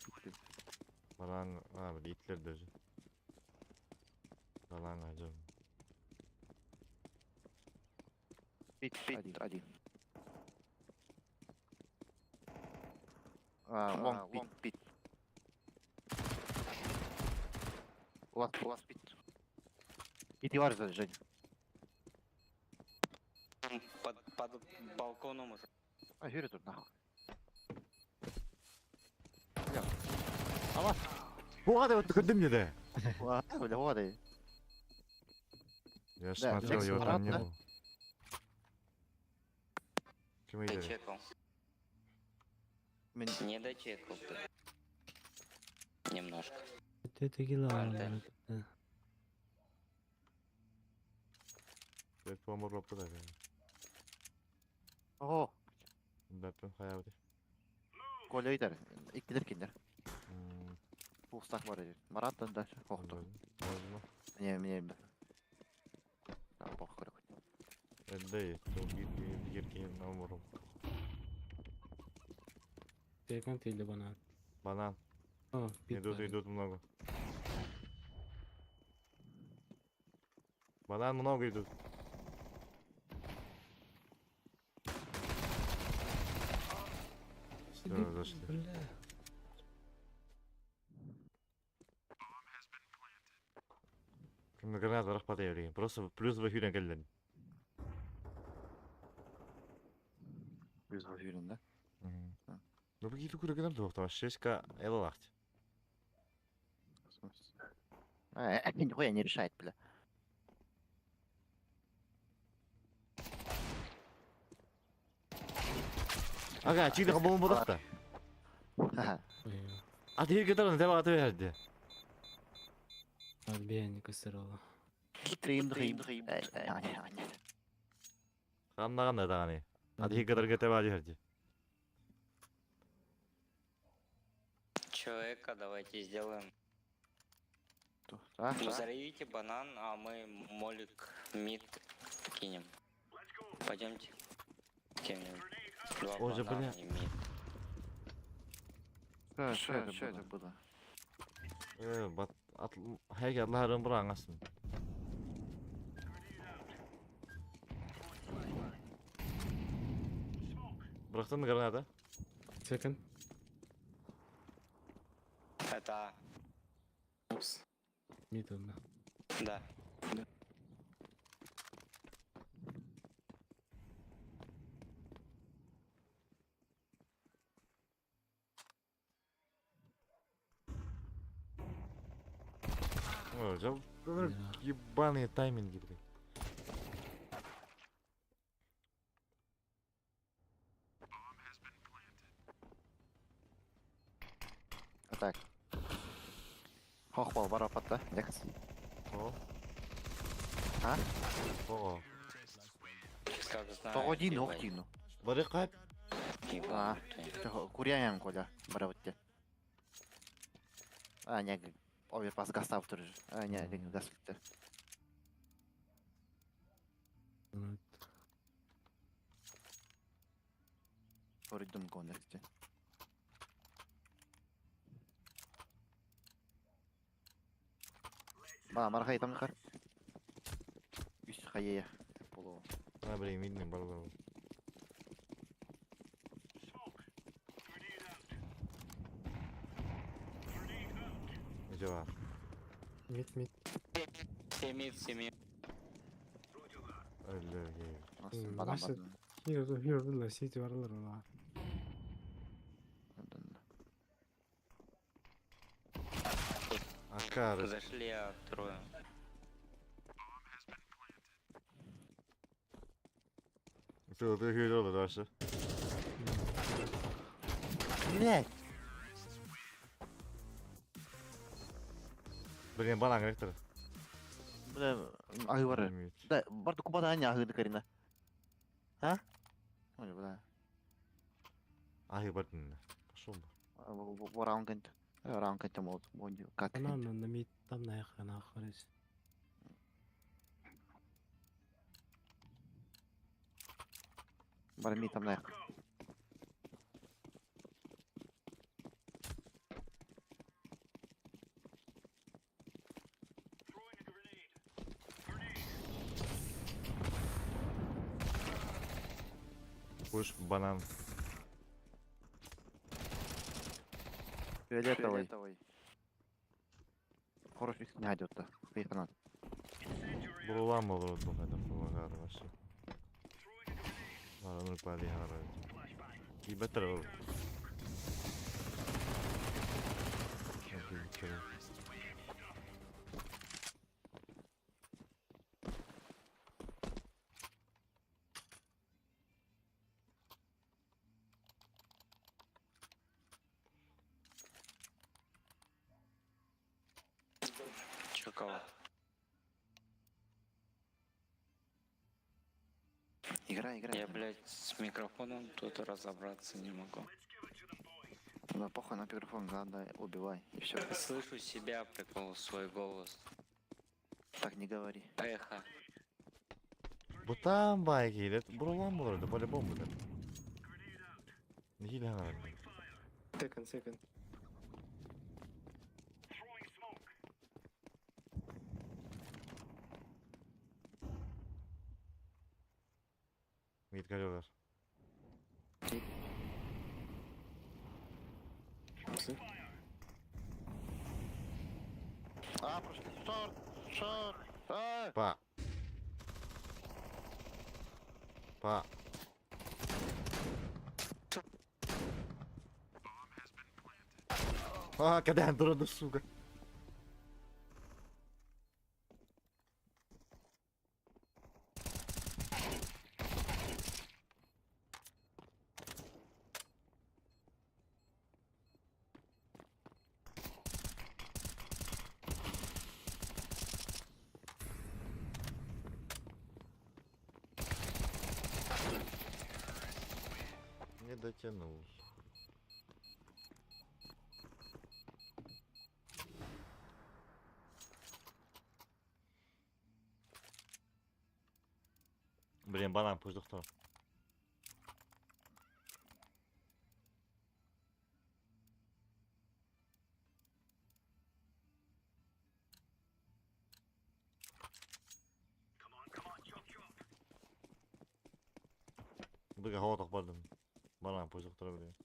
Balan abi itler de özü. Balan acım. Бит бит один. А, лонг бит бит. У вас бит. И ты варишь, Жень. Под балконом уже. А, жүрө тур нахуй. Bu kadar öttü kördüm dedi. Ва, бля, вот и. Я ж Да, смотрел, Джексон его там не брат, да? было. Ким иди? Дочекал. Мен Не дочекал ты. Немножко. Это кило. Арте. Evet bu hamur rapı da. О, Бәпім хаябы. Коля өйтер. Иктилер киндер. Пустак бар иди. Мараттан дальше. Охту. Можно. Не, мне. А, бог көрөк. Эдде, то гир гир намурум. Секунд или банан. Банан. О, бит Идут, бар. идут много. Банан много идут. Все, зашли. Бля. Кімді граната рахпат еврейін. Просто плюс в эфирен келден. Плюс в эфирен, да? Ну, бұл кету керек адам тоқтама. 6К элалахт. Нихуя не решает, бля. Ага, чигді қабылын бодақта. Ага. Ой, Аты ерге тарын, тәбі аты берді. Отбей, костерола. Хитрым, дрым. Қамнаған да тағаны. Аты ерге тарын тәбі аты берді. Человека давайте сделаем. А? Ну, взорвите банан, а мы молик мид кинем. Пойдемте. Кинем. Два Ой, да, банана бля. и мид. Что это было? Бат at хайга Аллахарын бұраңасын. Bıraktın mı granada? Second. Это А. Упс. Mid онно. Да. О, жа- Ебаные тайминги, блин. А так. Хохвал, бара патта. Лекс. О. А? О. Как знаю. Тоҕо ох дину. Бары кайп. А. Куряем, Коля. Бара вот те. А, не, оверпас гастав тоже. А, не, не, газ. Оридум коннекте. Ба, мархай там хар. Үс хайе. Поло. А, блин, видно, бар. Где var? Mid mid. Все мид, все мид. Öyle öyle. Бадам Nasıl? бадам. Hero hero city varlar ona. Акары. Зашли а, трое. Ты hile дальше. Блять. Блин, банан ректор. Бля, ахы бар. Да, барды кубада аня ахы карина. А? Ой, бля. Ахы бардын. Пошел бы. Раунд кент. Раунд кент мол, как. Ана на мид там на эхо на хорис. Барми там нах. Пуш банан. Фиолетовый. Хороший не идет-то. Фанат. Бурулан olur bu kadar bu вообще. Ладно, ну пали хара. И бетер ол. Че кого? Играй, играй. Я, блядь, с микрофоном тут разобраться не могу. Да похуй на микрофон, главное убивай. И все. Слышу себя, прикол, свой голос. Так не говори. Эхо. Bu tam байки, бурулан olur по-любому да. Hile хара. Second second. Mid geliyorlar. А, прошли. Шорт! Шорт! А! Па. Па. А, когда я сука. Не дотянул. Блин, банан пусть доктор. Быга хоотох бардым. Банан пусть доктор, блин.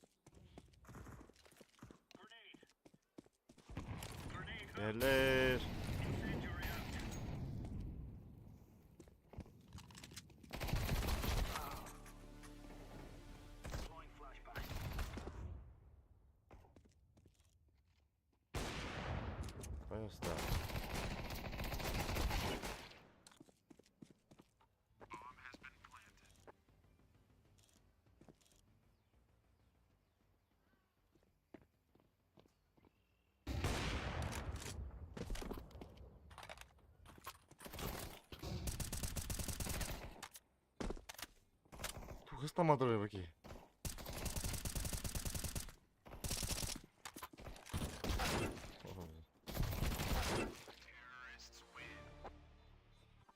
Кэллэр. Пожалуйста. Тугыстамадыр баки.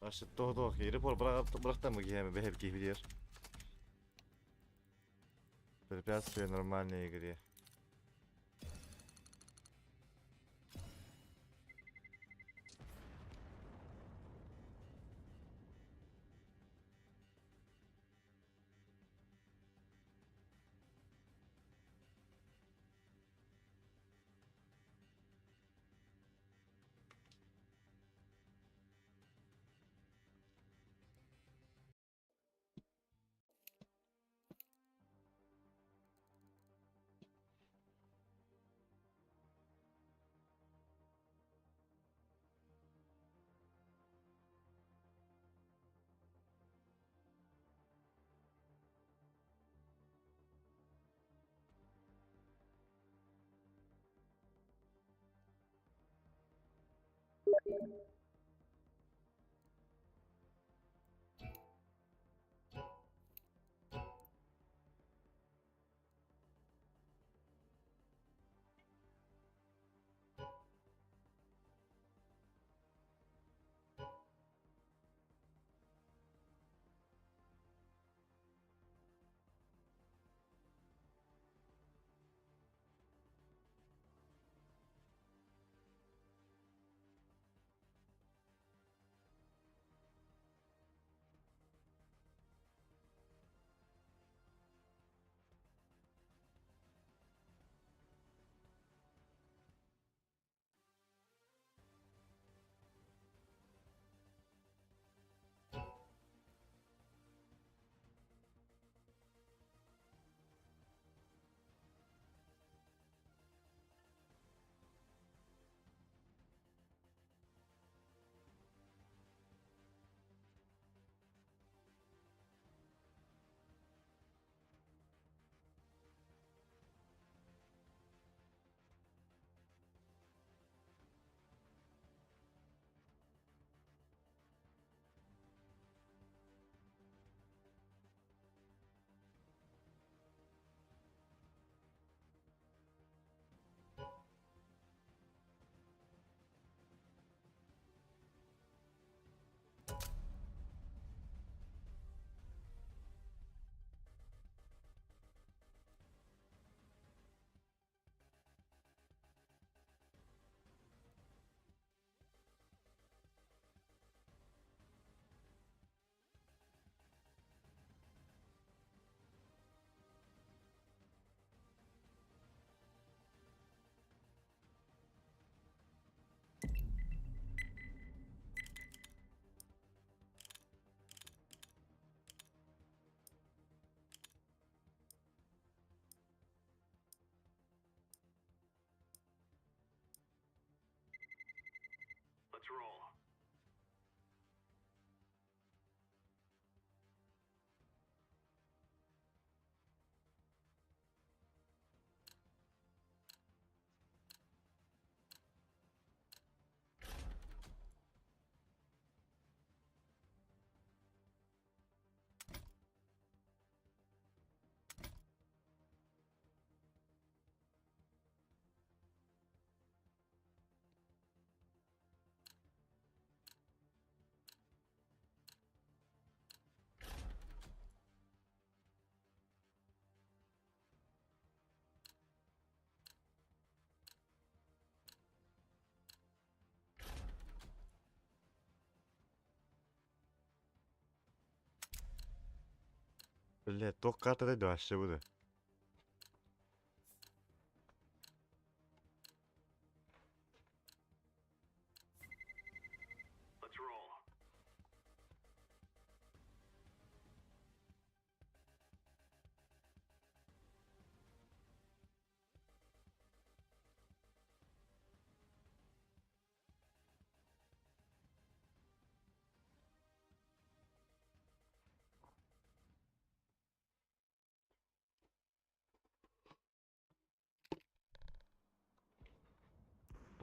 Ашы тоғ репор бырақтан киһәме бэһэп киһи Препятствие нормальной игре. Бля, туох картадай вообще буду.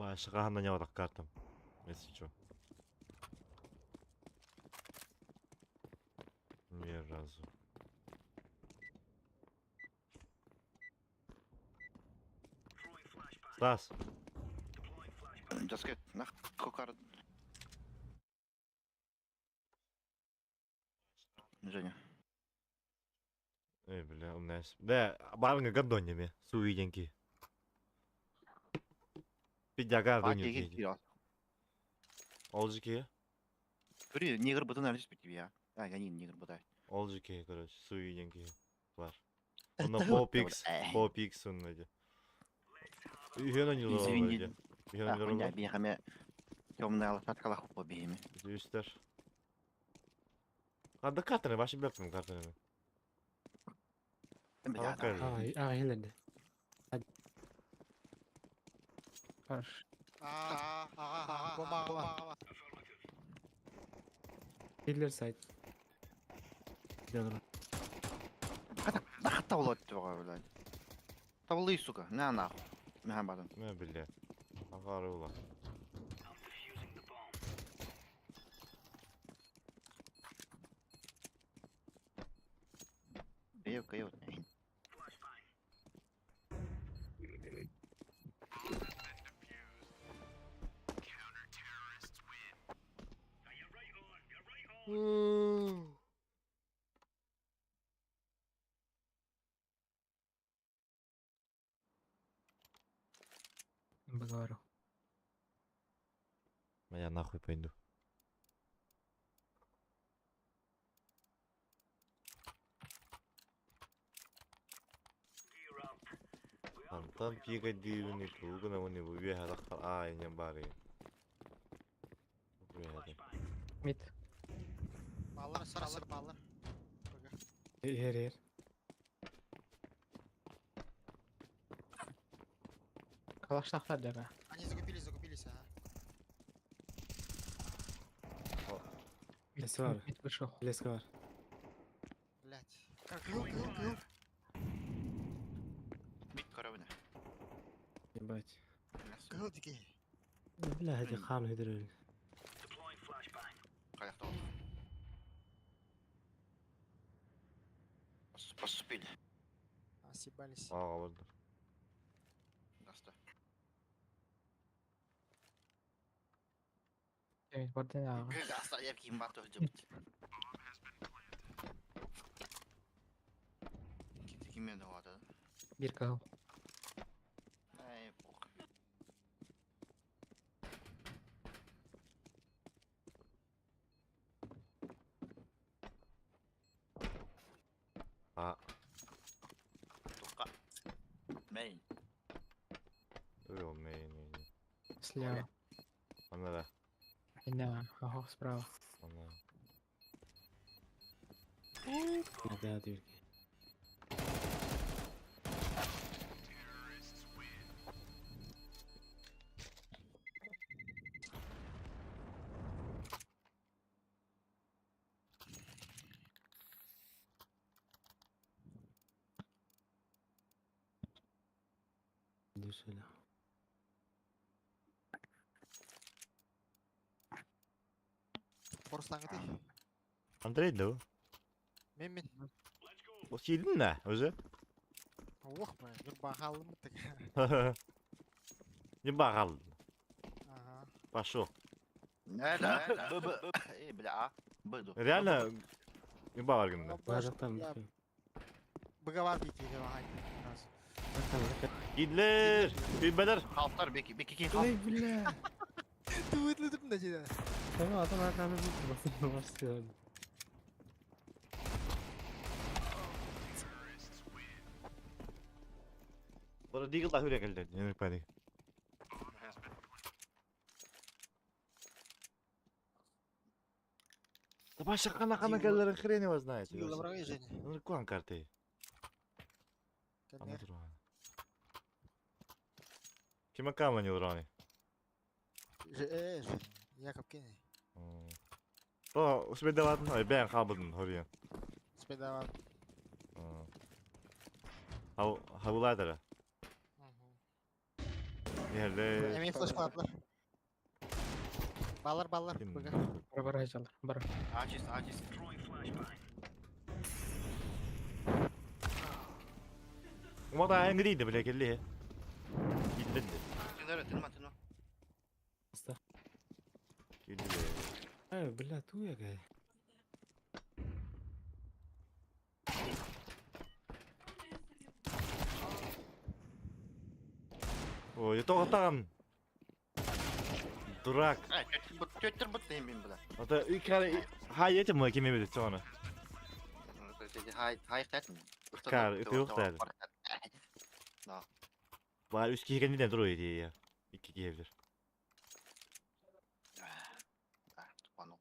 Башка на него так картам. Если чё. Ни разу. Стас, Доска, нахуй карт. Женя. Эй, бля, у меня есть. Да, барынга гадонями, суиденький. Пидяга доню. Олжики. Тури, негр бутын әлі түспейді я. А, я не негр бутай. Олжики, короче, суиденький. Бар. Он на попикс, попикс он найди. Үйен они Извини. Үйен они Бихаме темная лошадка лоху побегими. Үстер. Анда картаны, ваши бляпным картаны. Бля, А, хилерде. Хорош. А, а, а, а, Хиллер сайт. Делаю. Нахуй тавлот твоя, блядь. Тавлы, сука, на нахуй. Механ бадым. Не, бля. Ага, Каев, каев. Поговорю. А я нахуй пойду. Антон пигадивни кругна вони вибігала ай не бари. Мид. Баллар, баллар, баллар. Ер, ер. Калаштахтар дяга. Они закупились, закупились, ага. Мид, Леска бар. мид вышел. Леска бар. Блять. Как гыл, гыл, гыл. Бит коровина. Ебать. Гыл дикий. Бля, هذه خام هدرون. Поступили. А, съебались. А, вот. Даста. Мид барды ага. Даста, я ким бату ждет. Ким давады? Бир кал. Ай, бог. А, Тука. Мейн. ой, не, не, не. Слева. Она да. Да, ага, справа. Она. Да, дверки. Иди сюда. Борслаңы ты. Андрей, да? Мен мен. О, сидин на, уже? Ох, бля, бір бағалым так. Не багал. Ага. Пошел. Не, да, Б, Б, Эй, бля, А. Б, ду. Реально, не багал гында. Бажактан. Быгавар бити давай. Идлер, Үйбәлер. Халфтар, беки, беки, ки, халф. Ой, бля. Түгітлідім да жеді. Tamam adam arkamda bir basın başlıyor. Бара дигил да хүрэ келди. Нөмүр пани. Да баша кана кана келлер хрен его знает. Дигл браға Женя. Ну куан карты. Ана Кәне. турган. Киме камани урани? Э, Якоб кене. То успедаватын, ой бән хабыдын хория. Спедава. Хау хауладара. Нерле. Эми флеш калатлар. Балар, балар. Бага. Бара бара жалар, бара. Ачис, ачис. Ума эңгриди биле келли. Килдин. Тенере, тенма, тенма. Аста. Килди. Ай, бля, туя гай. Ой, тоқтам. Дурак. Ай, төттер бут дейм мен бля. Ата үкәре хай етем мо кеме бит соны. Хай, хай тәтін. Кар, үті yok derdi. Бар үч киһигәндә дурой ди я. Ике киһебер. Пану.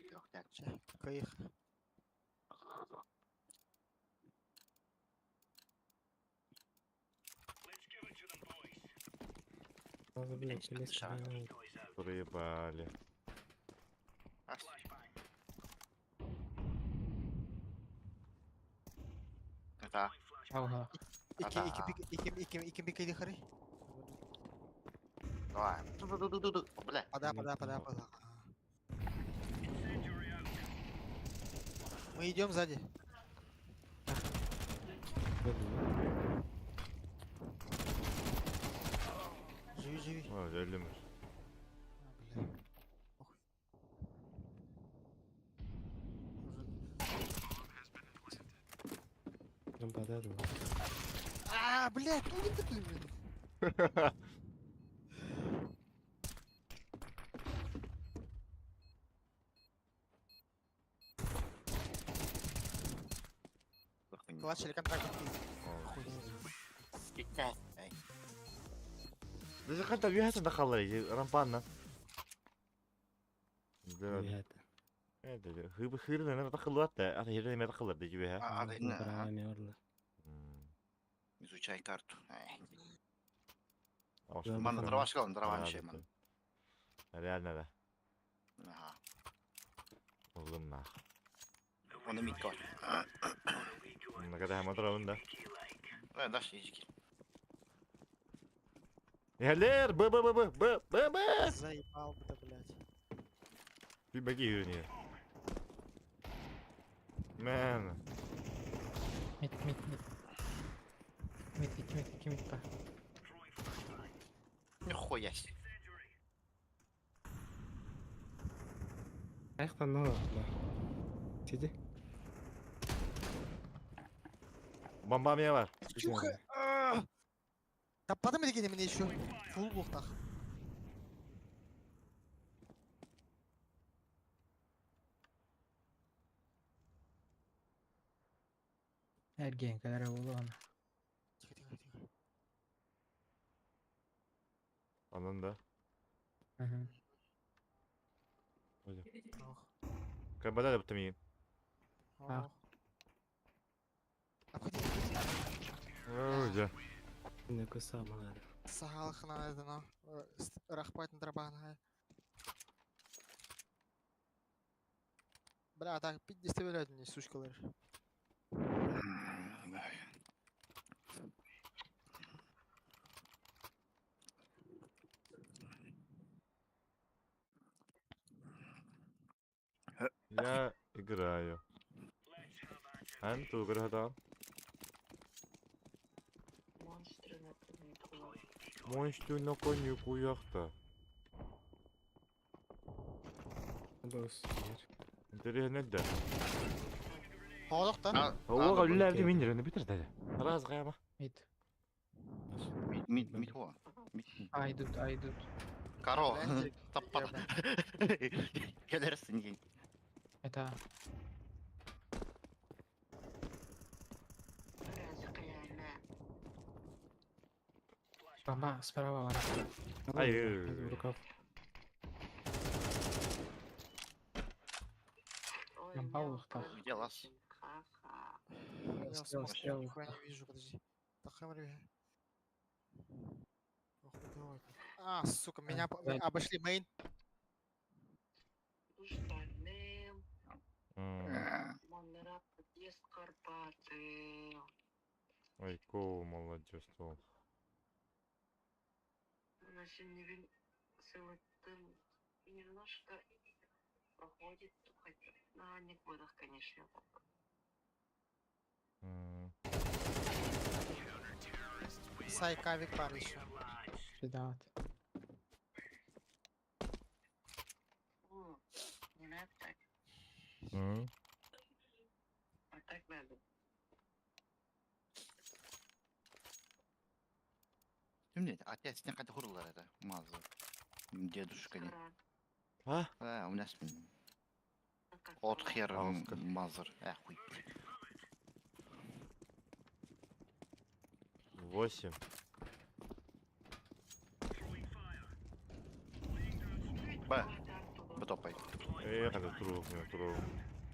Yok тәт. Кыйх. Блять, лес. Проебали. Это. Ага. Ики, ики, пик, ики, ики, ики, пик, иди хары. Давай. Ду-ду-ду-ду-ду. Бля. Пода, пода, пода, пода. Мы идем сзади. Живи, живи. Ой, өлдүм. А, бля. Ох. Уже. Там подадым. А, блядь, ну не ты, блин. Клатч или контракт? Хуй. Кетті. Ай. Даже ханта вихаса дахаллар рампанна. Да. Это. Это хыбы хырны на дахаллар да, ата хирне ме дахаллар ди жибе. А, да, Бара орла. Изучай карту. Ай. Да, Мана дрова шкалым, дрова меше ман. Реально да. Ага. Улым нах. Оны мит кар. Накада хама дровын да. Э, даш ижики. Нелер б б б б б б б. Заебал бы ты, блядь. Bir беги yürünüyor. Man. Мид, мид, мид. Мид, iki мид, iki мид бар. Нихуя себе. Аяқтан ала, бля. Сиди. Бомба меня var. Чуха. Да подумай, мне еще. Фул блоктах. Эрген, кәләрә булды аны. Тихо, тихо, тихо. Anın da. Мгм. Ох. Кабада да бутамин. А. Ох. Обходи, обходи. Ой, Не куса мала. Сахалхна это, но. Рахпать на драбана. Бля, так, 50 блядь, мне, сучка лышь. Я играю. Анту градам. Монстры на каникулах. Монстры на каникулах-то. Дос. Интересно, да. Холох та. Оға үлләрді мен жеріне бітір деді. Раз ғаяма. Мид. Мид, мид, мид хо. Мид. А, идут, а, идут. Каро. Блядь, Таппа. Келерсің. Это Раз қияна. Бомба справа бар. Ай, В рукав. Ой, Бомба у меня в ухтах. тоже Где лаз? очень. Ха-ха. Я Стрел, смог, стрел. нихуя не вижу, подожди. Так, Ох, давай. А, сука, меня да. обошли мейн. Штаны, М, Монера подъезд Карпаты. Ой, кого молодец, то. Значит, сылытым немножко проходит, хотя на анекдотах, конечно, так. М, Сайк авик пар еще. Ребят. О, не надо так, м. а так надо. Şimdi отец не хотел хурлар это. Мазы. Дедушка не. Скоро. А? А, у нас А как от дела? хера Ауска. мазер. Э, хуй. 8. Б. Потопай. Эх, это трубок, мне трубок.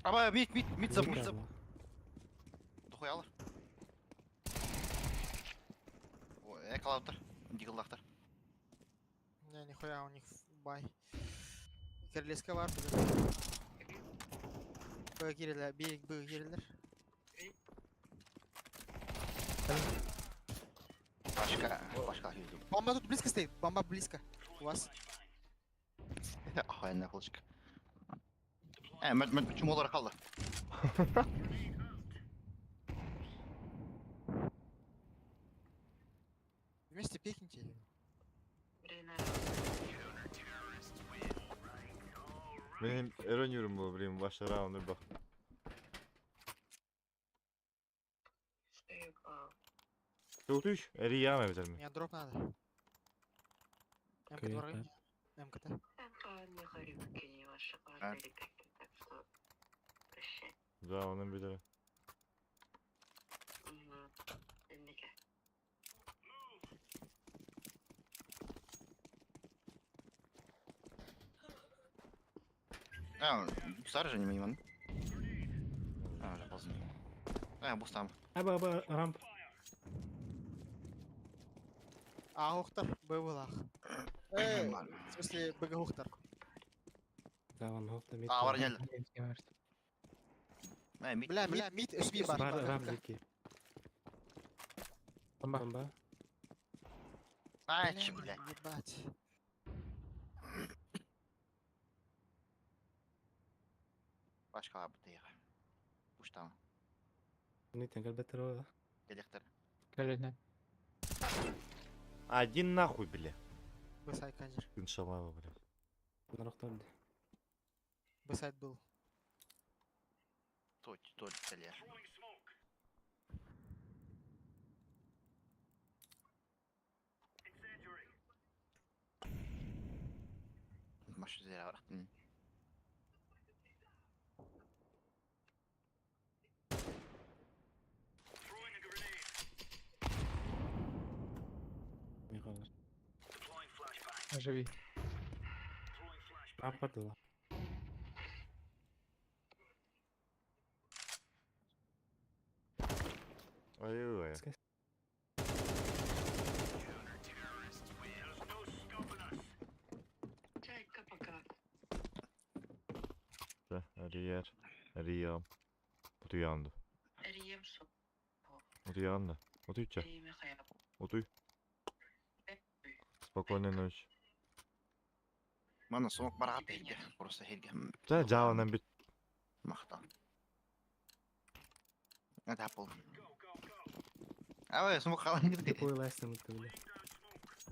Аба, мид, мид, мид забыл, мид забыл. Дохуялар. Э, калаутер. Диглахтер. Не, нихуя у них бай. Королевская вар, подожди. Б кирилер, Б, Б кирилер. Башка, башка юзу. Бомба тут близко стоит, бомба близко. У вас. Охуенная флешка. Э, мен, мен, почему олар қалды? Вместе пикните. Время. Benim öğreniyorum bu benim başta round'a bak. Заебал. Tutуş. Eriyam evet mi? Мне дроп надо. МК Окей, дворы. МКТ. А, не горюки, не ваши А. такие, так что прощай. Да, onun bir de. Угу. Энника. А, старый же не миман. А, уже поздно. А, бустам. Аба, аба, рамп. А, Ухтар, Б вылах. В смысле, БГ Ухтар. Да, вон, хоп, там. А, бар нел. Э, мид. Бля, бля, мид, SB бар. Бар, бар, рамп МК. дики. Бомба. Бомба. А, Бля, че, блядь. Ебать. Башка бутыга. Бустам. Нитен, калбетер. Электр. Калина. Один нахуй, бля. Б сайт канзер. İnşallah бля. Нарахтар. Б сайт был. Точь, точь, целе. Маш зря враг. Михаил. Живи. Рамп бардыла. Ай ай. Чайка пока. Eriyer. Eriyam. Uyandı. Рием шо. Uyandı. Utuyça. Риеме хаяп. Utuy. Спокойной ночи. Мана смок барат херге. Просто херге. Да, Java'dan bir Махта. Это Apple. А, смок халан где? Какой лестер мы бля.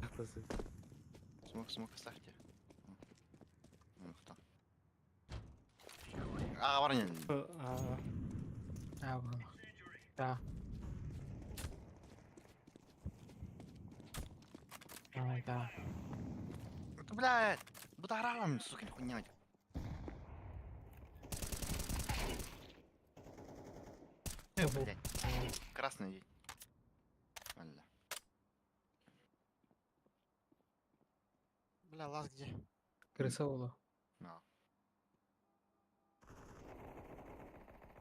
Ахтасы. Смок, смок оставьте. Махта. А, варнин. А, А, вон. Да. А, да. Блядь, бударалам, сука, хуйня. Ого. Блядь, красный. Валля. Бля, лаз где? Крыса буолуо. No.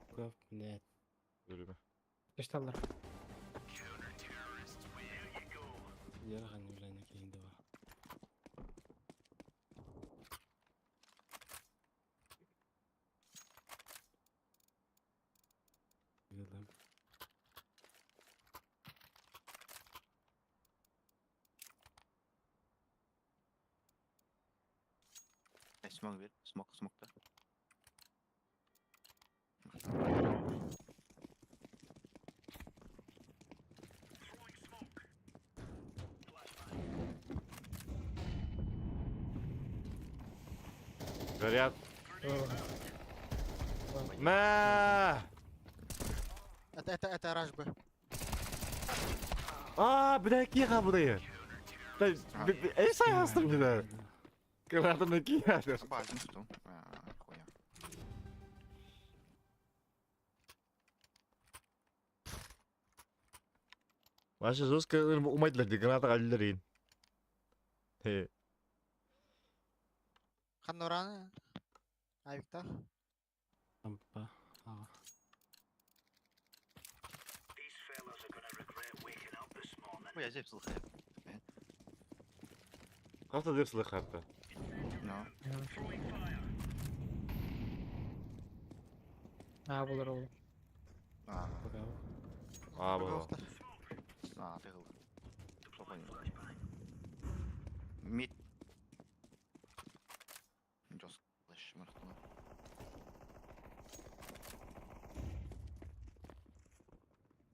Рукав, блядь. Өлүмэ. Түсталлар. Ярхан, бля, накинь два. Делаем. Smoke bir. Smoke smoke da. Горят. Мә! Это раш Б. Аа, бля, киха бұдайы. Эй, сайхастым бля. Гранатаны кияды. Базин что? А, хуя. Вообще жестко умайдылар ди граната алилер Хе. Ханнораны. Авикта. Рампа. Ага. Хуя, здесь слыхаю. Қақта деп сылық хатты. No. Аа булар ол. А, Рукав. А, бұл. а, ты гыл. Что понял? Мид. Жестко. Флэш, мартно.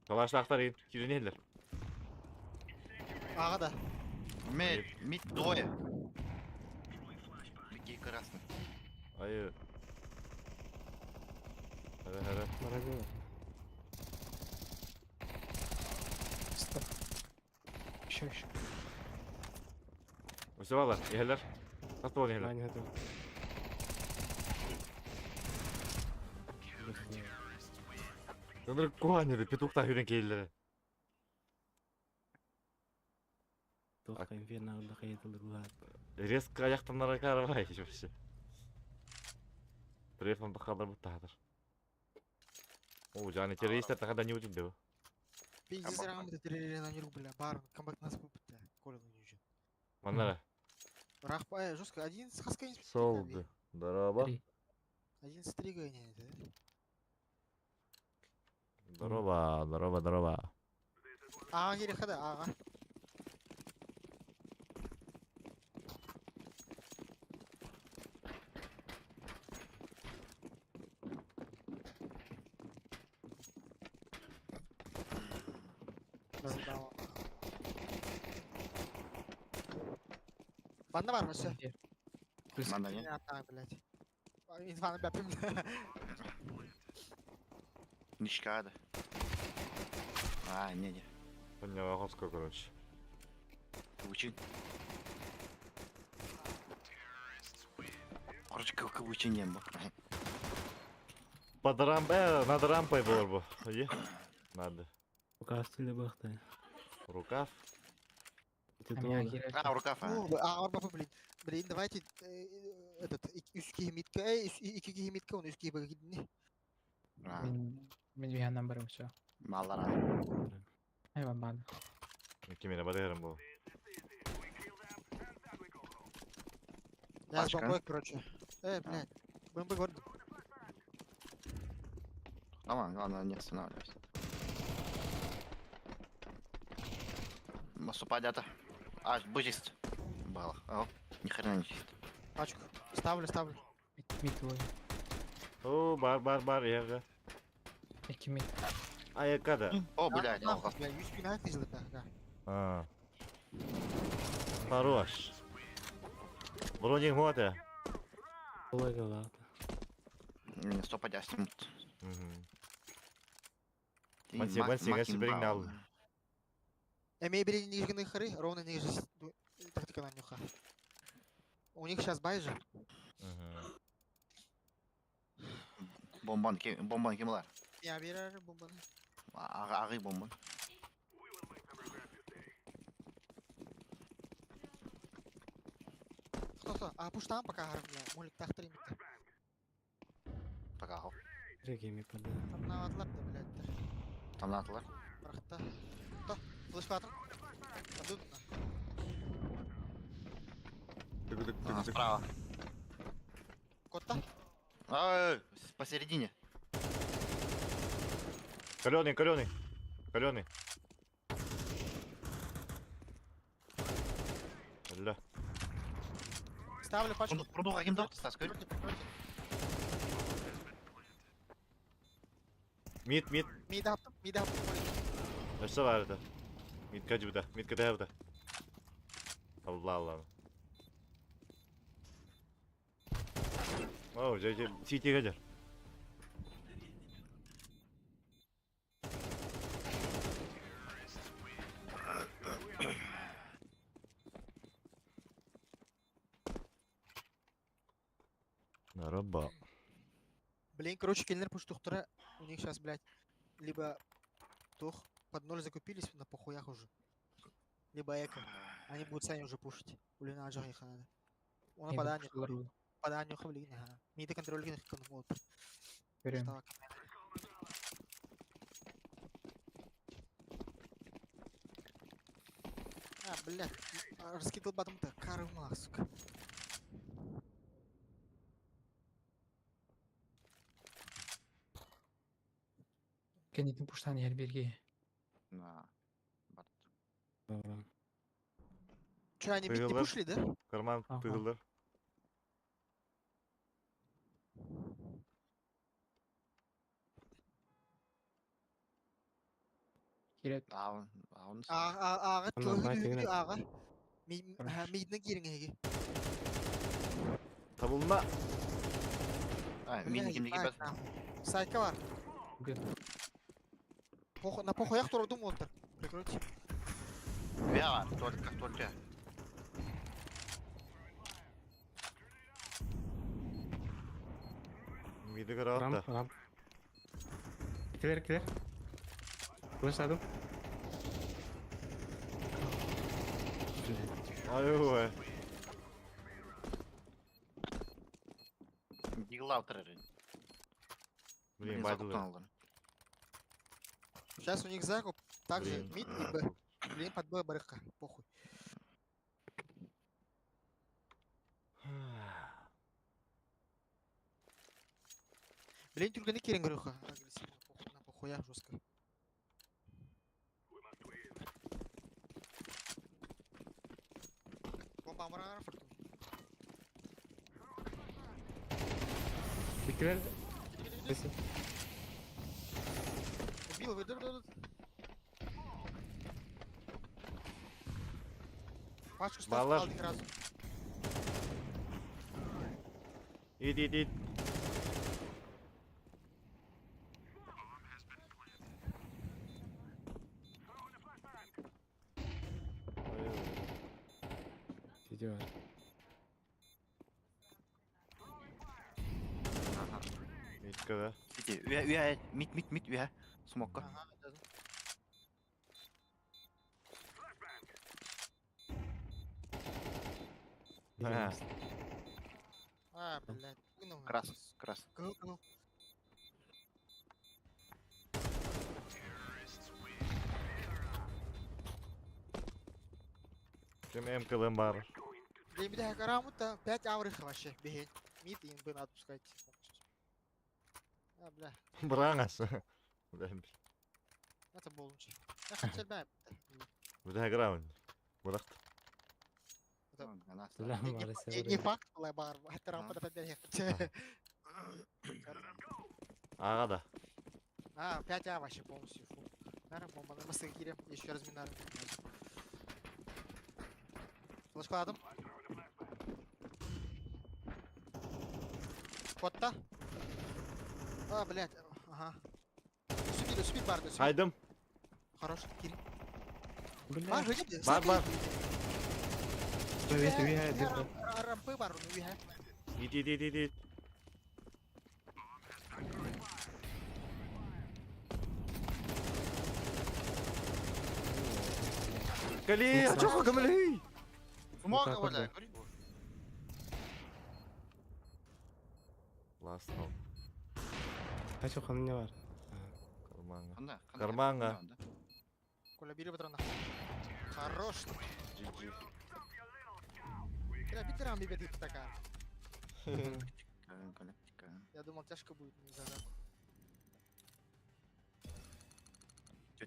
Талашлақтар ен. Киренелер. Ага, да. Мид, мид двое. Беги красный. Айы. Хара, хара. Марагова. Стоп. Еще, еще. Өсіп алар, ехелер. Қақта бол ехелер. Аня готов. Өнір куанеді, петухта хүрен кейлері. Тоққа инферно қайтылыр. Резко аяқтан карабай вообще. Телефон бақалар бұтта хатыр. О, жаны террористтер тақада не өтіп деп. Пиздец, рам, это на не бля. Бар, камбэк нас бля. Коля, ну не Манара. Рах, жестко, 11 хаска не Солды. Здорово. Три. 11-3 гоняет, да? Здорово, здорово, здорово. Ага, кири хада, ага. Банда бар, все. Надо, не? Так, блядь. Инфа на бяпим. Ничка, А, не, не. Понял, короче. Кабучин. Короче, кабучин ем бу. Под рамп, над рампой был бы. Е? Надо. Рукав стиле бахта. Рукав. А, рукав, а. Ну, а, блин. Блин, давайте этот, үски митка, ики митка, он үски багидни. Мен биһаннан барым все. Малара. Айва бан. Кимene бадырым бу. Я с бомбой, короче. Блядь. БМБ город. Ладно, главное не останавливайся. Наступай, дята. А, будь чист. Балах. О, ни хрена не чист. Пачку. Ставлю, ставлю. Мид двое. О, бар, бар, бар, ерге. Эки мид. Аякада. О, блядь, Нахуй, блядь, USP на это да. А. Хорош. Броник моте. Олега Не, стоп, снимут. Угу. Манси, манси, гаси берин ал. Эмей бери нижний хары, ровно ниже тактика на нюха. У них сейчас бай же. Угу. Бомбан, бомбан кем бар? Я берер бомбаны. Ағы бомбан. Что? А, пуштаан пока харым, бля. Мулик тахтар имитте. Пока хо. Регими пода. Тамнаатылар да, блядь. Тамнаатылар. Барахта. То, флешкатор. Падут на. А, справа. Котта. Ай, посередине. Каленый, каленый. Каленый. Ля. Ставлю пачку. Пруду каким дал? Стас, говори. Прикройте, прикройте. Мид, мид. Мид аптым, мид аптым. Өссө бар это. Мидка жибута. Мидка тәбута. Allah Allah. О, жай жай ситиге жар. Нараба. Блин, короче, кельнер пуштухтара. У них сейчас, блядь, либо тух под ноль закупились на похуях уже. Либо эко. Они будут сами уже пушить. Блин, а их надо. Он поданию, поданию хавлин, ага. Миды контроль вот. Берем. А, блядь, раскидал батом-то, карма, сука. Кенитин пуштан yer бирге. На. Барт. Бара. Че, они мид не Тыгылар. пушили, да? Карман Ага. тыгылдар. Кирет. Аун, аун. А, ага, Ана, бай, тегенә. ага. Мидне кириң эги. Табылма. А, мин кимдеги Ебать, бат. нахуй. Сайка бар. Бир. Пох- На похуях турдум онтар. Прикройте. Вя, только, только. Миди Рамп, караатта. рамп. Килер, килер. Флешладым. Блядь. Ай-ой. Дигл аутер. Блин, байдылар. Сейчас у них закуп. Также Блин. мид и Б. Блин, под Б барыхка. Похуй. Блин, түргені керен көріха. Агрессивно, похуй, на похуях жестко. Бомба амрара фортун. Килер. Спасибо. Убил, вы, да, да, да. Пачку ставь, Балар. алдық сразу. Ид, ид, ид. Сиди бар. Ага. Мидка да. Сити, үә, үә, мид, мид, мид, үә. Смокка. Ага, да. А. А, блядь. Ну, Крас, крас. Гыл, гыл. Ким МКЛМ бар. Блин, бля, карамута 5 аурых вообще, бегень. Мид и инбы надо пускать. А, бля, Браңас. Блин. это был лучше. Я хотел бы. Бля, граунд. Буракт. Сәлам Не, бар, не, не факт, была бар. Это рампа да подбегает. Ага да. А, 5 А вообще полностью. Фу. Наверное, бомба на Мастагире. Еще раз минар. Флешку адам. Котта. А, блядь. Ага. Субит, субит бар, субит. Хайдым. Хорош, кири. Бля. Бар, выйди. Бар, бар. Үе, үе, держи. Рампы бар, ну уе. Ид, ид, ид, ид, ид. Кали, а чё камали? Смока, так вот, бля. да. Говори. Хочу ханна бар. Кармаҥҥа. Ханна? Ханна? Кармаҥҥа. Ханна? Коля, бери патрона. Хорош. GG. Бля, Питер амби бедит такая. Тикаем, Коля, тикаем. Я думал, тяжко будет, не загадку.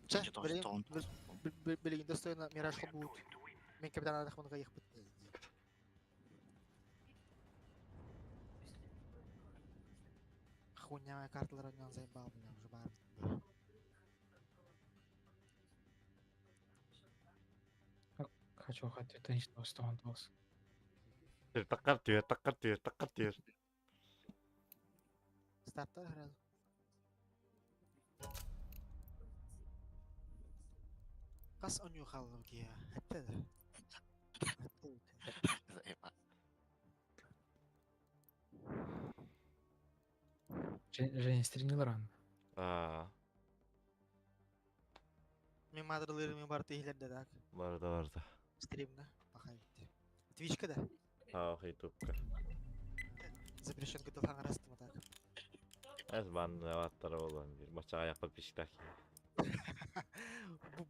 Чэ, Чэ, блин, Билигин достойно Мираж будет. Мен капитан Адахманга ехать. Хуйня моя карталар он заебал, бля, уже бар. Хочу хоть это не тоос. Таққар түер, таққар түер, таққар түер. Старттар сразу. Қас онюхал гия. Хатта да. Заебал. Женя стримил рано. Аа, Мен мадралырым бар тихлерде так. барды барды. Стримна. Пахай. Твичка да. Аа, ютубка. Запрещенка тылхан арастым так. Эс банны аттары болан бир. Бачага аяқпа пиштак.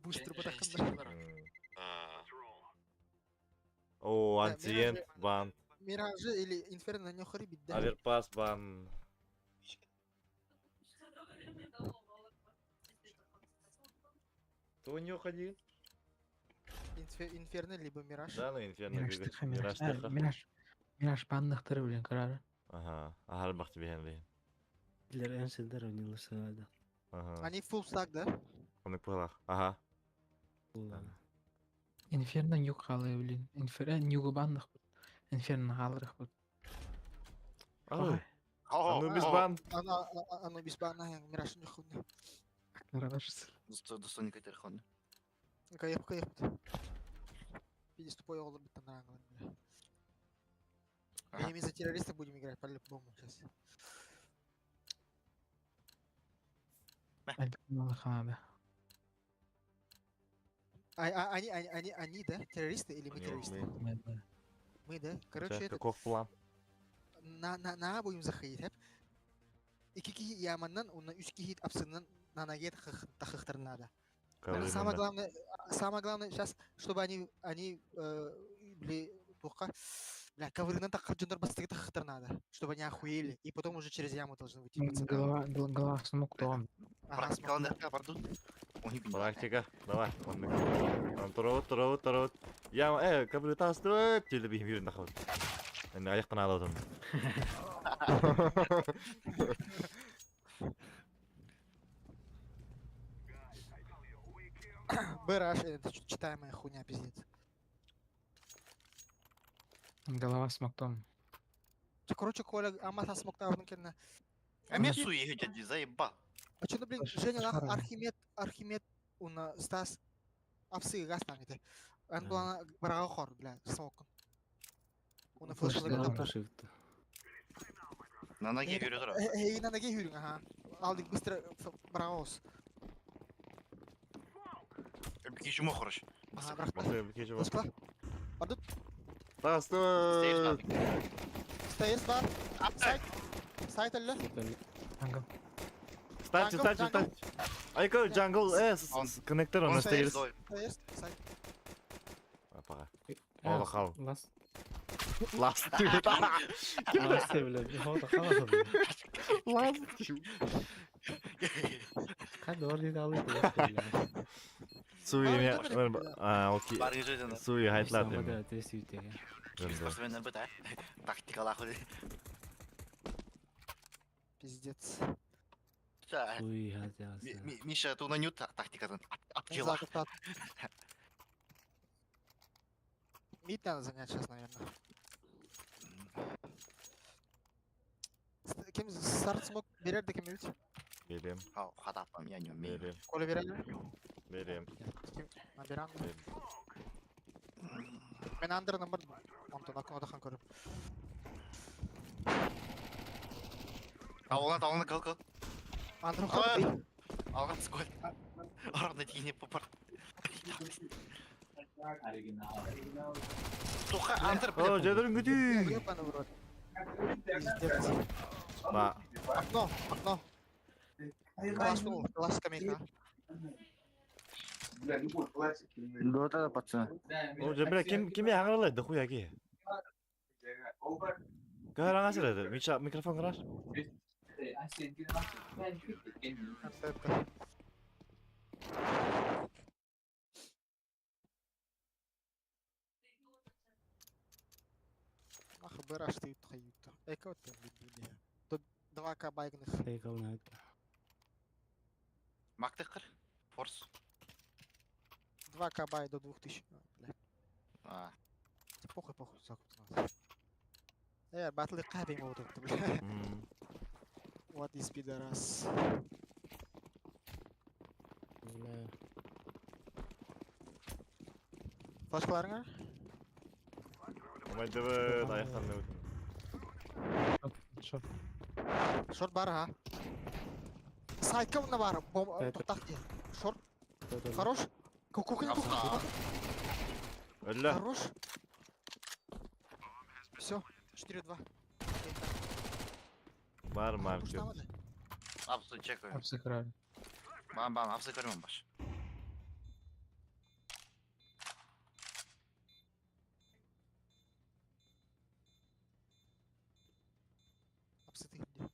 Бустер батахында. О, Да, антиент бан. Миражи или Инферно не хрибит, да? Аверпас бан. Кто не уходи? Инферно либо Мираж. Да, ну инферно Мираж бегает. тыха, Мираж. Мираж тыха. Мираж. Мираж банныхтары блин карары. Ага, ахар бахты бehen бehen. Дилер энсендер ойнылышады. Ага. Они full stack, да? Оны пылах. Ага. Буллана. Инферно нюк халы блин. Инферно нюгу банных. Инферно халырых бут. Ай, Хо-хо, Анубис хо-хо. бан. Ана, Анубис бан, Мираж не хуйня. Карадашысы. Достойный кайтер хон. Кайып, кайып. Пиздец, тупой олар бит рангла, бля. Ага. Мы за террористов будем играть по-любому сейчас. Альбин ханада. А, они, да? Террористы или мы Нет, террористы? мы. Мы, да? Короче, это, Каков план? на будем заходить, хеп. Ики кихи яманнан, уна үч кихи апсыннан на ноге тахыхтар надо. Самое главное, самое главное сейчас, чтобы они, бли, туха, бля, ковырынан тахыр жондар бастыгы тахыхтар надо, чтобы они охуели, и потом уже через яму должны выйти пацаны. Голова, голова смок тоон. Ага, Практика смотри. он пардон. Они Практика. Давай. Он Торот, торот, торот. Я, кабы тасты, теле бихим юрин нахуй. Енді аяқтан алып отырмын. Б-раш, это читаемая хуйня, пиздец. Голова смок тоон. Короче, Коля, амаса смог кельна. А мен су ехать заебал. А что, блин, Слушай, Женя, нах, шаром. Архимед, Архимед, уна Стас, апсы газ там это. Ан Да. была барага хор, бля, смок. Уна Слушай, флешла да. готова. Пошивты. На ноге говорю, тора. Эй, на ноге юрин, ага. Алдик быстро бараос. Кичу мохорош. Ага, брахта. Басып, кешіп Флешка. Тасты! Стейрс бар. Сайт. Сайт әллә. Ангел. Станьте, Jungle, станьте, jungle. станьте. Айко, джангл, Он- коннектор, он Он стейрс. Стейрс. Сайт. Апаға. Ола қал. Лас. Ласт. Лас бля. Хода хала. Ласт. Кад орден алып. Суи, А, мен, добре, а, окей. Барың жөден. Суи, хайтлат. Да, тест үтеге. Спортсмендер бит, а? Тактикалах өде. Пиздец. Суи хатясы. Миша, туна нют тактикадан. Аптила. Закат. Мид надо занять сейчас, наверное. Кем старт смог берер да кем бит? Берем, Хатапам, я не умею. берем, Коля берер. берем. Набирам. Берем. Мен андер номер Антон акын көрүп. Алына, алына, кыл, кыл. Андер Ой. көрүп. Алған сколь. Арғында тиіне попар. Тоқа, андыр, О, жадырын күті. Ёбаный в рот. Пиздец. Ба, Окно, окно. Класс, ну, класс скамейка. Да, да, пацаны. О, же, бля, ким ким яңыралай, дохуя ки. Кара аңасыр Миша, микрофон караш. МП. Нахуй быраш ты хаютто. Эко там бибине. Тут 2К байгных. Тейкалнат. Мактыкыр. Форс. 2К бай до 2000. А, бля. А, Да Похуй, похуй, закуп надо. Батлы кабин вот тут, бля. Вот из пидорас. Не знаю. Флашкаларыңар? Омайдыбыт, аяқтан өтін. Шорт. Шорт бар, а? Сайтка мына бар. Бом Это- тоқтақ де. Шорт, Кто-то- хорош. Кухня Апса. Өлі. Хорош. Все, 4-2. Бар маркет. Апсы чекаю. Апсы крали. Бам бам, апсы көрмөн баш. Апсы ты где?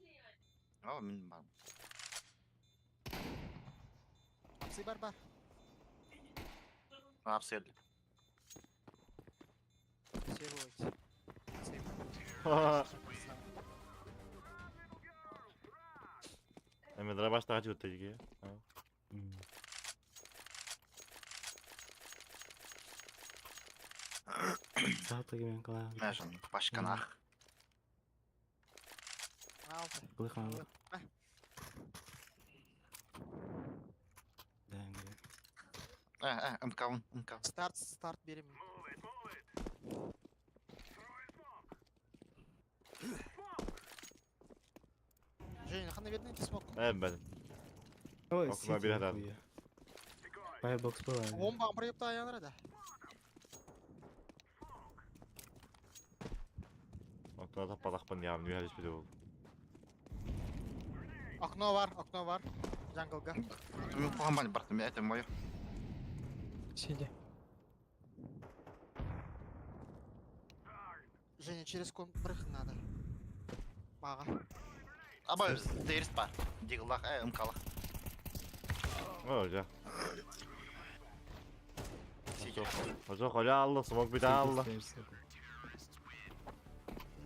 Aa, мен бар. Апсы бар бар. Апсы өлдү. Все бывает. Сейв. Эме дробаш тагачы өтті жеке. Сааты кемен кала. Мәшін, башканах. Алты. Кылыхан. А. Дәңге. МК, МК. Старт, старт берем. Женя, хана видно ты смог? Эм бәдім. Ой, Окна Сити бир атады. нахуя. Firebox была. Бомба амрып та аяныр да. Окна таппадақпын яғым, не әлеспеде болды. Окно бар, окно бар. Джанглга. Мен қоған бан бар, мен это мое. Сиди. Женя, через кон брых надо. Мага. Аба, теріс бар. Диглах, МКлах. О, жа. Сиди. Жоқ, оля алды, смок бит алды.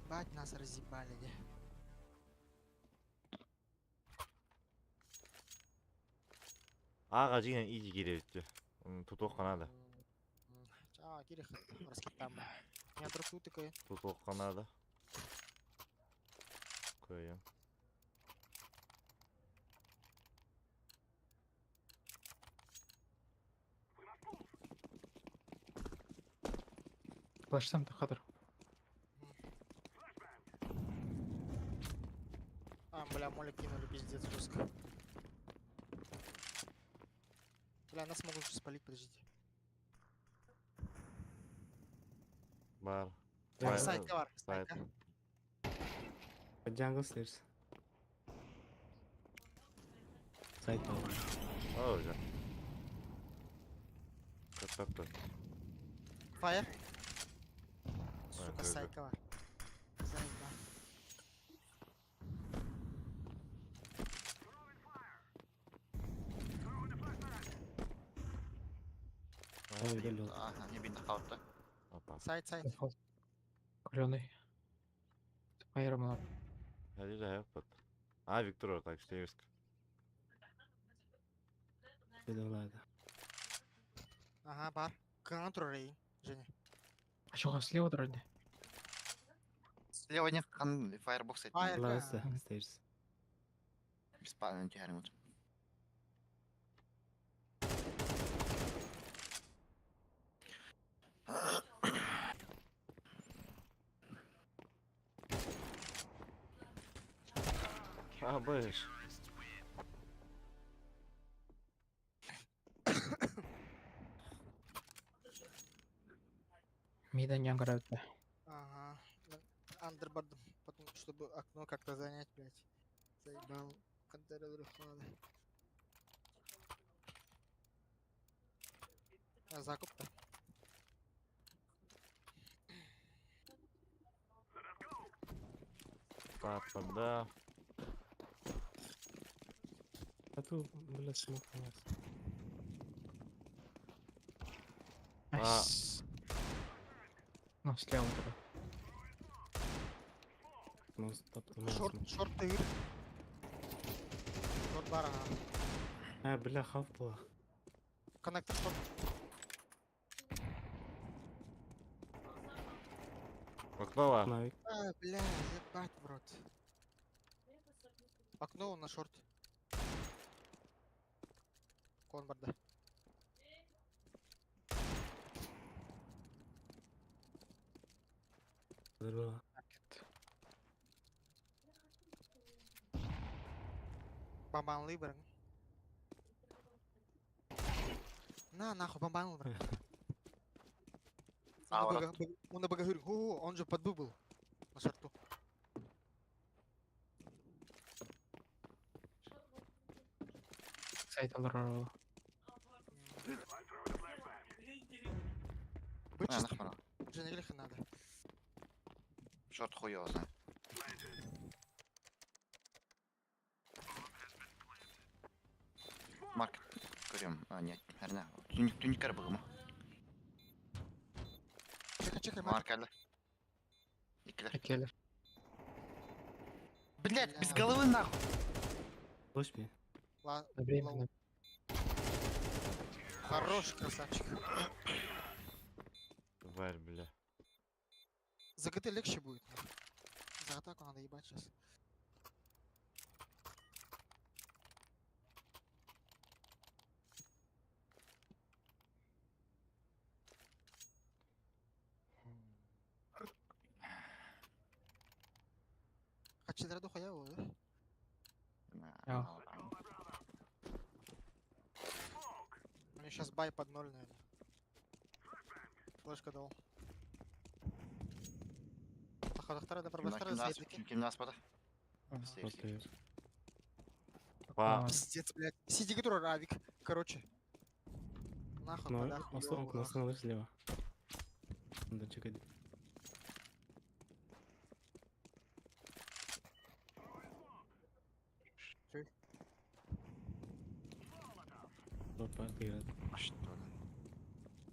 Ебать, нас разъебали, де. Аға жеген изи келе өтті. Тутуқ қанады. А, кирих, раскитам. Я дропту такой. Тутуқ қанады. Көйем. Флаштам та хадыр. А, бля, молик кинули, пиздец, жестко. Бля, нас могут уже спалить, подождите. Бар. Да. Сайт бар, Сайт. сайт. Jungle stairs. Сайт бар. О, жа. Каттапты. Фаер. Сука, көрді. сайт бар. Заебал. Ой, өлді. Аха, не бин қалыпты. Опа. Сайт, сайт. Дефолт. Каленый. Фаером лап. Хәли жа бат. А, Виктор, так, штейвск. Бедолада. Ага, бар. Контр рейн, Женя. А что, слева дроди? Слева не қан фаербокс айт. Фаер. Ласа, stairs. Беспален тихәрин вот. А, бэш. Мидан янгара өтті. Ага. Андер бардым. Потом, чтобы окно как-то занять, блядь. Заебал. Контроль надо. А, закуп-то. Папа, да. А тут, бля, смог у нас. А. Айс. Ну, слева туда. Ну, стоп, ты Шорт, шорт тыыр. Шорт бар, ага. А, бля, хав была. Коннектор шорт. Окно бар. Навик. А, бля, ебать в рот. Окно на шорт. Кон барда. Здорово. Бомбанлы барың. На, нахуй, бомбанлы барың. А, Он вот. на БГ, он на БГ, О, он же под Б был. На шорту. Сайт алар. Быть А, чистым. нахуй. Дженерилиха надо. Шорт хуй его знает. Марк, көрем. А, нет, херня. Түніккер бұғымы. Чекай, чекай, Марк. Марк әлі. Екілер. Келер. Блять, без Бля. головы нахуй. Слышь меня? Ла- Одновременно. Хорош, красавчик. Тварь, бля. За ГТ легче будет. нахуй. За атаку надо ебать сейчас. Хочу дохуя его, да? Ja. У меня сейчас бай под ноль, наверное. Флешка дал. Ким нас бада? Ага. Просто Па. А, Пиздец, блядь. Сиди, который Равик. Короче. Нахуй, Ну, пода, окно, окно становится слева. Надо чекать. Чё? Опа, ты Что?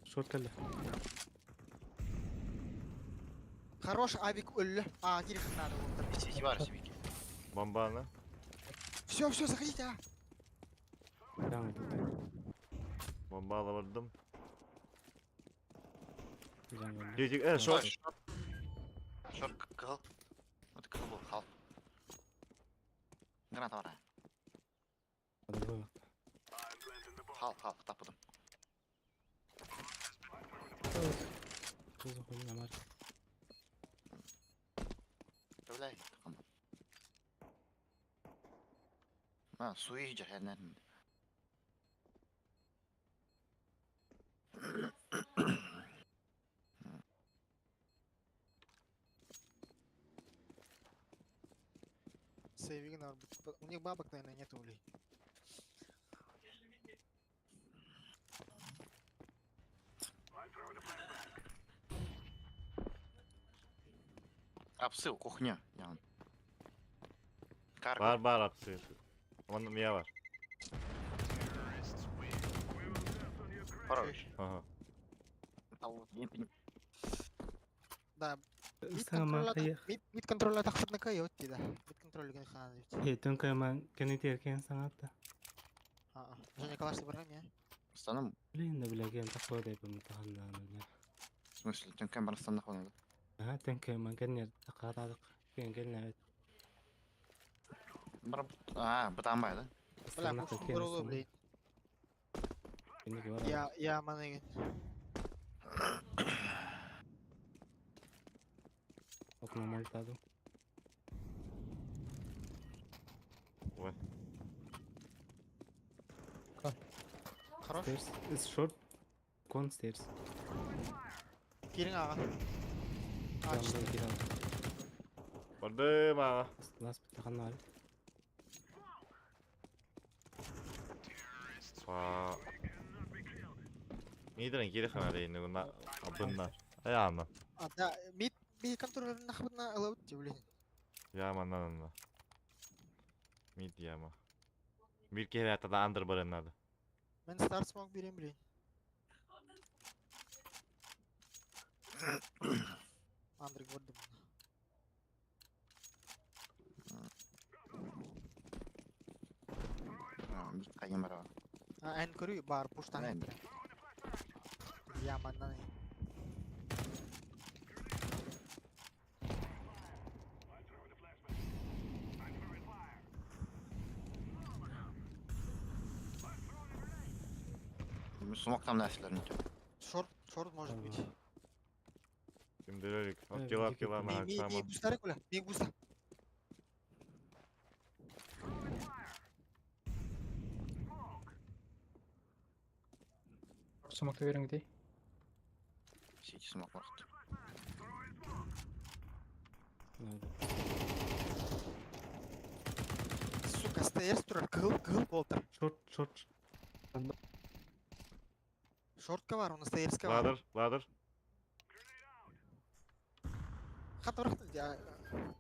Шорт калля. Хорош авик уль. А, Кирих надо. вот. Сиди бар, сибики. Бомбана. Все, все, заходите, а. Там тут. Бомба алып Жан Тик, шорт. Шорт кыл. Вот кыл был, хал. Граната бар. Хал, хал, тапыдым. Что за хуйня, Марк? Бля, А, суи жахернер. Сейвик, наверное, будет. У них бабок, наверное, нету улей. Апсыл, кухня. Ян. Карго. Бар бар апсы. Onun miya var. Хорош. Ага. Да, мид Сама контроль кая. мид контроль атахпытнaka йот да. Мид контроль ген хан ведь. Е, түнкө ман кенет еркен саңатта. А, а. Женя калаш барам я. Станом, Блин, да бля, кен такой деп мутаханна бля. в смысле, түнкөн бар станна хонады. Ага, түнкө ман кенет такарадык. Кен келне. Бар, а, бытанбай да? Бля, пуш бұрылы, блин. Я, я манеген. Окно молтаду. Ой. Хорош. Stairs. It's short. Con stairs. Кирин ага. А, Там чисто. кирал. Бардым ага. Лас битаханна. Опа. Мидрен кири хана дейин абынна. Аяна. А, да, мид, мид контроллер нахуй ылабыт блин. Яма на на на. Мид яма. Bir kere hatta under barınladı. Мен старт смог берем, блин. Андрей көрдүм. Мид кайым бар. А, эн көрү бар пуштан. Эн. Яманнан. Смок там нәрселер не Шорт, шорт может быть. Şimdi dedik. Evet, Akila iki akila Ми, ми, ma ми бустары куля, ми буста. Смокта бериң дей. Сити смок бар. Надо. Сука, стейрс турар, кыл, кыл болтар. Шорт, шорт. Шортка бар, оны стейрска бар. Ladder, ladder. Хат барахты, я...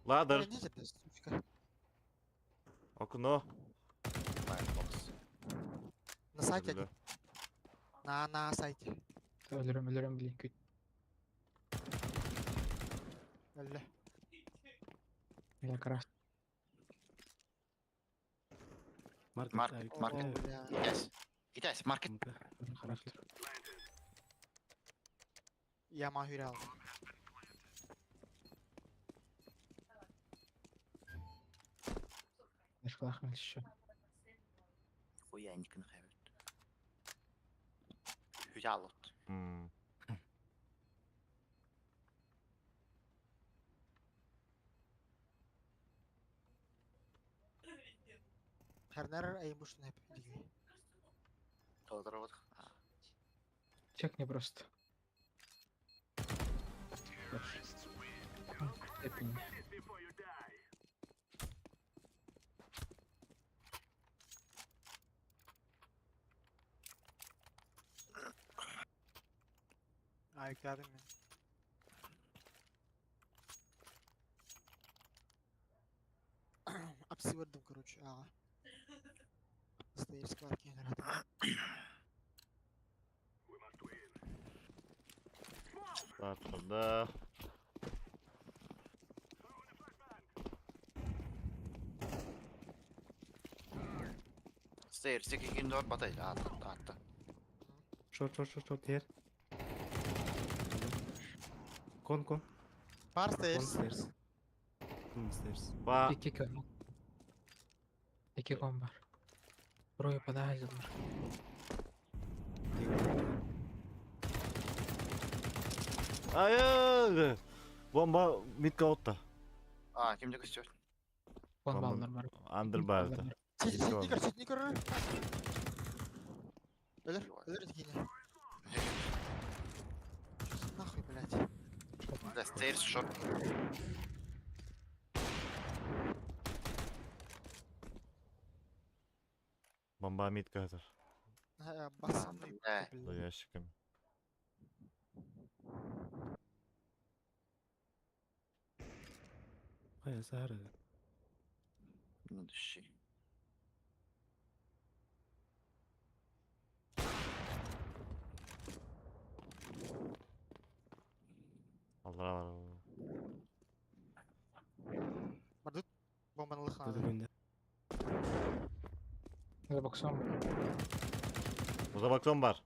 Ladder. Не жерде, сучка. Окно. Firebox. На сайте один. На сайте. Өлөрөм, өлөрөм, блин, күт. Өллө. Я крас. Маркет. Маркет, маркет. О, бля. Итәс. Итәс, маркет. Маркет. Яма хүрэ алды. Нашкалах еще. Хуя никын хайбет. Хуя лот. Харнар айым буштун хеп диги. Толтырып. Чекни просто. Степень. А, yükledim мен. Апси бердим, короче, ага. Стейрс бар экен рад. Ladder'da. Stairs 2 4 батай. Атты, атты. Шорт, шорт, шорт, шорт, here. Кон, кон. Бар Кон стейрс. stairs. Кон stairs. Ба. Iki кон. Iki кон бар. Трое подальдылар. Hayır. Bomba mid out'ta. А, кимде көстөр? Кон Бомба- баллар бар. Under bardı. Сити, Екі сити бар. көр, сити көр. Өлөр, өлөр дигене. Нахуй, блядь. Да, stairs short. Bomba mid kadar. Бассам, Да. За ящиками. Кая сары. Ну, дыши. Аллар алар. Бардыт бомбаны лыхнады. Төдөгөндө. За боксом. За боксом бар.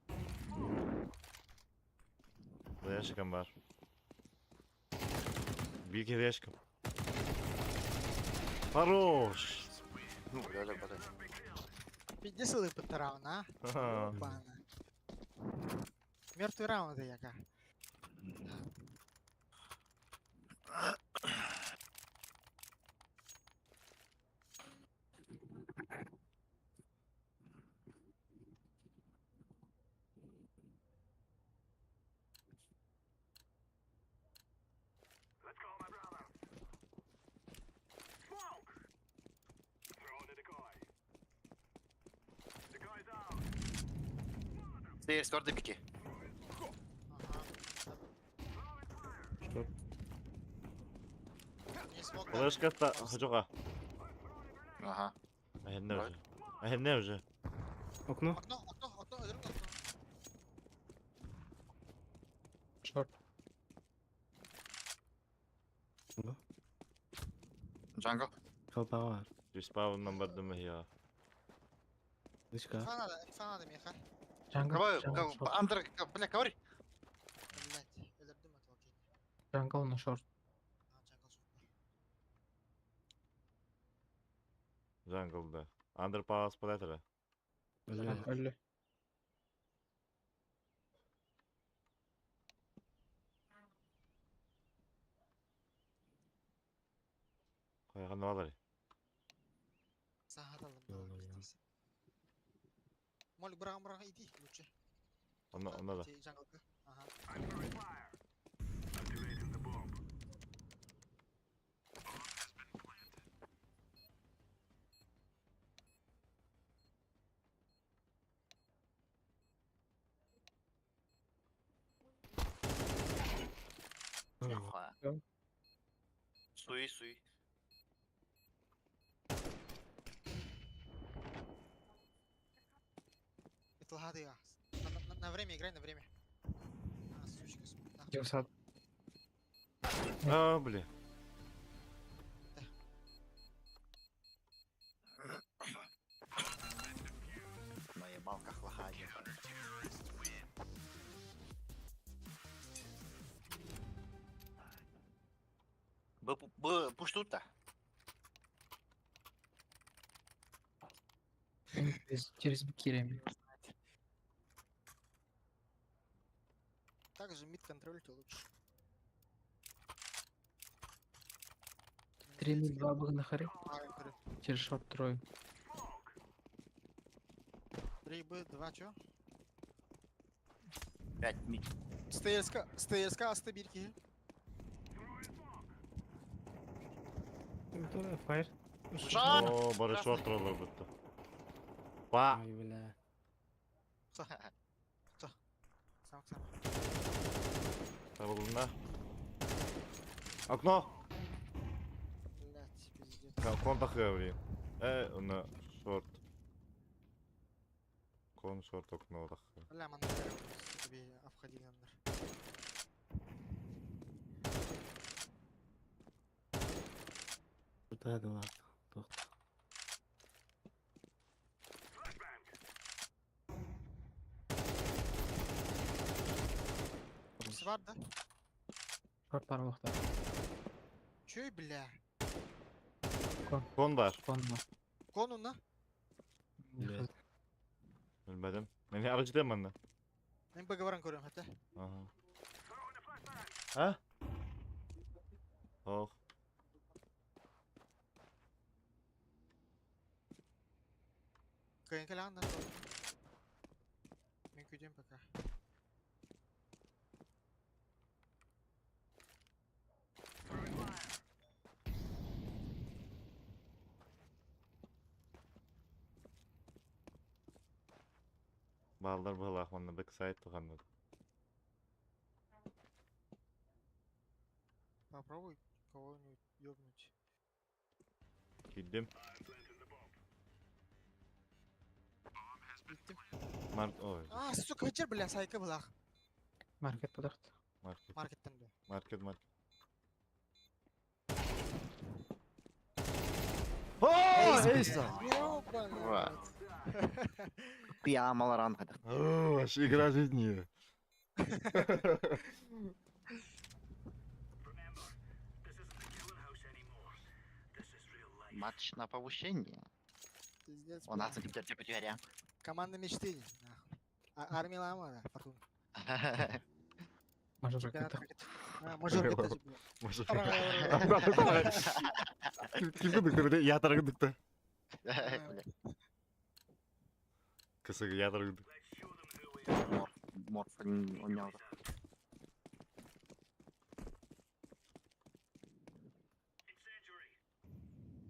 За ящиком бар. Bir kere ящиком. Хорош. Ну, өлөр батай. Пиздец лыпыт раунд, а? Ха. Ёбана. Мертвый раунд яка. Stairs көрдө бики. Ага. Шорт. Не смог. Флешка хочоға. Ага. Әһенне уже. Әһенне уже. Окно. Окно, окно, окно, өлөрүм окно. Шорт. Jungle. Колпаға бар. Респауннан бардым я. Вышка. Инфа надо, инфа надо, Миха. Джангл. Кого, Джангл, шорт. Андер, бля, коври. Блять, өлөрдүм этого гения. Джангл на шорт. А, джангл шорт. Джанглда. Андер палас податыра. Өлі. Өлі. Қойған алар. Сағат Йо, йо. Молик бұраған бұраған иди лучше. Онда, онда да. Джанглга. Ага. Нахуй. Да. Суи, суи. Это лгады я. На, на, на время играй, на время. А, сучка, сука. нахуй. Девсат. А, бля. На ебалках лохади. Б, б, пуш тут-то. Через Бикиреми. Также мид контроль-то лучше. 3-2 был на харе. А, говорю, Через шорт трое. 3 Б, 2, чё? 5 мид. СТСК, СТСК, асты бирки. Фаер. Шар! О, бары шорт роллар бітті. Па. Ай, бля. Сам, сам. Табылдың да. Окно. Блять, пиздец. Кон тақы, блин. Э, оны шорт. Кон шорт окно тақы. Бля, ман тебе обходили андер. Куда да ладно. Тоқта. Свар, да? Шорт бар уақта. Чё, бля? Кон бар. Кон бар. Кону на? Блядь. Білмедім. Мен ары жетемін анда. Мен БГ баран көрем, хәтта. Ага. А? Ох. Кайын кәләгән да. Мен көйдем пока. Балдар балақ онна бэксайд туғанды. Попробуй кого-нибудь ёбнуть. Киддим. Биттим. Март, ой. А, сука, хәҗәр, бля, сайка булах. Маркет подахты. Маркет, Маркеттан да. маркет, маркет. О, эйса! Ёбаный Ура. рот. Пиамалар анхадах. О, вообще игра жизни. Матч на повышение. Пиздец, У нас бля. теперь теперь Команда мечты, нахуй. А, армия лама, да, фортуна. Мажор Чемпионат ката. ракет. А, мажор ката, бля. Может, Ура, ура, ура. Ким кыдык ятар кыдыкта. Кысыгы ятар кыдык. Морф, морф, он не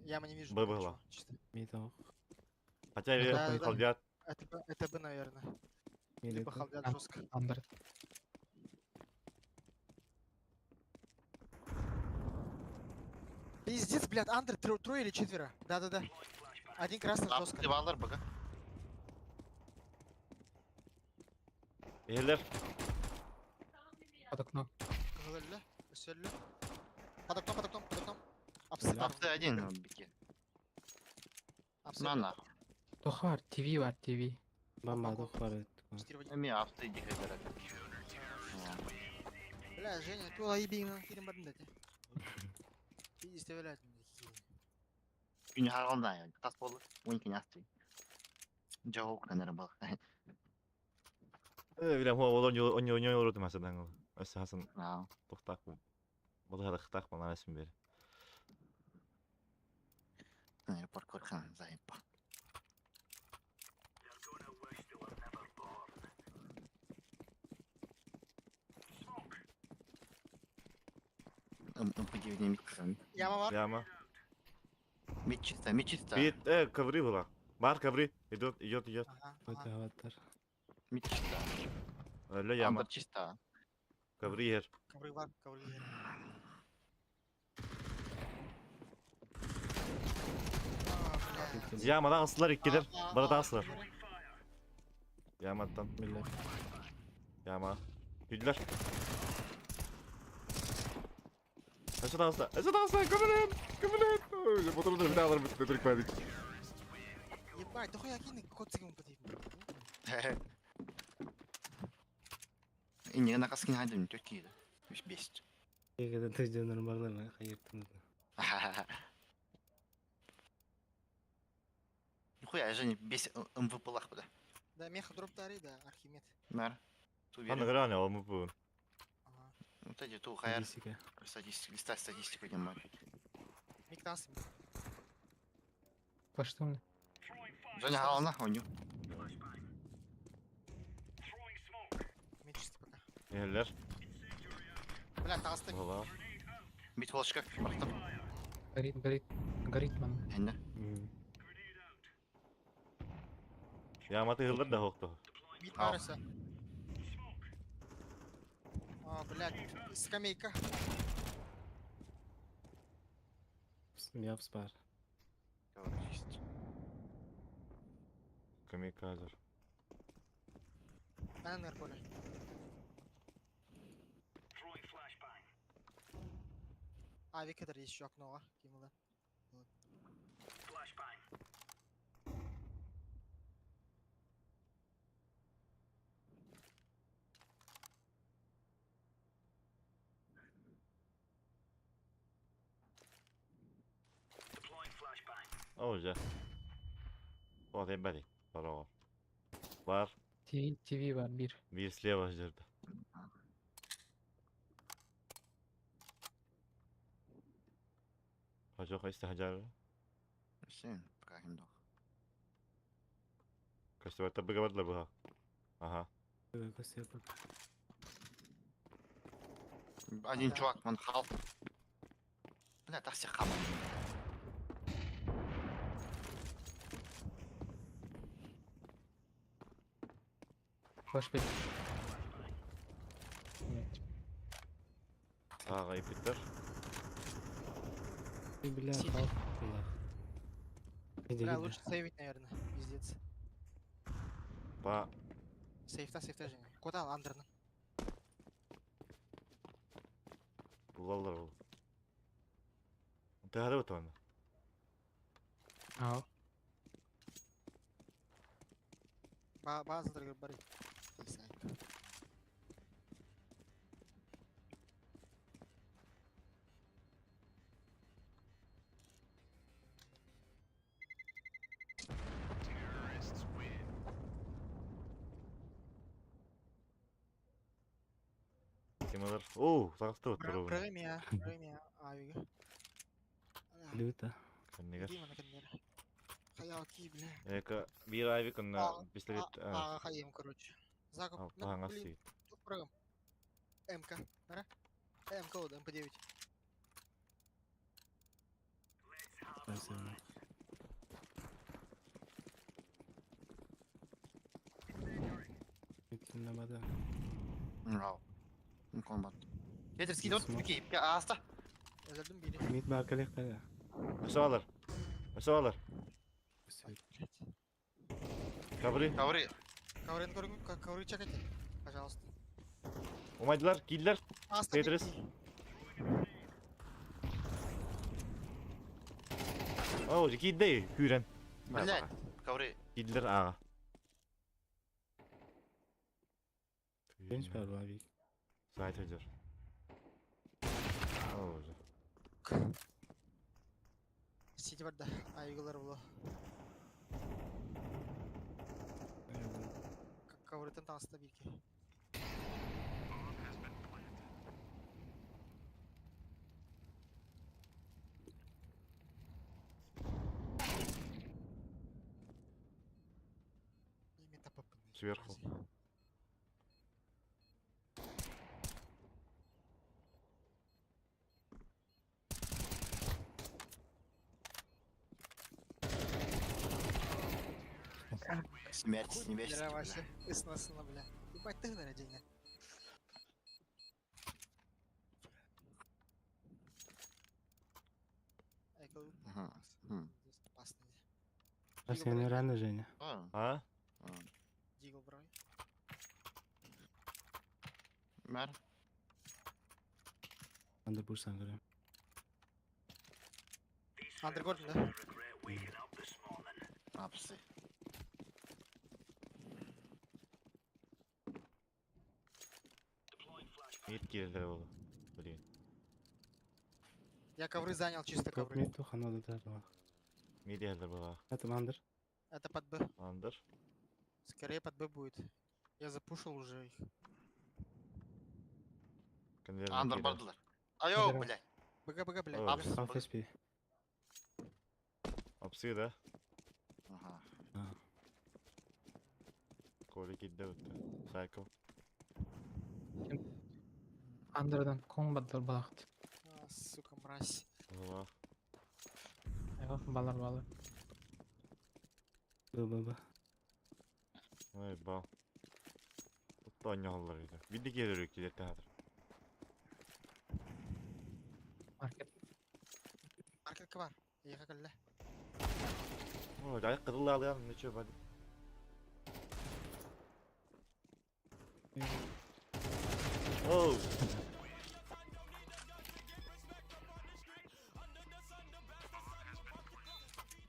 Яма не вижу. Б пока была. чего, чисто. Мид ох. Хотя Да, да, да. халдят. Это Б, это Б, наверное. Либо халдят жестко. Андер. Пиздец, блядь, Андер трое или четверо? Да-да-да. Один красный жестко. Апсы баллар бага. Иһэллэр. Под окно. Өллө, өссө өллө. Под окном, под окном, под окном. Апсы бар. Апсы один бики. Апсы. На нахуй. Туох бар, ТВ бар, ТВ. Мама туох бар. Четыре в один. Эми апсы дихедер. Бля, Женя, ты лаиби именно кирим бардын дати. Пиздец, блядь. Күн харалда тас болду. 12 асты. Жок, нер был. Билем, ол оньо олору масадан ол. Өссө хасын Аа. тухтаах Балыһа манан эсим бер. Паркур хан зайпа. МП9 микрофон. Яма бар. Яма. Мид чисто, мид чисто. Бит, ковры была. Бар ковры. Идет, идет, идет. Ага, ага. Аватар. Мид чисто. Өлө яма. Андер чисто. Ковры ер. Ковры бар, ковры ер. А, бля. Ямадан асылар иккилер. А, а, Барата а, асылар. Яматтан. Биллэр. Яма. Үйдүлэр. Өссө таҕыста. Өссө таҕыста. Көмөлөөн. Көмөлөөн. Моторун бит алар бит түрк бадык. Ебать, дохуя кинь коцик ему подъебал. Инне на каскин хайдым төкки. Үш бес. Егерде төждөнөр барлар хайыртын. Нихуя, Женя, бес МВП лах буда. Да, меха дроп тари, да, Архимед. Нар. Ту Аны верю. грани ол мупун. Ага. Вот эти ту хаяр. Статистика. Статистику, листа статистику не мать. Мик танцы. Флаштымны. Женя халана, оню. Мид чисто пока. Иһэллэр. Бля, таҕыста. Була. Мид флешка. Бартым. Горит, горит. Горит ман. Энне. Яматы ыһыллар да хоқту. Мид Ау. барыса. А, блядь, скамейка. Мявс бар. Камиказер. На нерполе. А, Виктор есть еще окно, а? Кимла. Оо жа. О, бади. Бароо. Бар. ТВ, ТВ бар, бир. Бир слева жерде. Хажо хайста хажар. Сен, пока ким дох. Кастыбатта быгабадла буха. Ага. Көсөп. Один Да. чувак, он хал. Бля, так все хаб. Флаш бер. Нет. Ага, ипиттер. Бля, Сити. хал. Бля. Бля, лучше сейвить, наверное. Пиздец. Па. Сейфта, сейфта, Женя. Куда Андерна? Булалар ол. Тахары бутон. Ау. База дорогой бары. Сайк. Кималар. Оо, тагысты бут. Премия, премия, авига. Люта. Каннигер. Дима на каннер. Хаял ки, бля. Эка бир айвик А, онна пистолет. А, хаем, короче. Закуп. Ну, Алтаһаҥас блин, сиит. тут прыгаем. МК, нара? МК, вот, МП9. Спасибо. Тыннабата. Вау. Комбат. Тетрис киит от ки ааста. Өлөрдүм биири. Мид бар кэлиэхтэрэ. Өсө алар. Өсө алар. Блядь. Ковры. Ковры. Коврын көрүҥ, ковры чекайте, пожалуйста. Умайдылар, киирдилэр. Ааста Тетрис. Оо, киирдэ күүрэн. Блядь. Ковры. Киирдилэр ааҕа. Бенч бар буолар бик. Сайт өдөр. Оо, Сити барда. Айгылар було. Коврытын таҥаста бииргэ. Ими тапаппын. Сверху. Смерть с небес. Бля, Вася, ысна бля. Ебать ты на день. Опасно. Сен рано Женя. А? Дигл брой. Мэр. Анда бурсан көрөм. Андер Гордон, да? Апсы. Мид киирдилэр буолу. Блин. Я ковры занял, чисто Топ ковры. мид тухана да тар. Мид иһэллэр буолла. Это мандыр. Это под Б. Андер. Скорее под Б будет. Я запушил уже их. Конверт Андер бардылар. Айо, Андер. блядь. БГ, БГ, блядь. Ой. Апс. Half SP. Апсы, да? Ага. Коля киирдэ бутта. Сайкл. Андердан комбаттар балахт. А, сука, мразь. Голова. Айга балар балар. Б Б Б. Ой, бал. Тут оонньоһоллор этэ. Бидди киирэр киирэр театр. Маркет. Маркет бар. Я кэллэ. Ой, дай кырылаалыан ничего бад. Оу.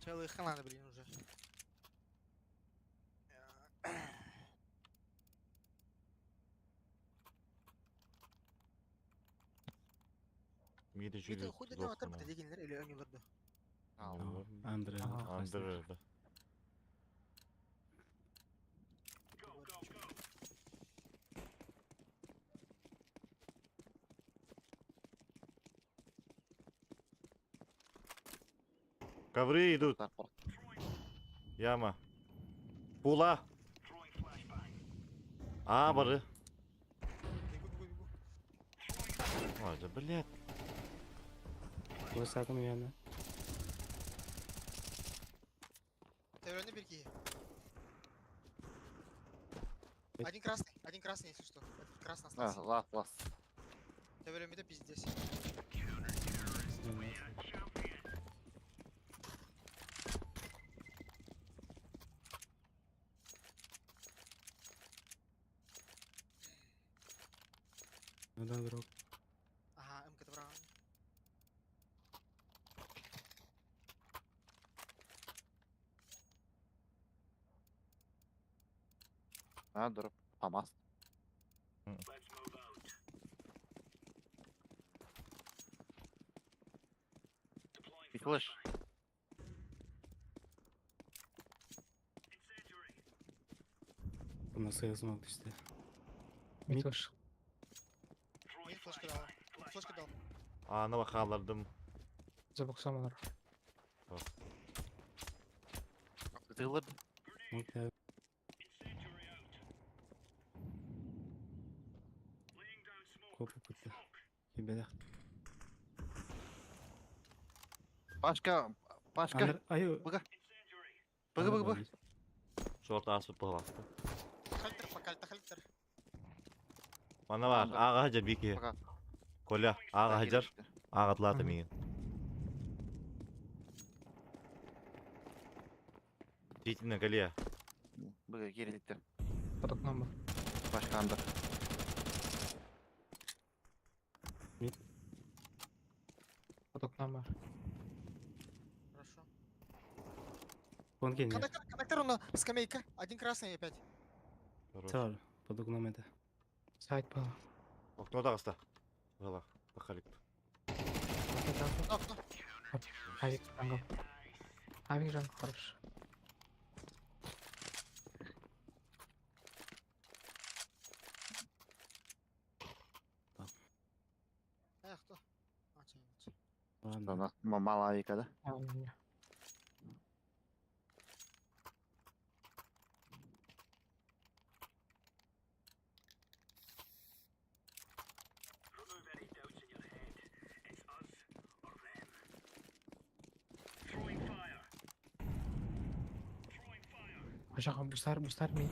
Целый надо, блин, уже. Миди Мид жүлү. хуй да атар бит дегенлер или өнүлөрдө. Андре. Андер да. Ковры идут. Яма. Пула. А, бары. Бегу, бегу, бегу. Ой, да блядь. Высоком яна. Тәүрәне бир киһи. Один красный, если что. Этот красный А, остался. лас, лас. Тәүрәне пиздец. Ну да, дроп. Ага, МК браун. А, дроп. Хамас. И флеш. У нас я смог түсті. Мид Мид. вышел. Мин флешка дал. Флешка дал. Ааны бахаалардым. Забуксамалар. Тылыр. Мог Копу кутта. Кибедах. Пашка, Пашка. Андр, аю. Быга. Быга, быга, быга. Шорт аспыт пыһаласта. Хантер пока. Кальтахаликтер. Мана бар, аға хажар бики. Пока. Коля, аға хажар, аға тлата Мгм. миген. Титина Калия. Быга кириликтер. Под окном был. Башка андыр. Под окном бар. Хорошо. Вон кеннер. Коннектор, коннектор, он скамейка. Один красный опять. Хорош. Цар, под окном это. Сайт был. Окно тағыста. Ғала, бақалик. Окно, окно. Авик jungle. Авик jungle хорош. Эх, кто? А, чё, чё. Ладно. У нас мало авика, да? А, у меня. Жаха, бустар, бустар ми.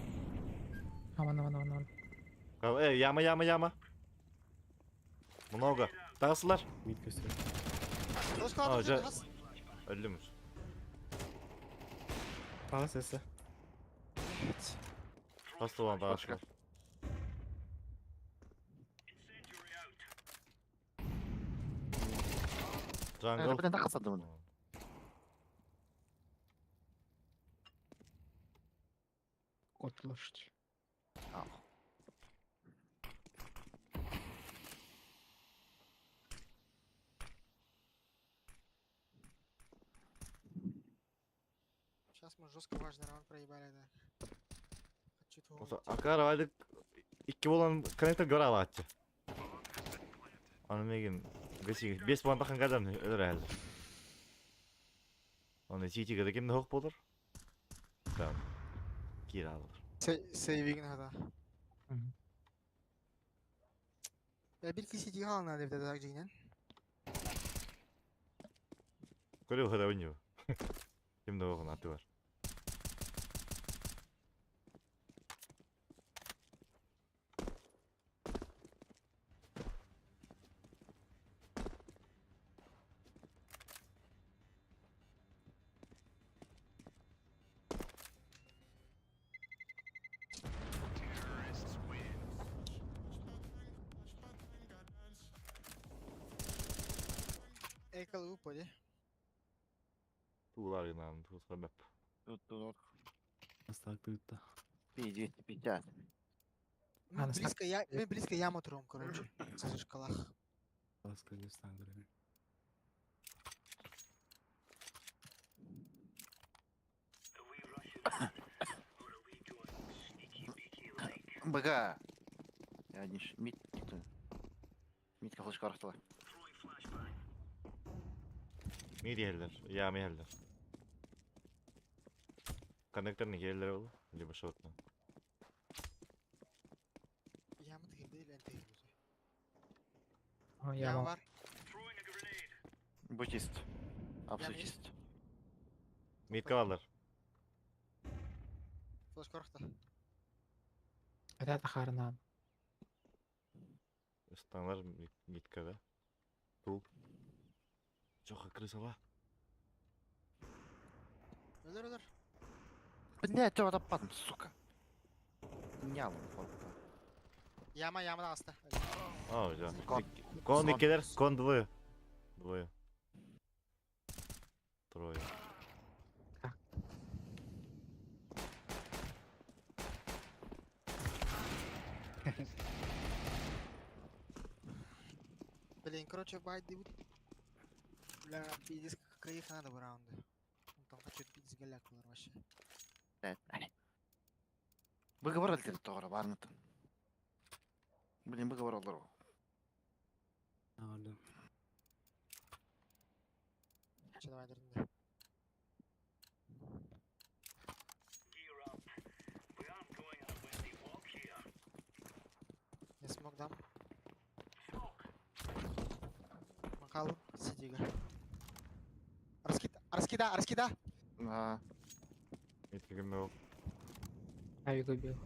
Аман, аман, аман, аман. Эй, яма, яма, яма. Много. Тағысылар. Мид көстер. Флешка А, надо, жа- раз. Өлдіміз. Палас эссе. Тастылан Башка. тағысылар. Джангл. Блин, тақсады мұны. Кот лошадь. Сейчас мы жестко важный раунд проебали, да. Хочу твою мать. Акар айлык икки болан коннектор гөр алаатчы. Аны мегин бес 5 болан тахан гадам өлөр әлі. Оны сити кемде хоқ болыр? Там. Кир алыр. Сейвигин хата. Мгм. Я бир киси тига ална деп так жигинен. Көрө хада ойноо. Кемде оғын аты бар. Экал упади. Туулар гынан туусқа бәп. Тут, тут, Астак тутта. 250. Мы А, на старт- близко, я, мы близко яму трем, короче. В шкалах. Паласка не стан көрөм. БГ. Я не мид. Мидка флешка арахтала. Мид елдер, яма елдер. Коннекторный елдер ол, либо шотно. Яма тегилде или тегилде. А, я Яма вам. бар. Бу чист. Апсы Яма есть. чист. Мидка алар. Флешка арахта. Это тахарнан. Станлар мидкага. Тул. Жоқа крысала. Өлөр, өлөр. Блядь, чё таппадым, сука. Нялым, форка. Яма, яма аста. А, жа. Кон. Кон Сон. иккелер, кон двое. Двое. Трое. Так. Блин, короче, байт дебют. Бля, пиздец, какая их надо в раунды. Он там хочет пиздец голяк вообще. Блядь. Выговор алды тоғыра бармыты. Блин, выговор алды. Ағырдым. Че, давай, дернде. Я смог дам. Махалу, сидига. Раскида, раскида, раскида. А, Мидка кемде ол. Авик убил.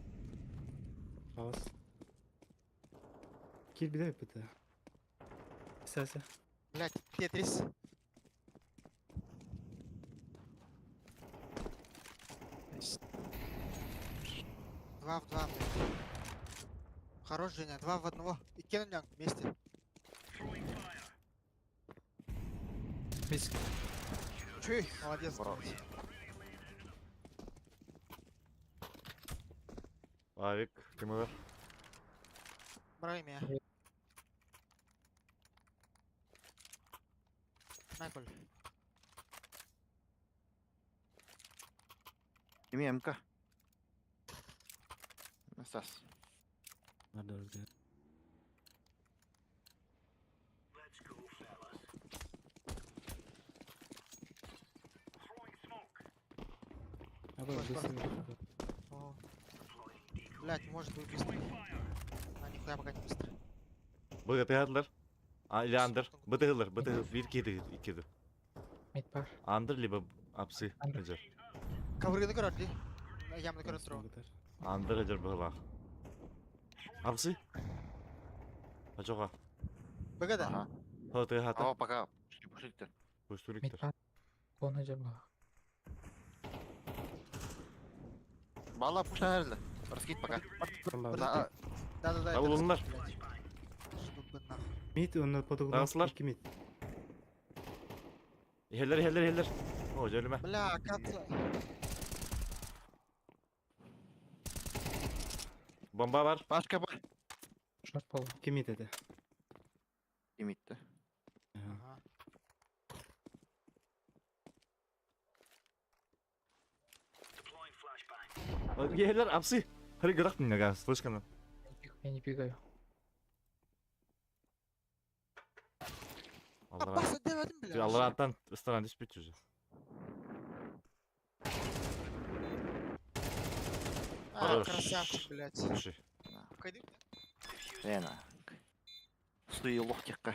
Пауз. Кир биле бит. Сәсә. Блять, Тетрис. Два в два, блядь. Хорош, Женя, два в одного. И Кеннинг вместе. Бис. Чуй, молодец. Браво. блядь. Авик, кем бар? Брай меня. Майкл. Ими МК. Стас. Надо Абы Ой, быстро. О. Блять, может быть быстро. А, нихуя пока не быстро. Б тыгадылар. А, или андер. Б тыгылар, Б тыгыл. Bir iki тыгыл, iki ды. Мид бар. Андер либо апсы. Андер. Хыджар. Коврыгны көрөр ди. Ямны көрөр туру. Андер хыджар быгылах. Апсы. Ачога. БГ да. Ага. Хо тыгата. А, пока. Пушли, пушли. Мид Пуштуликтер. бар. Кона жаба. Бала пушла herhalde. Раскид пока. Да, Да, да, да. А, улуннар. Мид онна подугла. Дагыслар. Iki мид. Хеллер, хеллер, хеллер. О, жөлүмө. Бля, кат. Бомба бар. Пашка бар. Шорт бол. İki mid dedi. Имитті. Aha. Хеллер апсы. Хары гырак минега, слышканы. Я не бегаю. Аллах. Баса дебедим бля. Аллахтан стран түшпөйт уже. А, Хорош. красавчик, блять. Лучший. Кайды. Лена. Суи лохтикка.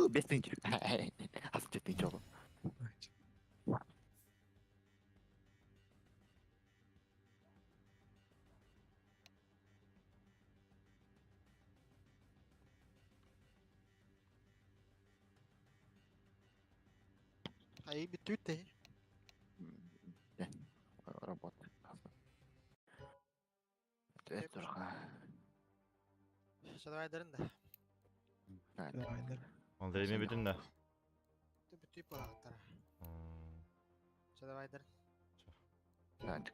Бес тынч. Аз тынч oldu. Ай, бүтүт те. Работа. Это тұрға. Сейчас давай дерин да. Давай, давай. Онда эме бүтүн да. Бүтүп бараттар. Сейчас давай дерин. Так.